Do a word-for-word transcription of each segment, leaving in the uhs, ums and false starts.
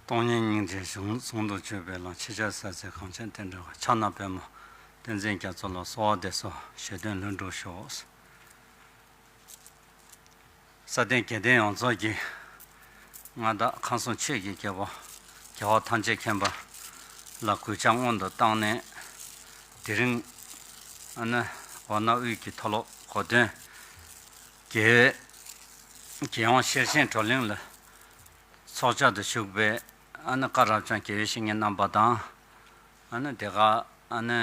སྟོང་ཉིད་སྙིང་རྗེ་ཟུང་ཟུང་དུ་སྤྱོད་པའི་ལམ། ཕྱི་ཕྱིར་ས་ཚེ་གངས་ཅན་བསྟན་འགྲོའི་དབང། ཕྱག་ན་པདྨོ་བསྟན་འཛིན་རྒྱ་མཚོ་ལ། གསོལ་བ་འདེབས་སོ་བཞེད་དོན་ལྷུན་གྲུབ་ཤོག། ས་སྟེང་རྒྱལ་བསྟན་ཡོངས་རྫོགས་ཀྱི་མངའ་བདག་ཁམས་གསུམ་ཆོས་ཀྱི་རྒྱལ་པོ་རྒྱལ་བ་ཐམས་ཅད་མཁྱེན་པ་ལ་གུས་ཕྱག་སྔོན་དུ་བཏང་ནས། དེ་རིང་ཨ་ནི་ཝཱ་ཎ་དབུས་ཀྱི་མཐོ་སློབ་གོ་སྟོན་རྒྱལ་རྒྱལ་ཡོངས་ཤེར་ཕྱིན་བགྲོ་གླེང་ལ་ཚོགས་བཅར་དུ་བཞུགས་པའི་ཨ་ནི་བཀའ་རབ་འབྱམས་དགེ་བའི་བཤེས་གཉེན་རྣམ་པ་དང་། ཨ་ནི་དེ་ག་ཨ་ནི་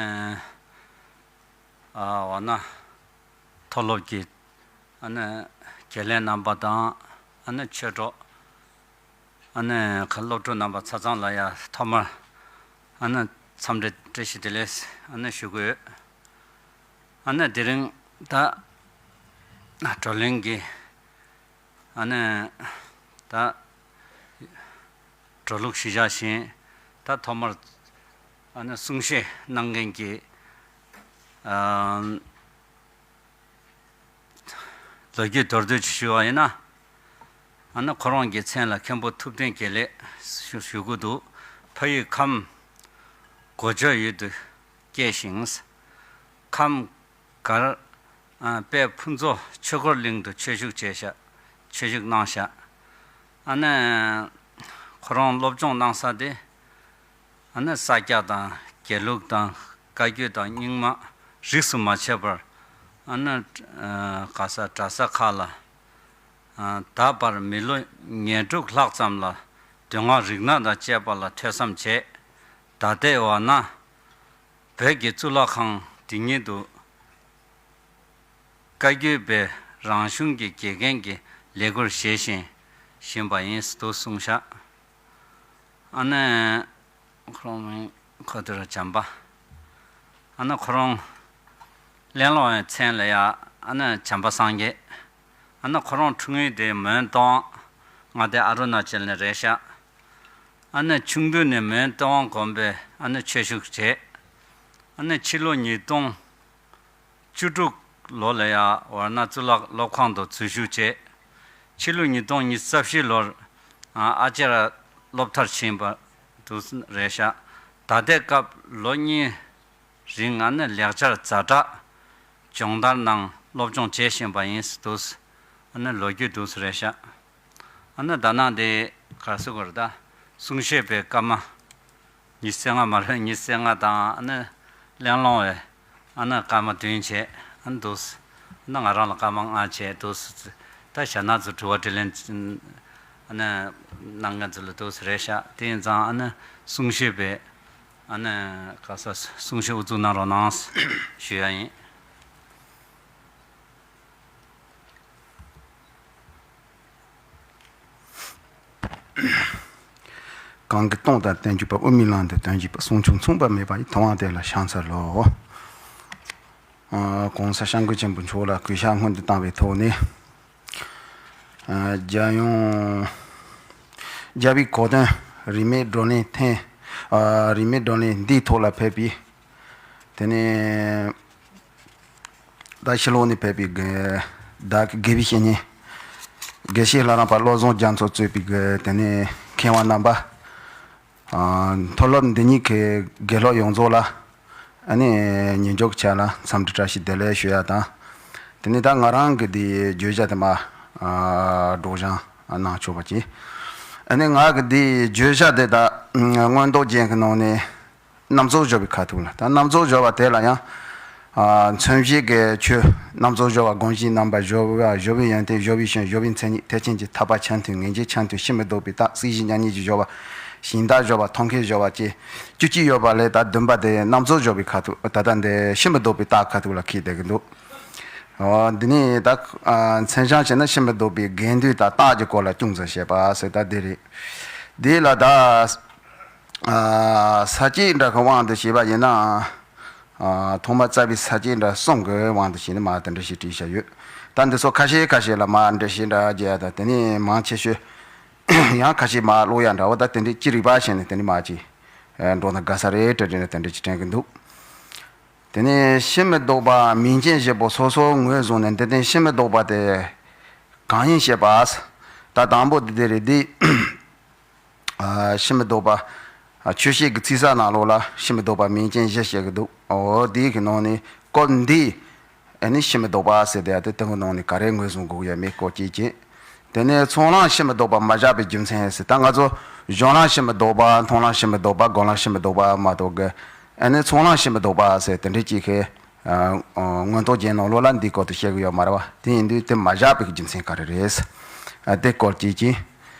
ཨ་ཝཱ་ཎ་མཐོ་སློབ་ཀྱི་ཨ་ནི་དགེ་ལས་རྣམ་པ་དང་། ཨ་ནི་ཆོས་གྲོགས་ཨ་ནི་ཁ་སློབ་ཕྲུག་རྣམ་པ་ཚང་ཚང་ལ་ཡ་ཐོག་མར་ཨ་ནི་འཚམས་འདྲི་བཀྲ་ཤིས་བདེ་ལེགས་ཨ་ནི་ཞུ་གི་ཡོད། ཨ་ནི་དེ་རིང་ད་བགྲོ་གླེང་གི་ཨ་ནི་ད་འགྲོ་ལུགས་གཞིར་བཞག་བཞིན། ད་ཐོག་མར་ཨ་ནི་གསུང་བཤད་གནང་མཁན་གྱི་ཨ་ལོ་རྒྱུས་མདོར་བསྡུས་ཅིག་ཞུ་བ་ཡིན་ན། ཨ་ནི་ཁོ་རང་གི་མཚན་ལ་མཁན་པོ་ཐུབ་བསྟན་དགེ་ལེགས་ཞུ་ཞུ་གི་འདུག། ཕ་ཡུལ་ཁམས་གོ་འཇོ་ཡུལ་དུ་སྐྱེས་ཤིང་། ཁམས་སྒར་ཨ་དཔལ་ཕུན་ཚོགས་ཆོས་འཁོར་གླིང་དུ་ཆོས་ཞུགས་བྱས་ཤག། ཆོས་ཞུགས་གནང་ཤག། ཨ་ནི་ཁོ་རང་སློབ་སྦྱོང་གནང་ས་དེ་ཨ་ནི་ས་སྐྱ་དང་དགེ་ལུགས་དང་བཀའ་བརྒྱུད་དང་རྙིང་མ་རིས་སུ་མ་ཆད་པར། ཨ་ནི་ཨ་ག་ས་གྲྭ་ས་ཁག་ལ་ཨ་ད་བར་མི་ལོ་ཉེར་དྲུག་ལྷག་ཙམ་ལ་མདོ་སྔགས་རིག་གནས་དང་བཅས་པ་ལ་ཐོས་བསམ་བྱས། ད་ལྟའི་ཝཱ་ཎ་བོད་ཀྱི་གཙུག་ལག་ཁང་འདི་ཉིད་དུ་བཀའ་བརྒྱུད་པའི་རང་གཞུང་གི་དགེ་རྒན་གྱི་ལས་ཁུར་བཞེས་བཞིན་བཞིན་པ་ཡིན་དུ་གསུངས་ཤག། ཨ་ནི་ཁོ་རང་མིང་ཁོ་དེ་རུ་བྱམས་པ། ཨ་ནི་ཁོ་རང་གླེང་སློང་བའི་མཚན་ལ་ཡ་ཨ་ནི་བྱམས་པ་སངས་རྒྱས། ཨ་ནི་ཁོ་རང་འཁྲུངས་ཡུལ་དེ་མོན་རྟ་དབང་། མངའ་སྡེ་ཨ་རུ་ན་ཅལ་ནས་རེད་ཤག། ཨ་ནི་ཆུང་དུས་ནས་མོན་རྟ་དབང་དགོན་པའི་ཨ་ནི་ཆོས་ཞུགས་བྱས། ཨ་ནི་ཕྱི་ལོ་ཉིས་སྟོང་བཅུ་དྲུག་ལོ་ལ་ཡ་ཝཱ་ཎ་གཙུག་ལག་སློབ་ཁང་དུ་འཛུལ་ཞུགས་བྱས། ཕྱི་ལོ་ཉིས་སྟོང་ཉི་ཤུ་རྩ་བཞི་ལོར་ཨ་ཨ་ཅར་སློབ་མཐར་ཕྱིན་པ་དུ་རེད་ཤག། ད་ལྟའི་སྐབས་ལོ་གཉིས་རིང་ཨ་ནི་ལེགས་སྦྱར་ཛ་དྲག་སྦྱོང་བརྡར་ནང་སློབ་སྦྱོང་བྱེད་བཞིན་པ་ཡིན་དུ། ཨ་ནི་ལོ་རྒྱུས་དུ་རེད་ཤག། ཨ་ནི་ད་ནང་དེ་ག་སུ་གོ་རེད་ད། གསུང་བཤད་པའི་སྐར་མ་ཉི་ཤུ་རྩ་ལྔ་མ་རེད། ཉི་ཤུ་རྩ་ལྔ་དང་ཨ་ནི་གླེང་སློང་བའི་ཨ་ནི་སྐར་མ་བདུན་བྱས་ཨ་ནི་འདུག། ཨ་ནི་ང་རང་ལ་སྐར་མ་ལྔ་བྱས་འདུག། ད་ཞྭ་ནག་ཚོ་དྲི་བ་དྲིས་ལན་ཨ་ནི་གནང་མཁན་ཚོ་ལ་འདུག་རེད་ཤག། དེ་ཡིན་ཙང་ཨ་ནི་གསུང་བཤད་པའི་ཨ་ནི་ག་ས་གསུང་བཤད་དབུ་འཛུགས་གནང་རོགས་གནང་ཞུ་ཡ་ཡིན། གང་གིས་སྟོང་དང་བསྟན་བཅོས་པ། དབུ་མའི་ལམ་དུ་དོན་བྱེད་པ། གསུང་ཆོས་མཚུངས་པ་མེད་པ་ཡི། ཐུབ་དབང་དེ་ལ་ཕྱག་འཚལ་ལོ། ཨ་གོང་ས་སྐྱབས་མགོན་ཆེན་པོ་མཆོག་ལ་གུས་ཕྱག་སྔོན་དུ་བཏང་བའི་ཐོག་ནས། ཨ་རྒྱལ་ཡོངས་རྒྱལ་བའི་གོ་སྟོན་རིས་མེད་བགྲོ་གླེང་ཐེངས་ཨ་རིས་མེད་བགྲོ་གླེང་འདིའི་ཐོག་ལ་ཕེབས་པའི། དེ་ནས་ད་ཕྱི་ལོགས་ནས་ཕེབས་པའི་དགེ་བདག་དགེ་བའི་བཤེས་གཉེན། དགེ་བཤེས་ལྷ་རམས་པ་བློ་བཟང་རྒྱ་མཚོ་གཙོས་པའི་དགེ་དེ་ནས་མཁས་དབང་རྣམ་པ། ཨ་མཐོ་སློབ་འདི་ཉིད་ཀྱི་དགེ་སློབ་ཡོངས་རྫོགས་ལ་ཨ་ནི་ཉིན་འཇོག་ཆ་ལ་འཚམས་འདྲི་བཀྲ་ཤིས་བདེ་ལེགས་ཞུ་ཡ་དང་། དེ་ནས་ད་ང་རང་གི་འདི་བརྗོད་བྱ་དེ་མ་ཨ་སྒྲོག་སྦྱང་གནང་ཆོག་པ་གྱིས། ཨ་ནི་ང་གི་འདི་བརྗོད་བྱ་དེ་ད་མངོན་རྟོགས་རྒྱན་གྱི་ནང་ནས། རྣམ་རྫོགས་སྦྱོར་བའི་ཁ་ཐུག་ལ། ད་རྣམ་རྫོགས་སྦྱོར་བ་དེ་ལ་ཡང་། ཨ་མཚོན་བྱེད་ཀྱི་ཆོས་རྣམ་རྫོགས་སྦྱོར་བ་དགོངས་གཞིའི་རྣམ་པ། སྦྱོར་བ་སྦྱོར་བའི་ཡོན་ཏན། སྦྱོར་བའི་ཞིང་། སྦྱོར་བའི་མཚན་ཉིད། ཐེག་ཆེན་གྱི་ཐེག་པ་ཆེན་མཐུན། ངེས་འབྱེད་ཆེན་མཐུན། ཕྱིར་མི་ལྡོག་པའི་རྟགས། སྲིད་ཞི་མཉམ་ཉིད་ཀྱི་སྦྱོར་བ། ཞིང་དག་སྦྱོར་བ། ཐོབ་མཁས་སྦྱོར་བ་བཅས་བཅུ་གཅིག་ཡོད་པ་ལས། ད་བདུན་པ་དེ་རྣམ་རྫོགས་སྦྱོར་བའི་ཁ་ཐུག། ད་ལྟ་འདི་ཕྱིར་མི་ལྡོག་པའི་རྟགས་ཁ་ཐུག་ལ་འཁེལ་བསྡད་ཀྱི་འདུག། འོ་འདི་ནི་ད་ཨ་མཚན་བྱང་བྱས་ན་ཕྱིར་མི་ལྡོག་པའི་དགེ་འདུན་དང་རྟགས་ཀྱི་སྐོར་ལ་ཅུང་ཙམ་བཤད་པ་ཟེར་ད་འདི་རེད། འདི་ལ་ད། ས་བཅད་འདྲ་གི་དབང་དུ་བྱས་པ་ཡིན་ན། ཐོག་མར་རྩ་བའི་ས་བཅད་འདྲ་གསུམ་གྱི་དབང་དུ་བྱས་ནས་མར་དེ་འདྲ་ཞིག་བྲིས་བཞག་ཡོད། ད་འདི་ཚོ་ཁ་ཤས་ཁ་ཤས་ལ་མར་འགྲེལ་བཤད་འདྲ་རྒྱག་ཡ་དང་། དེ་ནས་མང་ཆེ་ཤོས་ཡང་ཁ་ཤས་མར་ཀློག་ཡ་འདྲ་བོ། ད་དེ་འདྲའི་ཅི་རིགས་པ་བྱས་ནས་དེ་འདྲ་མར་ཅིག་འགྲོ་ན་དགའ་ས་རེད་དྲན་དྲན་ནས་དེ་འདྲ་ཅིག་དྲན་གྱི་འདུག། དེ་ནས་ཕྱིར་མི་ལྡོག་པ་མིང་ཅན་བཞི་པོ་སོ་སོའི་ངོས་བཟུང་ནས་འདི་ལྟར་ཕྱིར་མི་ལྡོག་པ་དེ་གང་ཡིན་བཤད་པ། ད་དང་པོ་འདི་དེ་རེད། འདི་ ཨ་ཕྱི་མི་ལྡོག་པ། ཨ་ཆོས་བཤད་ཀྱི་ཚིག་གསལ་ནང་ལོགས་ལ་ཕྱི་མི་ལྡོག་པ་མིང་ཅན་བཞི་བཤད་ཀྱི་འདུག་འོ་དེའི་གི་ནང་ནས་སྐབས་འདིའི་ཨ་ནི་ཕྱི་མི་ལྡོག་པ་ཟེར་དེ་ཡ་དེ་དེ་གི་ནང་ནས་ག་རེ་ངོས་བཟུང་དགོས་ཀྱི་ཡོད་མེད་སྐོར་གཅིག་བྱས། དེ་ནས་ཚོགས་ལམ་ཕྱི་མི་ལྡོག་པ་མ་བཞག་པའི་རྒྱུ་མཚན་ཟེར། ད་ང་ཚོ་གཞུང་ལམ་ཕྱི་མི་ལྡོག་པ། མཐོང་ལམ་ཕྱི་མི་ལྡོག་པ། སྒོམ་ལམ་ཕྱི་མི་ལྡོག་པ་མ་གཏོགས་གི་ཨ་ནི་ཚོགས་ལམ་ཕྱི་མི་ལྡོག་པ་ཟེར་དེ་འདྲ་གཅིག་གི་ཨ་ཨ་མངོན་རྟོགས་རྒྱན་ནང་ལོགས་ལ་འདིའི་སྐོར་དུ་བཤད་ཀྱི་ཡོད་མ་རེད་བ། དེ་ཡིན་དུས་དེ་མ་བཞག་པའི་རྒྱུ་མཚན་ག་རེ་རེད། ཨ་དེ་སྐོར་གཅིག་བྱས།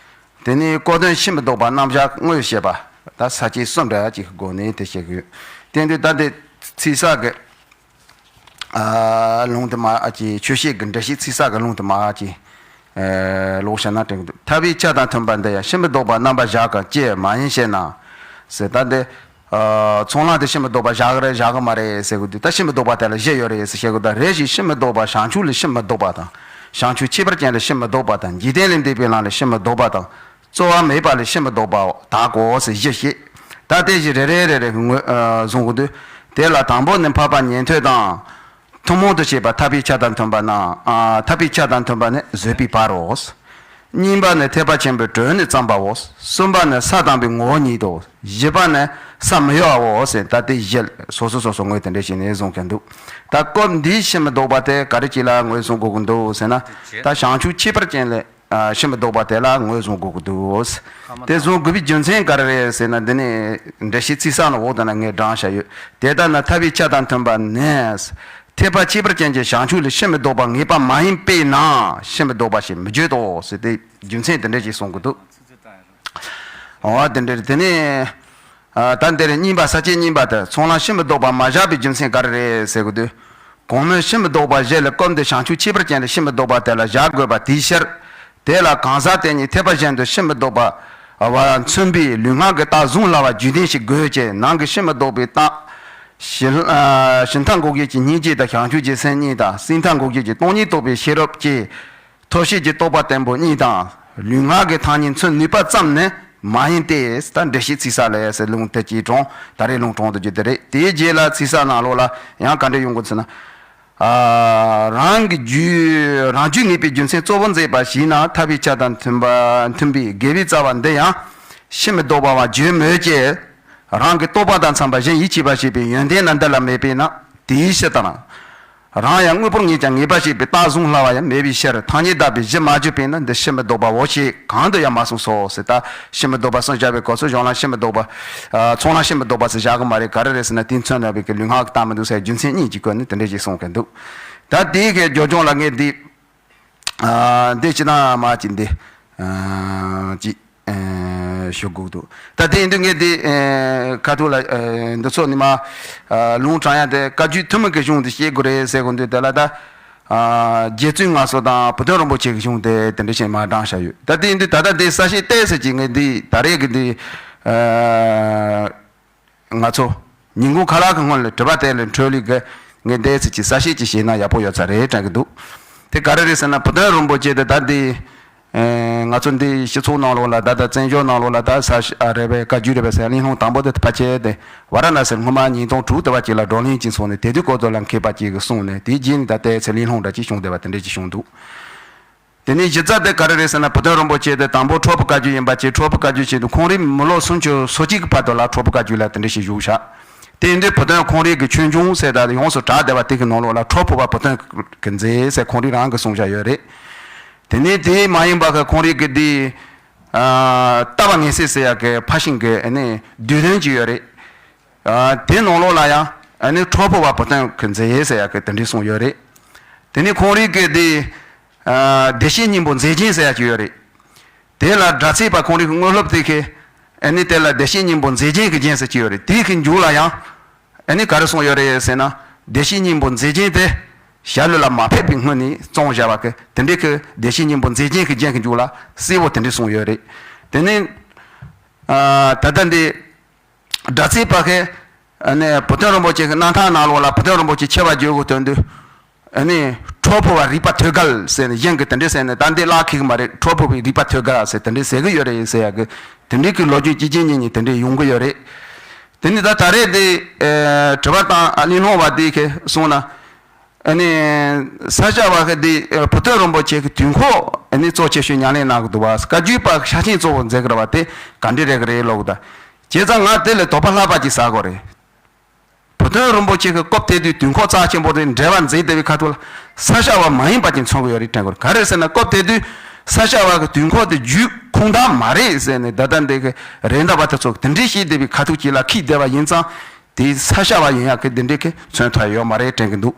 དེ་ནས་སྐབས་དོན་ཕྱི་མི་ལྡོག་པ་རྣམ་གཞག་དངོས་བཤད་པ། ད་ས་བཅད་གསུམ་འདྲ་གཅིག་གི་སྒོ་ནས་དེ་བཤད་ཀྱི་ཡོད། དེ་འདྲ་ད་དེ་ཚིག་གསལ་གྱི་ཨ་ལུང་དེ་མ་ཨ་ཅེ་ཆོས་བཤད་ཀྱི་འགྲེལ་བཤད་ཚིག་གསལ་གྱི་ལུང་དེ་མ་ཨ་ཅེ་ཨ་ལོག་བཤད་ན་དྲན་གྱི་འདུག་ཐར་པའི་ཆ་དང་མཐུན་པ་འདི་ཡང་ཕྱི་མི་ལྡོག་པ་རྣམ་པར་བཞག་གམ་ཅི་མ་ཡིན་ཞེ་ན། ཟེར་ད་འདི། ཨ་ཚོགས་ལམ་དེ་ཕྱི་མི་ལྡོག་པ་བཞག་གི་རེད་བཞག་གི་མ་རེད་ཟེར་གི་འདུག་ད་ཕྱི་མི་ལྡོག་པ་དེ་ལ་བཞི་ཡོད་རེད་ཟེར་བཤད་གི་འདུག་རེ་ཞིག་ཕྱི་མི་ལྡོག་པ་བྱང་ཆུབ་ལས་ཕྱི་མི་ལྡོག་པ་དང་། བྱང་ཆུབ་ཁྱད་པར་ཅན་ལས་ཕྱི་མི་ལྡོག་པ་དང་། འཇིག་རྟེན་ལས་འདས་པའི་ལམ་ལས་ཕྱི་མི་ལྡོག་པ་དང་། རྩོལ་བ་མེད་པ་ལས་ཕྱི་མི་ལྡོག་པའོ་དག་གོ་ཟེར་བཞི་བཤད། ད་དེ་བཞི་རེ་རེ་རེ་རེ་གི་ངོས་ཨ་བཟུང་གི་འདུག་དེ་ལ་དང་པོ་ནི་འཕགས་པ་ཉན་ཐོས་དང་། ཐུན་མོང་དུ་བཤད་པ་ཐར་པའི་ཆ་དང་མཐུན་པ་ན། ཨ་ཐར་པའི་ཆ་དང་མཐུན་པ་ནི་བཟོད་པའི་བར་རོ། གཉིས་པ་ནི་ཐེག་པ་ཆེན་པོའི་དྲོད་ནས་བརྩམས་པའོ། གསུམ་པ་ནི་ས་དང་པོའི་ངོ་བོ་ཉིད་དོ། བཞི་པ་ནི་ས་མི་གཡོ་བའོ་ཟེར། ད་དེ་བཞི་སོ་སོ་སོ་སོ་ངོས་དེ་འདྲ་བྱས་ནས་བཟུང་གི་འདུག་ད་སྐབས་འདིའི་ཕྱི་མི་ལྡོག་པ་དེ་ག་རེ་གཅིག་ལ་ངོས་བཟུང་དགོས་ཀྱི་འདུག་ཟེར་ན། ད་བྱང་ཆུབ་ཁྱད་པར་ཅན་ལས་ཨ་ཕྱི་མི་ལྡོག་པ་དེ་ལ་ངོས་བཟུང་དགོས་ཀྱི་འདུག་དེ་བཟུང་དགོས་པའི་རྒྱུ་མཚན་ག་རེ་རེད་ཟེར་ན། འདི་ནི་འགྲེལ་བཤད་ཚིག་གསལ་ནང་འོག་དེ་ན་ངས་བགྲངས་བཞག་ཡོད། དེ་ལྟར་ན་ཐར་པའི་ཆ་དང་མཐུན་པ་ནི། ཐེག་པ་ཁྱད་པར་ཅན་གྱི་བྱང་ཆུབ་ལས་ཕྱིར་མི་ལྡོག་པ་ངེས་པ་མ་ཡིན་པས་ན་ཕྱིར་མི་ལྡོག་པ་ཞེས་མི་བརྗོད་དོ་ཟེར་ཏེ་རྒྱུ་མཚན་དེ་འདྲ་ཞིག་གསུང་གི་འདུག་འོ་དེ་འདྲ་རེད། དེ་ནས་ཨ་ད་འདིར་གཉིས་པ་ས་བཅད་གཉིས་པ་དེ་ཚོགས་ལམ་ཕྱིར་མི་ལྡོག་པ་མ་བཞག་པའི་རྒྱུ་མཚན་ག་རེ་རེད་ཟེར་གི་འདུག་གོང་སྨོས་ཕྱིར་མི་ལྡོག་པ་བཞི་ལས་སྐབས་འདིར་བྱང་ཆུབ་ཁྱད་པར་ཅན་ལས་ཕྱིར་མི་ལྡོག་པ་དེ་ལ་བཞག་དགོས་པ་དེའི་ཕྱིར། དེ་ལ་གང་ཟག་དེ་ཉིད་ཐེག་པ་གཞན་དུ་ཕྱིར་མི་ལྡོག་པ་བ་མཚོན་པའི་ལུས་ངག་གི་རྟགས་བཟུང་སླ་བ་རྒྱུད་ལྡན་ཞིག་དགོས་ཀྱི། ནང་གི་ཕྱིར་མི་ལྡོག་པའི་རྟགས། ཞི་ཨ་ཞི་མཐའ་འགོག་བྱེད་ཀྱི་སྙིང་རྗེ་དང་བྱང་ཆུབ་ཀྱི་སེམས་གཉིས་དང་། སྲིད་མཐའ་འགོག་བྱེད་ཀྱི་སྟོང་ཉིད་རྟོགས་པའི་ཤེས་རབ་ཀྱི་ཐོབ་བྱེད་ཀྱི་རྟོགས་པ་བརྟན་པོ་གཉིས་དང་། ལུས་ངག་གི་ཐ་སྙད་མཚོན་ནུས་པ་ཙམ་ནི་མ་ཡིན་ཏེ། ད་འགྲེལ་བཤད་ཚིག་གསལ་ལས་ཟེར་ལུང་དེ་གཅིག་དྲངས། ད་རེས་ལུང་དྲངས་དུ་རྒྱུ་དེ་རེད། དེའི་རྗེས་ལ་ཚིག་གསལ་ནང་ལོགས་ལ་ཡང་ག་འདྲ་ཡོང་དགོས་ཟེར་ན། ཨ་རང་གི་རྒྱུད་རང་རྒྱུད་ངེས་པའི་རྒྱུ་མཚན་གཙོ་བོར་མཛད་པ་ཞིག་ན། ཐར་པའི་ཆ་དང་མཐུན་པ་མཐུན་པའི་དགེ་བའི་རྩ་བ་འདི་ཡང་ཕྱིར་མི་ལྡོག་པ་བ་བརྗོད་མོད་ཀྱི། རང་གི་རྟོགས་པ་དང་འཚམས་པ་གཞན་ཡིད་ཆེས་པ་ཞེས་པའི་ཡོན་ཏན་ལ་འདི་ལ་མེད་པས་ན་དེའི་ཕྱིར་དང་། རང་ཡང་དངོས་པོར་ངེས་ཀྱང་ངེས་པ་ཞེས་པའི་རྟགས་བཟུང་སླ་བ་ཡང་མེད་པའི་ཕྱིར། ཐ་སྙད་བརྡ་པའི་གཞི་མ་བརྗོད་པས་ན་འདི་ཕྱིར་མི་ལྡོག་པའོ་ཞེས་གང་དུ་ཡང་མ་གསུངས་སོ་ཟེར། ད་ཕྱིར་མི་ལྡོག་པ་གསུམ་བཞག་པའི་སྐབས་སུ་གཞུང་ལམ་ཕྱིར་མི་ལྡོག་པ། ཨ་ཚོགས་ལམ་ཕྱིར་མི་ལྡོག་པ་ཟེར་བཞག་གི་མ་རེད། ག་རེ་རེད་ཟེར་ན་དེ་མཚོན་ན་བའི་གི་ལུས་ངག་གི་རྟགས་མི་འདུག་ཟེར་རྒྱུ་མཚན་གཉིས་ཀྱི་སྐོར་ནས་དེ་འདྲ་ཞིག་གསུངས་གི་འདུག་ད་དེའི་གི་སྦྱོར་སྦྱོང་ལ་ངས་འདི། ཨ་འདི་ཅི་ན་མ་ཅི་འདི། ཨ་ཅི། ཨ་ཞུ་དགོས་འདུག་ད་དེ་ཡིན་དུས་ངས་འདི་ཨ་ཁ་ཐུག་ལ་ཨ་འདི་ཚོ་ནི་མ། ཨ་ལུང་དྲངས་ཡ་དེ་བཀའ་བརྒྱུད་ཐུན་མོང་གི་གཞུང་འདི་བཤད་དགོས་རེད་ཟེར་དགོས་འདུག་དེ་ལ་ད། ཨ་རྗེ་བཙུན་ངག་གསོལ་དང་བུ་སྟོན་རིན་པོ་ཆེ་གི་གཞུང་དེ་དེ་འདྲ་བྱས་མ་དྲངས་བཞག་ཡོད། ད་དེ་ཡིན་དུས་ད་ལྟ་འདི་གསལ་བཤད་ཏོག་ཙམ་ཅིག་ངས་འདི་ད་རེས་ཀྱི་འདི་ཨ་ང་ཚོ་ཉིན་གུང་ཁ་ལག་གི་སྔོན་ལ་དྲི་བ་དེ་ལ་འཕྲོས་ལུགས་ཀྱི་ངས་ཏོག་ཙམ་ཅིག་གསལ་བཤད་ཅིག་བྱས་ན་ཡག་པོ་ཡོད་ས་རེད་དྲན་གྱི་འདུག་དེ་ག་རེ་རེད་ཟེར་ན་བུ་སྟོན་རིན་པོ་ཆེ་དེ་ད་འདི་ཨ་ང་ཚོ་འདི་སྤྱི་ཚོགས་ནང་ལོགས་ལ་ད་ལྟ་བཙན་བྱོལ་ནང་ལོགས་ལ་ད་ས་ཨ་རེད་པས་བཀའ་བརྒྱུད་རེད་པས་ཟེར་གླེང་སློང་དང་པོ་དེ་ཕལ་ཆེར་དེ་ཝཱ་ར་ཎ་སིར་སྔོན་མ་ཉིས་སྟོང་དྲུག་དེ་བ་ཅིག་ལ་བགྲོ་གླེང་ཅིག་སོང་ནས་དེ་དུས་སྐོར་དུ་ལ་མཁས་པ་ཅིག་གིས་གསུངས་ནས་དེའི་རྗེས་ནས་ད་ལྟའི་ཚེ་གླེང་སློང་འདྲ་ཅིག་བྱུང་བསྡད་པ་དེ་འདྲ་ཅིག་བྱུང་འདུག་དེ་ནས་གཞི་རྩ་དེ་ག་རེ་རེད་ཟེར་ན་བུ་སྟོན་རིན་པོ་ཆེ་དེ་དང་པོ་ཁྲོ་ཕུ་བཀའ་བརྒྱུད་ཡིན་པ་ཅིག་ཁྲོ་ཕུ་བཀའ་བརྒྱུད་ཆེད་དུ་ཁོང་རིགས་མི་ལོ་སུམ་ཅུ་སོ་གཅིག་གི་བར་དུ་ལ་ཁྲོ་ཕུ་བཀའ་བརྒྱུད་ལ་དེ་འདྲ་ཞིག་བཞུགས་བཞག་དེ་ཡིན་དུས་བུ་སྟོན་ཁོང་རིགས་ཀྱི་ཆོས་འབྱུང་ཟེར་ད་ཡོངས་སུ་གྲགས་བསྡད་པ་དེ་གི་ནང་ལོགས་ལ་ཁྲོ་ཕུ་བ་བུ་སྟོན་གྱིས་མཛད་ཟེར་ཁོང་རིགས་རང་གིས་གསུངས་བཞག་ཡོད་རེད། དེ་ནས་དེ་མ་ཡིན་པ་གི་ཁོང་རིགས་ཀྱི་འདི་ཨ་ལྟ་བ་ངེས་གསལ་ཟེར་ཡག་གི་ཕར་ཕྱིན་གྱི་ཨ་ནི་བསྡུས་དོན་ཅིག་ཡོད་རེད། ཨ་དེ་ནང་ལོགས་ལ་ཡང་ཨ་ནི་ཁྲོ་ཕུ་བ་བུ་སྟོན་གྱིས་མཛད་ཟེར་ཡག་གི་དེ་འདྲ་གསུངས་ཡོད་རེད། དེ་ནས་ཁོང་རིགས་ཀྱི་འདི་ཨ་བདེ་གཤེགས་སྙིང་པོ་མཛེས་རྒྱན་ཟེར་ཡག་ཅིག་ཡོད་རེད། དེ་ལ་སྒྲ་ཚད་པ་ཁོང་རིགས་ཀྱི་དངོས་སློབ་དེ་གི་ཨ་ནི་དེ་ལ་བདེ་གཤེགས་སྙིང་པོ་མཛེས་རྒྱན་གྱི་རྒྱན་ཟེར་གྱི་ཡོད་རེད། དེ་གི་མཇུག་ལ་ཡང་ཨ་ནི་ག་རེ་གསུངས་ཡོད་རེད་ཟེར་ན། བདེ་གཤེགས་སྙིང་པོ་མཛེས་རྒྱན་དེ་ཞྭ་ལུ་ལ་མ་ཕེབས་པའི་སྔོན་ནས་བརྩམས་བཞག་པ་གི་དེ་འདྲའི་གི་བདེ་གཤེགས་སྙིང་པོ་མཛེས་རྒྱན་གྱི་རྒྱན་གྱི་མཇུག་ལ་གསལ་བོ་དེ་འདྲ་གསུངས་ཡོད་རེད། དེ་ནས་ཨ་ད་ལྟ་འདི་སྒྲ་ཚད་པ་གི་ཨ་ནི་བུ་སྟོན་རིན་པོ་ཆེ་གི་རྣམ་ཐར་ནང་ལོགས་ལ་བུ་སྟོན་རིན་པོ་ཆེ་ཆེ་བ་བརྗོད་དགོས་དོན་དུ། ཨ་ནི་ཁྲོ་ཕུ་བ་རིག་པ་ཐོད་རྒལ་ཟེར་ནས་གཞན་གྱིས་དེ་འདྲས་ཟེར་ནས་ད་འདི་བརླག་ཁེག་མ་རེད། ཁྲོ་ཕུ་བའི་རིག་པ་ཐོད་རྒལ་ཟེར་དེ་འདྲས་ཟེར་གི་ཡོད་རེད་ཟེར་ཡག་གི་དེ་འདྲས་ཀྱི་ལོ་རྒྱུས་གཅིག་རྐྱང་གཉིས་གཉིས་དེ་འདྲས་ཡོང་གི་ཡོད་རེད། དེ་ནི་ད་ད་རེས་འདི་ཨ་དྲི་བ་དང་ཨ་གླེང་སློང་བ་འདི་གིས་གསུངས་ན། ཨ་ནི་ས་སྐྱ་པ་གི་འདི་བུ་སྟོན་རིན་པོ་ཆེ་གི་དུས་འཁོར་ཨ་ནི་གཙོ་ཆེ་ཤོས་ཉམས་ལེན་གནང་གི་འདུག་བ། བཀའ་བརྒྱུད་པ་གི་ཕྱག་ཆེན་གཙོ་བོ་མཛད་གི་རེད་བ། དེ་ག་འདྲ་རེད་གི་རེད་ལོག་གི་ད། བྱས་ཙང་ང་དེ་ལས་དོགས་པ་ལྷག་པ་ཅིག་ཟ་དགོས་རེད། བུ་སྟོན་རིན་པོ་ཆེ་གི་སྐབས་དེ་དུས་དུས་འཁོར་རྩ་ཆེན་པོ་དེ་འགྲེལ་པ་མཛད་བསྡད་པའི་ཁ་ཐུག་ལ་ས་སྐྱ་པ་མ་ཡིན་པ་ཅིག་མཚོན་གི་ཡོད་རེད་དྲན་དགོས་རེད། ག་རེ་ཟེར་ན་སྐབས་དེ་དུས་ས་སྐྱ་པ་གི་དུས་འཁོར་དེ་རྒྱུད་ཁུངས་དག་མ་རེད་ཟེར་ནས་ད་ལྟ་འདི་གི་རེད་མདའ་བ་དེ་ཚོ་དེ་འདྲའི་བཤད་བསྡད་པའི་ཁ་ཐུག་ཅིག་ལ་ཁིག་བསྡད་པ་ཡིན་ཙང་། དེ་ས་སྐྱ་པ་ཡིན་ཡག་གི་དེ་འདྲའི་གི་མཚོན་ཐུབ་ཡོད་མ་རེད་དྲན་གི་འདུག།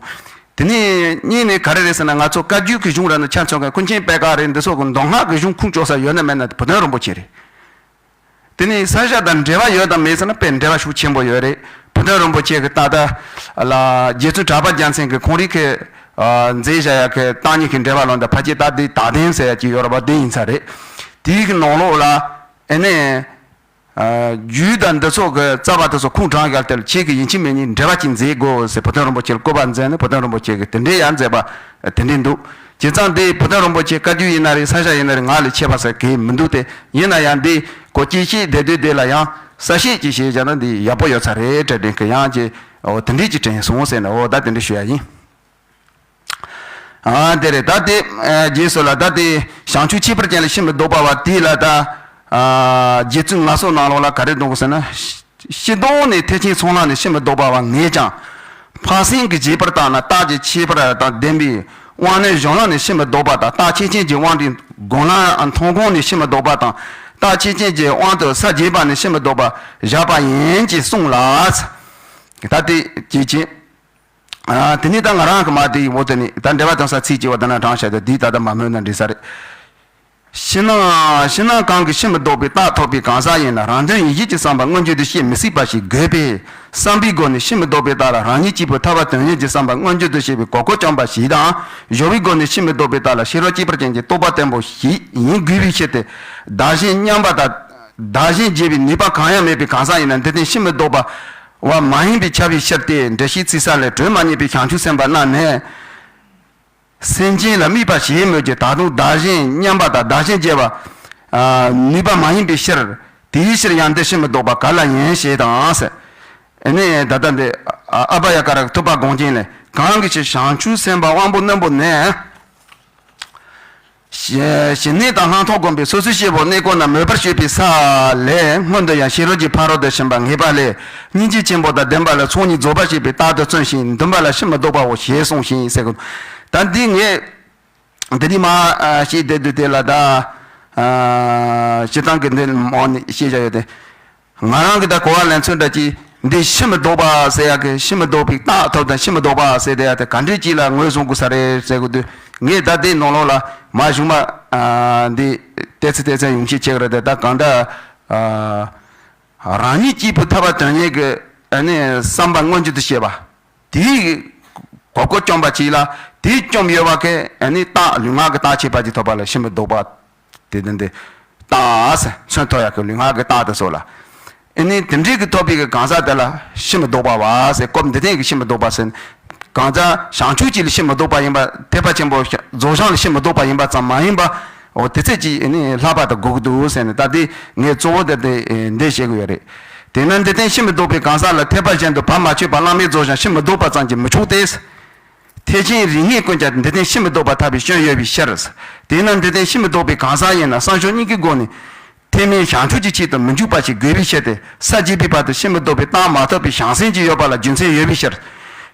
དེ་ནས་གཉིས་ནས་ག་རེ་རེད་ཟེར་ན། ང་ཚོ་བཀའ་བརྒྱུད་ཀྱི་གཞུང་ར་ནི་ཆ་མཚོན་མཁན་ཀུན་མཁྱེན་པད་དཀར་རེད། འདི་ཚོ་གི་མདོ་སྔགས་ཀྱི་གཞུང་ཁུངས་བཅོལ་ས་ཡོད་ན་མེད་ན་དེ་བུ་སྟོན་རིན་པོ་ཆེ་རེད། དེ་ནས་ས་སྐྱ་དང་འབྲེལ་བ་ཡོད་དམ་མེད་ཟེར་ན་དཔེ་འབྲེལ་བ་ཤུགས་ཆེན་པོ་ཡོད་རེད། བུ་སྟོན་རིན་པོ་ཆེ་གི་ད་ལྟ་ལ་རྗེ་བཙུན་གྲགས་པ་རྒྱལ་མཚན་གྱི་ཁོང་རང་གི་ཨ་མཛད་བཞག་ཡག་གི་བརྟག་གཉིས་ཀྱི་འགྲེལ་པ་ལོ་འདི་ཕལ་ཆེར་ད་ལྟའི་དག་ལྡན་ཟེར་ཡག་ཅིག་ཡོད་རེད་བ། དེ་ཡིན་ས་རེད། དེའི་གི་ནང་ལོགས་ལ་ཨ་ནི་ཨ་རྒྱུད་དང་འདི་ཚོ་གི་རྩ་བ་དེ་ཚོ་ཁུངས་དྲངས་བཞག་དེ་ལ་ཁྱེད་ཀྱིས་ཡིན་གཅིག་མིན་གཉིས་འགྲེལ་པ་ཅིག་མཛད་དགོས་ཟེར་བུ་སྟོན་རིན་པོ་ཆེ་ལ་སྐུར་པ་མཛད་ནས་བུ་སྟོན་རིན་པོ་ཆེ་གིས་དེ་འདྲའི་ཡང་མཛད་པ་དེ་འདྲའི་འདུག། བྱས་ཙང་འདི་བུ་སྟོན་རིན་པོ་ཆེ་བཀའ་བརྒྱུད་ཡིན་ན་རེད། ས་སྐྱ་ཡིན་ན་རེད། ང་ལས་ཁྱད་པར་ཟེར་གི་མི་འདུག་སྟེ། ཡིན་ན་ཡང་འདི་གོ་སྐྱེ་ཤེས་བདེ་སྡུག་དེ་ལ་ཡང་གསལ་བཤད་ཅིག་བྱས་བཞག་ན་འདི་ཡག་པོ་ཡོད་ས་རེད་དྲན་དྲན་གི་ཡང་ཅེ་འོ་དེ་འདྲས་ཅིག་དྲན་སོང་ཟེར་ནས་འོ་ད་དེ་འདྲས་ཞུ་ཡ་ཡིན། ཨ་དེ་རེད། ད་དེ་ཨ་རྗེས་སུ་ལ་ད་དེ་བྱང་ཆུབ་ཁྱད་པར་ཅན་ལ་ཕྱིར་མི་ལྡོག་པ་བ་དེ་ལ་ད་ཨ་རྗེ་བཙུན་མངའ་གསོལ་ནང་ལོགས་ལ་ག་རེ་འདུག་ཟེར་ན། སྤྱིར་བཏང་ནས་ཐེག་ཆེན་ཚོགས་ལམ་ནས་ཕྱིར་མི་ལྡོག་པ་བ་ངེས་ཀྱང་། འཕགས་སེང་གི་བཞེད་པར་བརྟགས་ན་རྟགས་ཀྱི་ཁྱད་པར་དང་ལྡན་པའི་དབང་རྣོན་གཞུང་ལམ་ནས་ཕྱིར་མི་ལྡོག་པ་དང་། རྟགས་ཆོས་ཅན་གྱི་དབང་གི་སྒོམ་ལམ་མཐོང་སྒོམ་ནས་ཕྱིར་མི་ལྡོག་པ་དང་། རྟགས་ཆོས་ཅན་གྱི་དབང་དུ་ས་བརྒྱད་པ་ནས་ཕྱིར་མི་ལྡོག་པ་བཞག་པ་ཡིན་ཅེས་གསུངས་ལ། ད་དེ་ཅིའི་ཕྱིར། ཨ་དེ་ནས་ད་ང་རང་གི་མ་དེ་ཡི་འོག་དེ་ནས་ད་འགྲེལ་པ་དང་ས་ཚིག་ཅེས་པ་ད་ན་དྲངས་བྱ་དེ་འདི་ད་ལྟ་མ་སྨོས་ན་འགྲིག་ས་རེད། ཕྱི་ནང་ཕྱི་ནང་གང་གིས་ཕྱིར་མི་ལྡོག་པའི་རྟགས་ཐོབ་པའི་གང་ཟག་ཡིན་ན་རང་དོན་ཡིད་བྱེད་ཀྱི་བསམ་པ་མངོན་གྱུར་དུ་བཤད་མི་སྲིད་པ་ཞིག་དགོས་པས། བསམ་པའི་སྒོ་ནས་ཕྱིར་མི་ལྡོག་པའི་རྟགས་ལ་རང་ཉིད་གཅིག་པུ་ཐར་པ་དོན་ཡོད་ཀྱི་བསམ་པ་མངོན་གྱུར་དུ་བཤད་པའི་གོ་སྐབས་བསྐྱངས་པ་ཞིག་དང་། སྦྱོར་བའི་སྒོ་ནས་ཕྱིར་མི་ལྡོག་པའི་རྟགས་ལ་ཤེས་རབ་ཁྱད་པར་ཅན་གྱི་རྟོགས་པ་བརྟན་པོ་ཞིག་ཡིན་དགོས་པའི་ཕྱིར་ཏེ། བདག་གཞན་མཉམ་པ་དང་བདག་གཞན་བརྗེ་བའི་ནུས་པ་གང་ཡང་མེད་པའི་གང་ཟག་ཡིན་ན་འདི་ལྟར་ཕྱིར་མི་ལྡོག་པ་བ་མ་ཡིན་པས་ཁྱབ་པའི་ཕྱིར་ཏེ། འགྲེལ་བཤད་ཚིག་གསལ་ལས། དྲི་མ་མྱོས་པའི་བྱང་ཆུབ་སེམས་དཔའ་རྣམས་ནི། སེམས་ཅན་ལ་དམིགས་པ་ཞེས་སྨོས་ཀྱི། ད་དུང་བདག་གཞན་མཉམ་པ་དང་བདག་གཞན་བརྗེ་བ་ནུས་པ་མ་ཡིན་པའི་ཕྱིར། དེའི་ཕྱིར་ཡང་འདི་ཕྱིར་མི་ལྡོག་པ་ག་ལ་ཡིན་ཞེས་དང་ཟེར། ཨ་ནི་ད་ལྟ་འདི་ཨ་ཨ་བྷ་ཡ་ཀ་ར་གི་ཐུབ་པ་དགོངས་རྒྱན་ལས། གང་གི་ཕྱིར་བྱང་ཆུབ་སེམས་དཔའ་དབང་པོ་རྣོན་པོ་ནི། ཞི་ཞི་གནས་དང་ལྷག་མཐོང་བསྒོམས་པས་སོ་སོའི་སྐྱེ་བོ་གནས་སྐོར་ན་མོས་པར་སྤྱོད་པའི་ས་ལས། སྔོན་དུ་ཡང་ཤེས་རབ་ཀྱི་ཕ་རོལ་ཏུ་ཕྱིན་པ་ངེས་པ་ལས། སྙིང་རྗེ་ཆེན་པོ་དང་ལྡན་པ་ལ་ཚོགས་གཉིས་རྫོགས་པར་བྱེད་པའི་རྟགས་དུ་བརྩོན་ཞིང་འདུན་པ་ལ་ཕྱིར་མི་ལྡོག་པའོ་ཞེས་གསུངས་ཤིང་ཟེར་གོ། ད་འདི་ངས་འདི་ནི་མ་ཤེས་བསྡད་དུས་དེ་ལ་ད་སྤྱིར་བཏང་གི་འདི་མང་ནས་ཤེས་བྱ་ཡོད་དེ། ང་རང་གི་ད་གོ་བ་ལེན་ཚུལ་འདྲ་ཅིག་འདི་ཕྱིར་མི་ལྡོག་པ་ཟེར་ཡག་གི་ཕྱིར་མི་ལྡོག་པའི་རྟགས་ཐོབ་དང་ཕྱིར་མི་ལྡོག་པ་ཟེར་དེ་ཡག་དེ་ག་འདྲས་ཅིག་ལ་ངོས་བཟུང་དགོས་ས་རེད་ཟེར་གི་འདུག། ངས་ད་ལྟའི་ནང་ལོགས་ལ་མ་གཞུང་མ་འདི་ཏེ་ཚེ་ཏེ་ཚེ་ཡོང་ཤེས་བྱེད་ཀྱི་རེད་དེ། ད་གང་འདྲ་རང་ཉིད་གཅིག་པུ་ཐར་པ་དོན་གཉེར་གྱི་བསམ་པ་མངོན་གྱུར་དུ་བྱེད་པ། དེའི་གོ་སྐབས་བསྐྱངས་པ་ཅིག་ལ་དེའི་བསྐྱངས་ཡོད་པ་གི་ཨ་ནི་རྟགས་ལུས་ངག་གི་རྟགས་ཁྱད་པར་ཅན་ཐོབ་པ་ལ་ཕྱིར་མི་ལྡོག་པ་དེ་དེ་འདི་རྟགས་མཚོན་ཐོབ་ཡག་གི་ལུས་ངག་གི་རྟགས་དེ་སོགས་ལ་ཨ་ནི་དེ་འདྲའི་གི་ཐོབ་པའི་གི་གང་ཟག་དེ་ལ་ཕྱིར་མི་ལྡོག་པ་བ་ཟེར། སྐབས་འདི་ཐེངས་ཀྱི་ཕྱིར་མི་ལྡོག་པ་ཟེར། གང་ཟག་བྱང་ཆུབ་ཀྱི་ལ་ཕྱིར་མི་ལྡོག་པ་ཡིན་པ། ཐེག་པ་ཆེན་པོ་རྫོགས་བྱང་ལ་ཕྱིར་མི་ལྡོག་པ་ཡིན་པ་ཙམ་མ་ཡིན་པ། འོ་དེ་ཚད་ཀྱིས་ཨ་ནི་ལྷག་པ་དང་དགོས་ཀྱི་འདུག་ཟེར་ནས། ད་དེ་ངས་གཙོ་བོ་དེ་དེ་འདི་བཤད་ཀྱི་ཡོད་རེད། དེས་ན་འདི་ལྟར་ཕྱིར་མི་ལྡོག་པའི་གང་ཟག་ལ་ཐེག་པ་གཞན་དུ་བར་མ་ཆོད་པར་བླ་མེད་རྫོགས་བྱང་ཕྱིར་མི་ལྡོག་པ་ཙམ་གྱིས་མི་ཆོག་སྟེ། ཐེག་ཆེན་རིགས་ངེས་ཀུན་ཀྱང་འདི་ལྟར་ཕྱིར་མི་ལྡོག་པར་ཐལ་བའི་སྐྱོན་ཡོད་པའི་ཕྱིར། དེས་ན་འདི་ལྟར་ཕྱིར་མི་ལྡོག་པའི་གང་ཟག་ཡིན་ན་བསམ་ཤེས་གཉིས་ཀྱི་སྒོ་ནས་ཐེག་དམན་བྱང་ཆུབ་ཀྱི་ཆེད་དུ་མི་འཇུག་པ་ཞིག་དགོས་པའི་ཕྱིར་ཏེ། ས་བརྒྱད་པའི་བར་དུ་ཕྱིར་མི་ལྡོག་པའི་རྟགས་མ་ཐོབ་པའི་བྱང་སེམས་ཀྱི་ཡོད་པ་ལ་རྒྱུ་མཚན་ཡོད་པའི་ཕྱིར།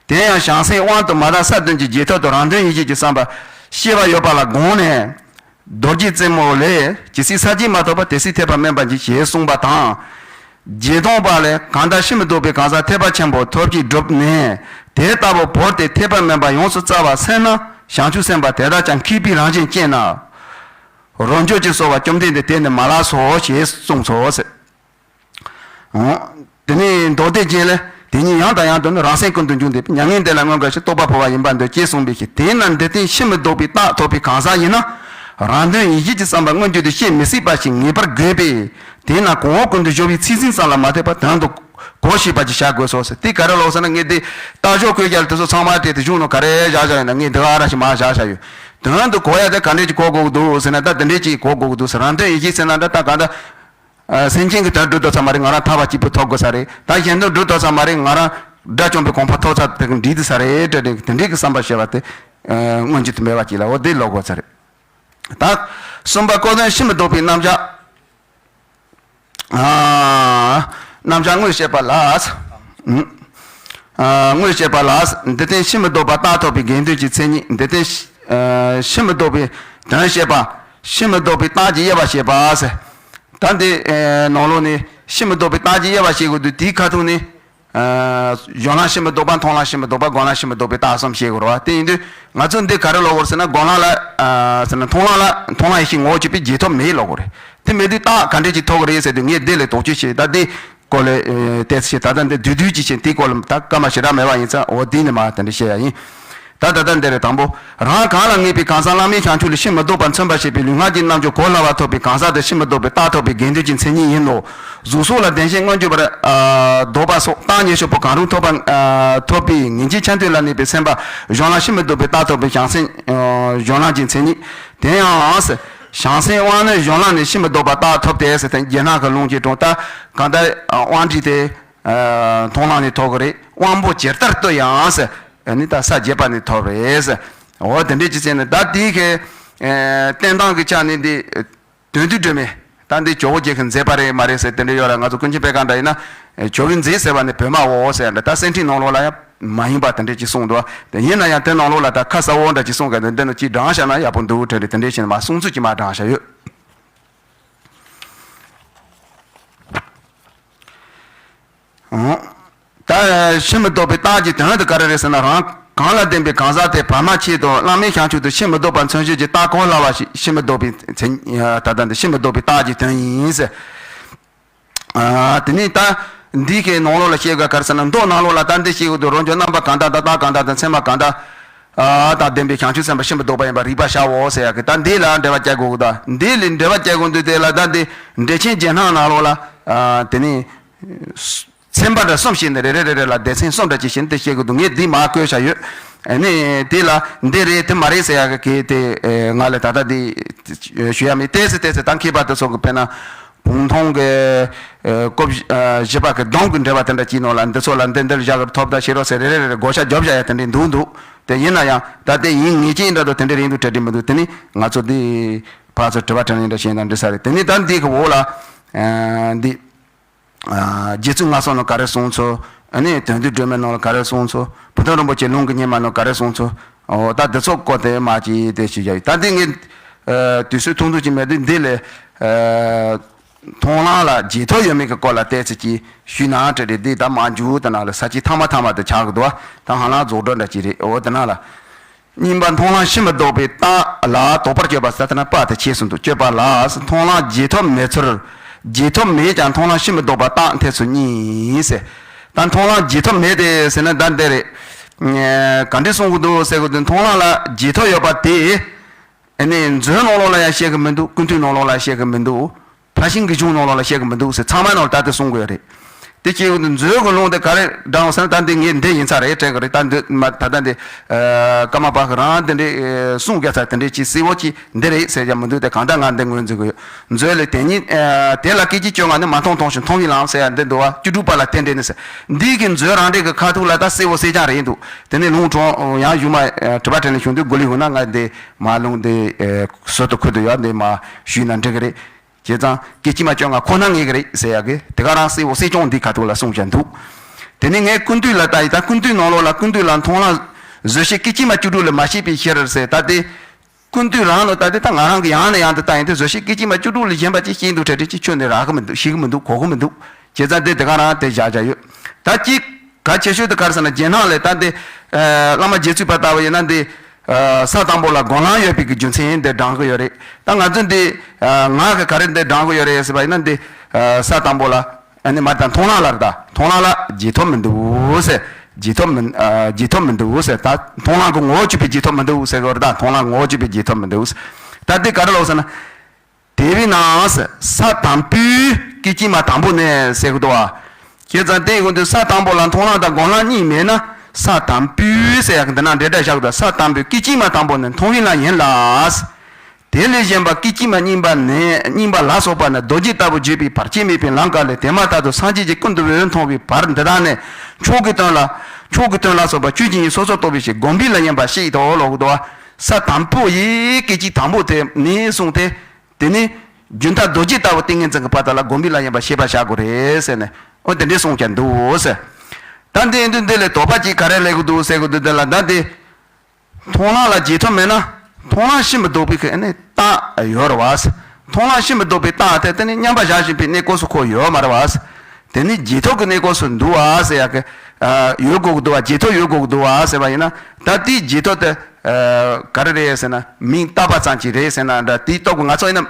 དེ་ཡང་བྱང་སེམས་དབང་དུ་མ་རག་ས་བདུན་གྱི་རྗེས་ཐོབ་ཏུ་རང་དོན་ཡིད་བྱེད་ཀྱི་བསམ་པ་སྐྱེ་བ་ཡོད་པ་ལ་དགོངས་ནས། རྡོ་རྗེ་རྩེ་མོ་ལས། ཇི་སྲིད་ས་བརྒྱད་མ་ཐོབ་པ་དེ་སྲིད་ཐེག་པ་དམན་པ་ཉིད་ཞེས་གསུངས་པ་དང་། རྗེ་དང་པ་ལས། གང་ལྟར་ཕྱིར་མི་ལྡོག་པའི་གང་ཟག་ཐེག་པ་ཆེན་པོ་ཐོབ་ཀྱིས་བསྒྲུབས་ནས་དེ་ལྟ་བུ་བོར་ཏེ་ཐེག་པ་དམན་པ་ཡོངས་སུ་བཙལ་བར་སེམས་ན་བྱང་ཆུབ་སེམས་དཔའ་དེ་དག་ཀྱང་མཁས་པའི་རང་བཞིན་ཅན་ན་རབ་འབྱམས་ཀྱིས་གསོལ་བ་བཅོམ་ལྡན་འདས་དེ་ནི་མ་ལགས་སོ་ཞེས་གསུངས་སོ་ཟེར། འོ། དེ་ནས་མདོ་སྡེ་རྒྱན་ལས། དེ་ཉིད་ཡང་དང་ཡང་དུ་ནི་རང་སེམས་ཀུན་ཏུ་འབྱུང་སྟེ་མྱ་ངན་འདས་ལ་མངོན་དགའ་ཞིང་རྟོགས་པ་འཕོ་བ་ཡིན་པར་འདོད་ཅེས་གསུངས་པའི་ཕྱིར། དེས་ན་འདི་ལྟར་ཕྱིར་མི་ལྡོག་པའི་རྟགས་ཐོབ་པའི་གང་ཟག་ཡིན་ན། རང་དོན་ཡིད་བྱེད་ཀྱི་བསམ་པ་མངོན་གྱུར་དུ་བཤད་མི་སྲིད་པ་ཞིག་ངེས་པར་དགོས་པས། དེས་ན་གོང་འོག་ཀུན་ཏུ་སྦྱོར་བའི་ཚིག་ཟིན་ཙམ་ལ་མ་ལྟོས་པར་དོན་དུ་གོ་ཤེས་པ་ཅིག་བྱ་དགོས་སོ་ཟེར། དེ་ག་རེ་ལབ་ཟེར་ན། ངས་འདི་རྟགས་སྦྱོར་བཀོད་རྒྱ་ལ་དེ་ཚོ་ཚང་མ་སྤྲད་དེ་གཞུང་ནང་ག་རེ་བཞག་བཞག་ཡོད་ན་ངས་འདི་ག་ར་ཞིག་མར་བཞག་བཞག་ཡོད། དོན་དུ་གོ་ཡ་དེ་ག་འདྲས་ཅིག་གོ་དགོས་ཀྱི་འདུག་ཟེར་ན། ད་འདི་འདྲས་ཅིག་གོ་དགོས་ཀྱི་འདུག་ཟེར། རང་དོན་ཡིད་བྱེད་ཟེར་ན་འདྲ་ད་ག་འདྲ། ཨ། སེམས་ཅན་གྱི་དོན་སྒྲུབ་ཐུབ་ས་མ་རེད། ང་རང་ཐར་པ་གཅིག་པུ་ཐོབ་དགོས་ས་རེད། ད་གཞན་དོན་སྒྲུབ་ཐུབ་ས་མ་རེད། ང་རང་ དགྲ་བཅོམ་པའི་གོ་འཕང་ཐོབ་ཚར་དེ་གི་འགྲིག་དུ་ས་རེད་དྲ་དེ་དེ་འདྲའི་གི་བསམ་པ་བྱས་པ་དེ་མངོན་གྱི་དུ་མེད་པ་ཅིག་ལ་འོ་དེ་ལོག་དགོས་ས་རེད། ད་གསུམ་པ་ཀོ་དོན་ཕྱི་མི་ལྡོག་པའི་རྣམ་གཞག་རྣམ་གཞག་དངོས་བཤད་པ་ལ། དངོས་བཤད་པ་ལ། འདི་ལྟར་ཕྱི་མི་ལྡོག་པ་རྟགས་ཐོབ་པའི་དགེ་འདུན་གྱི་མཚན་ཉིད། འདི་ལྟར་ཕྱི་མི་ལྡོག་པའི་དོན་བཤད་པ། ཕྱི་མི་ལྡོག་པའི་རྟགས་ཀྱི་དབྱེ་བ་བཤད་པ། ད་འདི་ནང་ལོགས་ནས་ཕྱི་མི་ལྡོག་པའི་རྟགས་ཀྱི་དབྱེ་བ་བཤད་དགོས་དུས་དེའི་ཁ་ཐུག་ནས། གཞན་ལམ་ཕྱི་མི་ལྡོག་པ། མཐོང་ལམ་ཕྱི་མི་ལྡོག་པ། སྒོམ་ལམ་ཕྱི་མི་ལྡོག་པའི་རྟགས་གསུམ་བཤད་དགོས་རེད་བ། དེ་ཡིན་དུས་ང་ཚོ་འདི་ག་རེ་ལབ་དགོས་རེད་ཟེར་ན། སྒོམ་ལམ་ལ་ཟེར་ན་མཐོང་ལམ་ལ་མཐོང་ལམ་ཡེ་ཤེས་ངོ་བོ་གཅིག་པའི་རྗེས་ཐོབ་མེད་ལབ་དགོས་རེད། དེ་མེད་དུས་རྟགས་ག་འདྲས་ཅིག་ཐོབ་ཀྱི་རེད་ཟེར་དུས་ངས་འདི་ལས་དོགས་གཅོད་བྱས། ད་འདི་སྐོར་ལ་ཏོག་ཙམ་བཤད། ད་ལྟ་འདི་བསྡུས་བསྡུས་ཅིག་བྱས། དེའི་སྐོར་ལ་ད་སྐར་མ་ཞེ་དྲག་མེད་པ་ཡིན་ཙང་འོ་འདི་ནས་མར་དེ་འདྲ་བཤད་ཡ་ཡིན། ད་ད་ལྟ་འདི་རེད། དང་པོ། རང་གང་ལ་ངེས་པའི་གང་ཟག་བླ་མེད་བྱང་ཆུབ་ལ་ཕྱིར་མི་ལྡོག་པར་མཚོན་པར་བྱེད་པའི་ལུས་ངག་གི་རྣམ་འགྱུར་གོ་སླ་བ་ཐོབ་པའི་གང་ཟག་དེ་ཕྱིར་མི་ལྡོག་པའི་རྟགས་ཐོབ་པའི་དགེ་འདུན་གྱི་མཚན་ཉིད་ཡིན་ནོ། གཟུགས་སོགས་ལ་བདེན་ཞེན་མངོན་གྱུར་པར་ལྡོག་པ་སོགས་རྟགས་ཉེར་གཅིག་པོ་གང་རུང་ཐོབ་པ། ཐོབ་པའི་ངེས་འབྱིན་ཆ་མཐུན་ལ་གནས་པའི་སེམས་པ་གཞན་ལམ་ཕྱིར་མི་ལྡོག་པའི་རྟགས་ཐོབ་པའི་བྱང་སེམས་གཞན་ལམ་གྱི་མཚན་ཉིད། དེ་ཡང་། བྱང་སེམས་དབང་ནི་གཞན་ལམ་ནས་ཕྱིར་མི་ལྡོག་པ་རྟགས་ཐོབ་སྟེ་ཟེར་ཏེ་རྒྱན་སྣ་གི་ལུང་གིས་དྲངས། ད་གང་ལྟར་དབང་དྲིས་ཏེ། མཐོང་ལམ་ནས་ཐོབ་ཀྱི་རེད། དབང་པོ་ཇི་ལྟར་ལྟོས་ཡང་ཟེར། ནི་ད་ས་བརྒྱད་པ་ནས་ཐོབ་རེད་ཟེར། འོ་དེ་འདྲས་ཅི་ཟེར་ན། ད་དེའི་གི་བསྟན་སྟངས་ཀྱི་ཆ་ནས་འདི་དོན་བསྡུ་སྒྲོན་མེ། ད་འདི་ཇོ་བོ་རྗེ་གིས་མཛད་པ་རེད་མ་རེད་ཟེར་དེ་འདྲས་ཡོད་ར། ང་ཚོ་ཀུན་མཁྱེན་པད་དཀར་འདྲ་ཡིན་ན་ཇོ་བོས་མཛད་ཟེར་བ་ནི་བོད་མ་འོ་ཟེར་ཡ་འདྲ། ད་གསེར་ཕྲེང་ནང་ལོགས་ལ་ཡང་མ་ཡིན་པ་དེ་འདྲས་ཅིག་གསུངས་འདུག་དེ་ཡིན་ན་ཡང་དེ་ནང་ལོགས་ལ་ད་ཁ་གསལ་བོ་འདྲ་ཅིག་གསུངས་ག་འདི་འདི་ནི་ཅིག་བགྲངས་བཞག་ན་ཡག་པོ་འདུག་དྲན་ཏེ་དེ་འདྲས་བྱས་ནས་མར་གསུང་ཚུལ་གྱིས་མར་བགྲངས་བཞག་ཡོད། ད་ཕྱིར་མི་ལྡོག་པའི་རྟགས་ཀྱི་དོན་དེ་ག་རེ་རེད་ཟེར་ན། རང་གང་ལ་བདེན་པའི་གང་ཟག་དེ་བར་མ་ཆད་དུ་བླ་མེད་བྱང་ཆུབ་ཏུ་ཕྱིར་མི་ལྡོག་པར་མཚོན་བྱེད་ཀྱི་རྟགས་གོ་སླ་བ་ཞིག་ཕྱིར་མི་ལྡོག་པའི་མཚན། ད་ལྟ་འདི་ཕྱིར་མི་ལྡོག་པའི་རྟགས་ཀྱི་དོན་ཡིན་ཟེར། དེ་ནས་ད་འདི་གའི་ནང་ལོགས་ལ་བཤད་དགོས་ག་རེ་ཟེར་ན། མདོ་ནང་ལོགས་ལ་ད་འདི་བཤད་དགོས་འདུག་རང་བྱུང་རྣམ་པ་གང་དག་དང་། རྟགས་གང་དག་དང་། མཚན་མ་གང་དག་ཨ་དང་ལྡན་པའི་བྱང་ཆུབ་སེམས་དཔའ་ཕྱིར་མི་ལྡོག་པ་ཡིན་པར་རིག་པར་བྱའོ་ཟེར་ཡག་གི་ད་འདི་ལ་འགྲེལ་བ་བྱ་དགོས་གི། ད་འདི་ལ་འགྲེལ་བ་བྱ་དགོས་འདུག་དེ་ལ་ད་འདི་འགྲེལ་ཆེན་རྒྱན་སྣ་ནང་ལོགས་ལ་དེ་ནས་ཚན་པ་འདྲ་གསུམ་བཤད་ནས་རེ་རེ་རེ་རེ་ལ་སྡེ་ཚན་གསུམ་འདྲ་ཅིག་བཤད་ནས་དེ་བཤད་དགོས་འདུག་ངས་འདི་མར་བཀོད་བཞག་ཡོད། ཨ་ནི་དེ་ལ་འདི་རེད་དེ་མ་རེད་ཟེར་ཡག་གི་དེ་ང་ལ་ད་ལྟ་འདི་ཞུ་ཡ་མེད། ཏོག་ཙམ་ཏོག་ཙམ་ད་མཁས་པ་དེ་ཚོ་གི་དཔེར་ན། བུམ་ཐང་གི་སྐོར་བཞི་པ་གི་གདུང་གི་འགྲེལ་པ་དེ་འདྲ་ཅིག་ནང་ལ་འདི་ཚོ་ལ་འདི་འདིར་བཞག་གི་ཐོབ་ད་ཤེས་རོགས་ཟེར་རེ་རེ་རེ་རེ་བགོ་བཤའ་རྒྱོབ་བཞག་ཡ་དེ་འདྲས་འདུག་འདུག་དེ་ཡིན་ན་ཡང་ད་དེ་ཡིན་ངེས་ཅན་འདྲ་འདུག་དེ་འདྲས་རེད་འདུག་གྲ་སྒྲིག་མི་འདུག་དེ་ནི་ང་ཚོ་འདི་ཕར་ཚུར་དྲི་བ་དྲིས་ལན་འདྲ་བྱས་ན་འགྲིག་ས་རེད། དེ་ནི་ད་འདི་གི་འོག་ལ་འདི་རྗེ་བཙུན་མངའ་གསོལ་ནང་ག་རེ་གསུངས་ཚུལ། ཨ་ནི་དོན་བསྡུས་སྒྲོན་མེ་ནང་ལ་ག་རེ་གསུངས་ཚུལ། བུ་སྟོན་རིན་པོ་ཆེ་ལུང་གི་སྙེ་མ་ནང་ག་རེ་གསུངས་ཚུལ། འོ་ད་འདི་ཚོ་སྐོར་དེ་མ་ཅིག་དེ་ཞུ་རྒྱུ་ཡོད། ད་འདི་ངས་དུས་ཚོད་ཐུང་ཐུང་ཅིག་མེད་དུས་འདི་ལས། མཐོང་ལམ་ལ་རྗེས་ཐོབ་ཡོད་མེད་ཀྱི་སྐོར་ལ་ཏོག་ཙམ་ཅིག་ཞུས་ན་དྲི་རེད། འདི་ད་མ་མཇུག་དེ་ནང་ལ་ས་བཅད་ཐ་མ་ཐ་མ་དེ་ཆགས་ཀྱི་འདུག་ད་ཧ་ལམ་རྫོགས་འགྲོ་འདྲ་ཅིག་རེད། འོ་དེ་ནང་ལ། གཉིས་པ་མཐོང་ལམ་ཕྱིར་མི་ལྡོག་པའི་རྟགས་ལ་དོགས་པར་གྱུར་པ་ཟེར་དེ་ན་པ་དེ་ཆད་སོང་འདུག་བཅོས་པ་ལ། མཐོང་ལམ་རྗེས་ཐོབ་མེད་ཚུལ། རྗེས་ཐོབ་མེད་ཀྱང་མཐོང་ལམ་ཕྱིར་མི་ལྡོག་པ་རྟགས་འཐད་ཚུལ་གཉིས་ཟེར། ད་མཐོང་ལམ་རྗེས་ཐོབ་མེད་དེ་ཟེར་ན་ད་འདི་རེད། ག་འདྲས་གསུང་གི་འདུག་ཟེར་གི་འདུག་མཐོང་ལམ་ལ་རྗེས་ཐོབ་ཡོད་པ་དེ། ཨ་ནི་མཛོད་ནང་ལོགས་ལ་ཡང་བཤད་གི་མི་འདུག་ཀུན་བཏུས་ནང་ལོགས་ལ་བཤད་གི་མི་འདུག་ཕར་ཕྱིན་གྱི་གཞུང་ནང་ལོགས་ལ་བཤད་གི་མི་འདུག་ཟེར་ཚང་མ་ནང་ལ་ད་དེ་གསུང་གི་ཡོད་རེད། དེ་སྐྱེས་བུ་མཛོད་ཀྱི་ལུང་དེ་ག་རེ་དྲངས་ཟེར་ན་ད་འདི་ངས་འདི་ཡིན་ས་རེད་དྲན་གི་རེད། ད་འདི་མ་ད་ལྟ་འདི་ཀརྨ་པ་གི་རང་འདི་འདྲའི་གསུང་རྒྱག་ས་དེ་འདྲའི་ཅིག་གསལ་བོ་ཅིག་འདི་རེད་ཟེར་ཡ་མི་འདུག་དེ་གང་ལྟར་ང་འདི་ངོས་འཛིན་གི་ཡོད། མཛོད་ལས་དེ་ཉིད་དེ་ལ་སྐད་ཅིག་བཅོ་ལྔ་ནི་མ་མཐོང་མཐོང་ཞིང་མཐོང་བའི་ལམ་ཟེར་ཡ་འདི་འདུག་བ། བཅུ་དྲུག་པ་ལ་རྟེན་འབྲེལ་ནི་ཟེར། འདི་གི་མཛོད་རང་འགྲེལ་གི་ཁ་ཐུག་ལ་ད་གསལ་བོ་གསལ་རྐྱང་རེད་འདུག་དེ་ནས་ལུང་དྲངས་ཡང་ཡུལ་མ་དྲི་བ་དྲིས་ལན་ཞུ་འདུག་གོ་ལི་ཡོད་ན་ང་འདི་མ་ལུང་འདི་ཟུར་དུ་ཁུར་དུ་ཡོད་འདི་མ་ཞུས་ན་འགྲིག་གི་རེད། བྱས་ཙང་སྐད་ཅིག་མ་བཅོ་ལྔ་ཁོ་ན་ངེས་ཀྱི་རེད་ཟེར་ཡག་གི་དེ་ག་རང་གསལ་བོ་གསལ་རྐྱང་འདི་ཁ་ཐུག་ལ་གསུངས་བཞག་འདུག་དེ་ནས་ངས་ཀུན་བཏུས་ལ་ལྟ་ཡི། ད་ཀུན་བཏུས་ནང་ལོགས་ལ་ཀུན་བཏུས་ལ་མཐོང་ལམ་བཟོད་ཤེས་སྐད་ཅིག་མ་བཅུ་དྲུག་ལས་མ་བཤད་པའི་ཕྱིར་ཟེར། ད་དེ་ཀུན་བཏུས་རང་ལ་ད་དེ་ད་ང་རང་གི་ཡང་ནས་ཡང་དུ་ལྟ་ཡིན་དུས་བཟོད་ཤེས་སྐད་ཅིག་མ་བཅུ་དྲུག་ལས་གཞན་པ་ཅིག་ཤེས་འདུག་གྲ་སྒྲིག་ཅིག་ཁྱོན་ནས་རག་གི་མི་འདུག་ཤེས་གི་མི་འདུག་གོ་གི་མི་འདུག་བྱས་ཙང་དེ་དེ་ག་རང་དེ་བཞག་བཞག་ཡོད། ད་གཅིག་གལ་ཆེ་ཤོས་དེ་ག་རེ་ཟེར་ན་རྗེས་གནང་ལས་ད་དེ་བླ་མ་རྗེ་བཙུན་པ་ལྟ་བུ་ཡིན་ན་དེ། ས་དང་པོ་ལ་སྒོམ་ལམ་ཡོད་པའི་གི་རྒྱུ་མཚན་འདི་དྲངས་གི་ཡོད་རེད། ད་ང་ཚོ་འདི་ངག་གི་ག་རེ་འདི་དྲངས་གི་ཡོད་རེད་ཟེར་བ་ཡིན་ན་འདི་ས་དང་པོ་ལ་ཨ་ནི་མར་དང་མཐོང་ལམ་ལ་རེད། ད་མཐོང་ལམ་ལ་རྗེས་ཐོབ་མི་འདུག་ཟེར། རྗེས་ཐོབ་མི་རྗེས་ཐོབ་མི་འདུག་ཟེར། ད་མཐོང་ལམ་གི་ངོ་བོ་གཅིག་པའི་རྗེས་ཐོབ་མི་འདུག་ཟེར་གི་རེད། ད་མཐོང་ལམ་ངོ་བོ་གཅིག་པའི་རྗེས་ཐོབ་མི་འདུག་ཟེར། ད་འདི་ག་རེ་ལབ་ཟེར་ན། དེ་བས་ན་ས་དང་པོའི་སྐད་ཅིག་མ་དང་པོ་ནས་ཟེར་གི་འདུག་བ། བྱས་ཙང་དེ་ཡོང་དུས་ས་དང་པོ་ལ་མཐོང་ལམ་དང་སྒོམ་ལམ་གཉིས་མེད་ན་ས་དང་པོའི་ཟེར་ཡག་གི་འདི་ན་འབྲེལ་སྒྲ་བཞག་གི་འདུག་ས་དང་པོའི་སྐད་ཅིག་མ་དང་པོ་ནས་མཐོང་བའི་ལམ་ཡིན་ལ། དེ་ལས་གཞན་པ་སྐད་ཅིག་མ་གཉིས་པ་ནས་གཉིས་པ་ལ་སོགས་པ་ནི་རྡོ་རྗེ་ལྟ་བུ་བརྗོད་པའི་བར་ཆད་མེད་པའི་ལམ་ག་ལས་དེ་མ་ཐག་ཏུ་སངས་རྒྱས་ཀྱི་སྐུ་མདོག་འོད་མཐོང་བའི་བར་འདི་དག་ནི་མཆོག་གི་དོན་ལ་མཆོག་གི་དོན་ལ་སོགས་པ་ཆོས་ཀྱི་དབྱིངས་སོ་སོར་རྟོགས་པའི་ཕྱིར་བསྒོམ་པའི་ལམ་ཡིན་པ་ཤེས་ཏོ་ལོག་ཏོ། ས་དང་པོ་ཡི་སྐད་ཅིག་དང་པོ་དེ་ནས་བཟུང་སྟེ། དེ་ནི་རྒྱུན་མཐའ་རྡོ་རྗེ་ལྟ་བུ་ཏིང་ངེ་འཛིན་གྱི་བར་དག་ལ་བསྒོམ་པའི་ལམ་ཡིན་པ་ཤེས་པར་བྱ་དགོས་རེད་ཟེར་ནས་ཨོ་དེ་འདྲས་གསུངས་ཀྱང་འདུག་ཟེར། ད་འདི་ཡིན་དུས་འདི་ལས་དོགས་པ་ཅིག་ག་རེ་སླེབས་ཀྱི་འདུག་ཟེར་གྱི་འདུག་འདི་ལ་ད་འདི། མཐོང་ལམ་ལ་རྗེས་ཐོབ་མེད་ན། མཐོང་ལམ་ཕྱིར་མི་ལྡོག་པའི་གི་ཨ་ནི་རྟགས་ཡོད་རེད་བ། མཐོང་ལམ་ཕྱིར་མི་ལྡོག་པའི་རྟགས་དེ་དེ་ནི་མཉམ་པར་བཞག་བཞིན་པའི་གནས་སྐབས་སུ་ཁོ་ཡོད་མ་རེད་བ། དེ་ནི་རྗེས་ཐོབ་ཀྱི་གནས་སྐབས་སུ་འདུག་བ་ཟེར་ཡག་གི་ཡོད་དགོས་ཀྱི་འདུག་བ། རྗེས་ཐོབ་ཡོད་དགོས་ཀྱི་འདུག་བ་ཟེར་བ་ཡིན་ན། ད་དེའི་རྗེས་ཐོབ་དེ་ག་རེ་རེད་ཟེར་ན། མིང་བཏགས་པ་ཙམ་ཅིག་རེད་ཟེར་ན་འདྲ། དེའི་སྟོབས་ཀྱིས་ང་ཚོ་ཡིན་ན་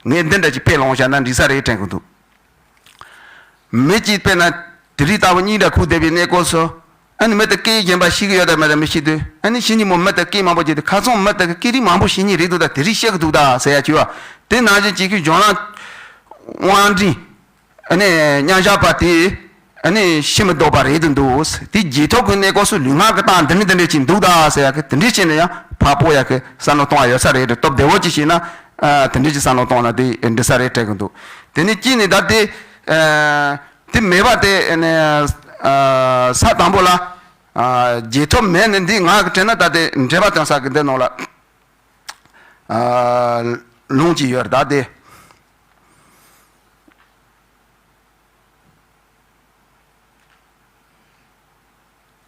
ངས་འདི་འདྲ་ཅིག་དཔེ་ལོངས་བཞག་ན་འགྲིག་ས་རེད་དྲན་གྱི་འདུག་མི་གཅིག་དཔེར་ན་དེ་རིགས་ལྟ་བུ་སྙིང་འདྲ་ཁུག་བསྡད་པའི་གནས་སྐབས་སུ། ཨ་ནི་མི་དེ་སྐད་གཞན་པ་ཤེས་ཀྱི་ཡོད་དམ་མེད་དམ་མི་ཤེས་དུས། ཨ་ནི་ཤེས་ཉིན་མོ་མི་དེ་སྐད་མང་པོ་བརྗེད་དུས་ཁ་ཚང་མི་དེ་གི་སྐད་རིགས་མང་པོ་ཤེས་ཉིན་རེད་འདུག་ད་དེ་རིགས་བཤད་ཀྱི་འདུག་ད་ཟེར་ཡ་བྱས་པ། དེ་ནང་བཞིན་གཅིག་གི་སྦྱོར་ལམ་དབང་འབྲིང་། ཨ་ནི་མཉམ་བཞག་པ་དེ། ཨ་ནི་ཕྱིར་མི་ལྡོག་པ་རེད་དུ་འདུག་དེ་རྗེས་ཐོབ་ཀྱི་གནས་སྐབས་སུ་ལུས་ངག་གི་རྟགས་འདི་འདྲ་འདི་འདྲ་ཅིག་འདུག་ད་ཟེར་ཡ་གི་དེ་འདྲ་བྱས་ན་ཡང་ཕར་སྤོ་ཡ་གི་བསམ་བློ་གཏོང་བ་ཡོད་ས་རེད། སྟོབས་བདེ་བོ་ཅིག་བྱས་ན། ཨ་དེ་འདྲ་ཅིག་བསམ་བློ་གཏོང་ན་དེ་འགྲིག་ས་རེད་དྲན་གྱི་འདུག་དེ་ནས་གཅིག་ནས་ད་དེ། ཨ་དེ་མེད་པ་དེ་ནས་ཨ་ས་དང་པོ་ལ། ཨ་རྗེས་ཐོབ་མེད་ནས་འདི་ངག་གི་དྲན་ན་ད་དེ་འགྲེལ་པ་སྟོན་ས་གི་འདི་ནང་ལ། ཨ་ལུང་ཅིག་ཡོད་རེད་ད་དེ།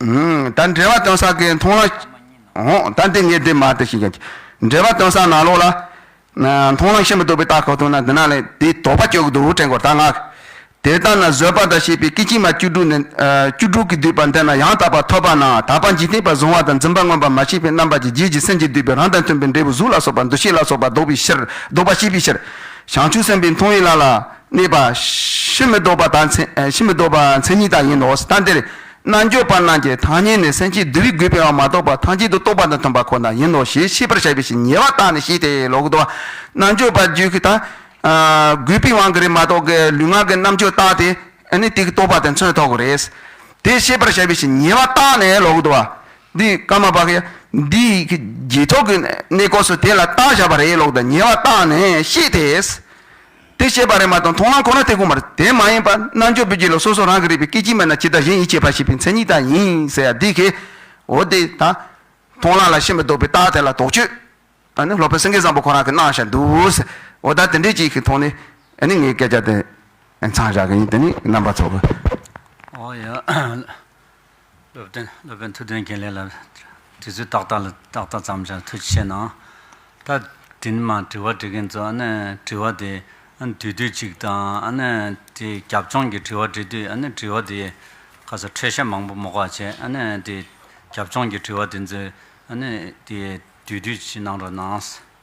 ཨུམ། ད་འགྲེལ་པ་སྟོན་ས་གི་མཐོང་ལམ། འོང་ད་འདི་ངས་འདི་མ་དེ་ཤེས་ཀྱང་། འགྲེལ་པ་སྟོན་ས་ནང་ལོགས་ལ། མཐོང་ལམ་ཕྱིར་མི་ལྡོག་པའི་རྟགས་ཁོ་ཐུག་ན་འདི་ན་ལས་དེའི་དོགས་པ་གཅོད་ཀྱི་འདུག་དྲན་དགོས་ད་ང་། དེ་ལྟར་ན་བཟོད་པ་དང་ཞེས་པའི་སྐད་ཅིག་མ་བཅུ་དྲུག་ནི། ཨ་བཅུ་དྲུག་གིས་བསྡུས་པ་འདི་ན་ཡང་དག་པར་ཐོབ་པ་ན་དག་པ་འཇིག་རྟེན་པར་བཟུང་བ་དང་འཛིན་པ་མངོན་པར་མ་ཤེས་པའི་རྣམ་པ་ཀྱི་རྗེས་ཀྱི་སེམས་ཀྱིས་བསྡུས་པའི་རང་དང་མཐུན་པའི་འབྲས་བུ་གཟུགས་ལ་སོགས་པ་འདུ་ཤེས་ལ་སོགས་པ་ལྡོག་པའི་ཕྱིར་ལྡོག་པ་ཤེས་པའི་ཕྱིར། བྱང་ཆུབ་སེམས་དཔའི་མཐོང་བའི་ལམ་ལ་གནས་པ་ཕྱིར་མི་ལྡོག་པ་དང་མཚན་ཕྱིར་མི་ལྡོག་པ་མཚན་ཉིད་དག་ཡིན་ནོ། ད་འདིར་རྣལ་འབྱོར་པ་རྣམས་ཀྱི་ཐ་སྙད་ནི་སེམས་ཅན་འདུལ་བའི་དགོས་པའི་དབང་མ་གཏོགས་པ་ཐམས་ཅད་དུ་གཏོགས་པ་དང་མཐུན་པ་ཁོ་ན་ཡིན་ནོ་ཞེས་ཤེས་པར་བྱ་བའི་ཕྱིར་ཉེ་བར་བརྟགས་ནས་ཤེས་ཏེ་ལོག་ཏུ་བ། རྣལ་འབྱོར་པ་རྒྱུད་ཀྱི་ད། ཨ་དགོས་པའི་དབང་གིས་རེད་མ་གཏོགས་ཀྱི་ལུས་ངག་གི་རྣལ་འབྱོར་བརྟགས་ཏེ་ཨ་ནི་དེ་གི་རྟོགས་པ་དེ་མཚོན་ཐུབ་ཀྱི་རེད། དེ་ཤེས་པར་བྱ་བའི་ཕྱིར་ཉེ་བར་བརྟགས་ནས་ལོག་ཏུ་བ། འདི་ཀ་མ་པ་ཀི་འདི་གི་རྗེས་ཐོབ་ཀྱི་གནས་སྐབས་སུ་དེ་ལ་བརྟགས་བཞག་པ་རེད་ལོག་ཏུ་ཉེ་བར་བརྟགས་ནས་ཤེས་ཏེ། དེ་ཤེས་པ་རེད་མ་གཏོགས་མཐོང་ལམ་ཁོ་ན་དེ་ཀུན་མ་རེད། དེ་མ་ཡིན་པ་རྣལ་འབྱོར་པའི་རྒྱུད་ལ་སོ་སོ་རང་གིས་རིག་པའི་སྐད་ཅིག་མ་ན་ཇི་ལྟར་གཞན་ཡིད་ཆེས་པ་ཞེས་པའི་མཚན་ཉིད་དག་ཡིན་ཟེར་ཡ་འདི་གི། འོ་དེ་ད། མཐོང་ལམ་ལ་ཕྱིར་མི་ལྡོག་པའི་རྟགས་དེ་ལ་དོགས་གཅོད། ཨ་ནི་སློབ་དཔོན་སེང་གེ་བཟང་པོ་ཁོ་རང་གིས་གནང་བཞག་འདུག་ཟེར། འོ་ད་དེ་འདྲའི་ཅིག་གི་ཐོག་ནས་ཨ་ནི་ངའི་སྐད་ཆ་དེ་མཚམས་བཞག་གི་ཡིན། དེ་ནི་རྣམ་པ་ཚོ་གི། ཨོ་ཡ། སློབ་དཔོན་སློབ་དཔོན་ཐུབ་བསྟན་རྒྱལ་ལེགས་ལ་དུས་ཚོད་ཏག་ཏག་ལ་ཏག་ཏག་ཙམ་ཅིག་ཐུགས་རྗེ་ཆེ་གནང་། ད་དེ་ནི་མ་དྲི་བ་འདྲི་མཁན་ཚོ་ཨ་ནི་དྲི་བ་དེ་ཨ་ནི་དུས་དུས་གཅིག་དང་ཨ་ནི་དེ་རྒྱབ་ལྗོངས་ཀྱི་དྲི་བ་འདྲི་དུས་ཨ་ནི་དྲི་བ་དེ་ག་ས་འཕྲོས་ཤ་མང་པོ་མ་གོ་བ་བྱས། ཨ་ནི་དེ་རྒྱབ་ལྗོངས་ཀྱི་དྲི་བ་དེ་ཚོ་ཨ་ནི་དེ་དུས་དུས་ཅིག་གནང་རོགས་གནང་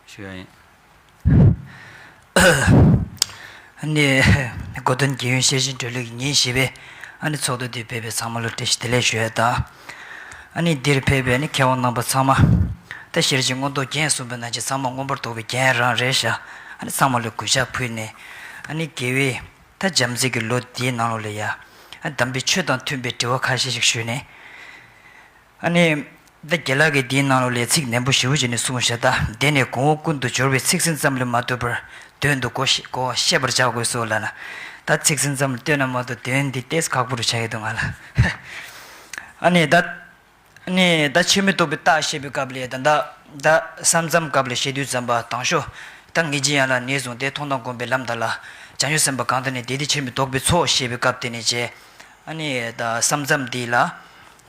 ཞུ་ཡ་ཡིན། ཨ་ནི་གོ་སྟོན་རྒྱལ་ཡོན་ཤེར་ཕྱིན་གྲོལ་ལུགས་ཀྱི་ཉིན་བཞི་པའི་ཨ་ནི་ཚོགས་འདུ་འདིར་ཕེབས་པའི་ཚང་མ་ལ་བཀྲ་ཤིས་བདེ་ལེགས་ཞུ་ཡ་དང་། ཨ་ནི་འདིར་ཕེབས་པའི་ཨ་ནི་མཁས་དབང་རྣམ་པ་ཚང་མ། ད་ཤེར་ཕྱིན་མངོན་རྟོགས་རྒྱན་གསུངས་པའི་ནང་བཞིན་ཚང་མ་མངོན་པར་རྟོགས་པའི་རྒྱན་རང་རེད་ཤག་ཨ་ནི་ཚང་མ་ལ་གུས་ཕྱག་ཕུལ་ནས། ཨ་ནི་རྒྱལ་བའི་ད་བྱམས་བརྩེ་གི་ལོ་འདིའི་ནང་ལོགས་ལ་ཡ། ཨ་དམ་པའི་ཆོས་དང་མཐུན་པའི་དྲི་བ་ཁ་ཤས་ཤིག་ཞུས་ནས། ཨ་ནི། ད་རྒན་ལགས་ཀྱིས་འདིའི་ནང་ལོགས་ལ་ཚིག་ནན་པོ་ཞེ་པོ་ཅིག་ནས་གསུངས་ཤག་ད་དེ་ནས་གོང་འོག་ཀུན་ཏུ་སྦྱོར་བའི་ཚིག་ཟིན་ཙམ་ལས་མ་ལྟོས་པར་དོན་དུ་གོ་ཤེས་གོ་བ་ཤེས་པར་བྱ་དགོས་སོ་ལབ་ན། ད་ཚིག་ཟིན་ཙམ་ལ་ལྟོས་ན་མ་གཏོགས་དོན་འདི་ཏོག་ཙམ་ཁག་པོ་རུ་ཆགས་ཀྱི་འདུག་ང་ལ། ཨ་ནི་ད། ཨ་ནི་ད་ཕྱིར་མི་ལྡོག་པའི་རྟགས་བཤད་པའི་སྐབས་ལ་ད་ད་ད་ས་མཚམས་སྐབས་ལ་བཤད་དུས་ཙམ་པ་དང་ཤོས། ད་ངེས་འབྱིན་ཡན་ལག་ནས་བཟུང་སྟེ་མཐོང་དང་སྒོམ་པའི་ལམ་དག་ལ། བྱང་ཆུབ་སེམས་དཔའ་གང་དེ་ནས་དེ་དེ་ཕྱིར་མི་ལྡོག་པའི་ཚོགས་བཤད་པའི་སྐབས་དེ་ནས་བྱས། ཨ་ནི་ད་ས་མཚམས་འདི་ལ།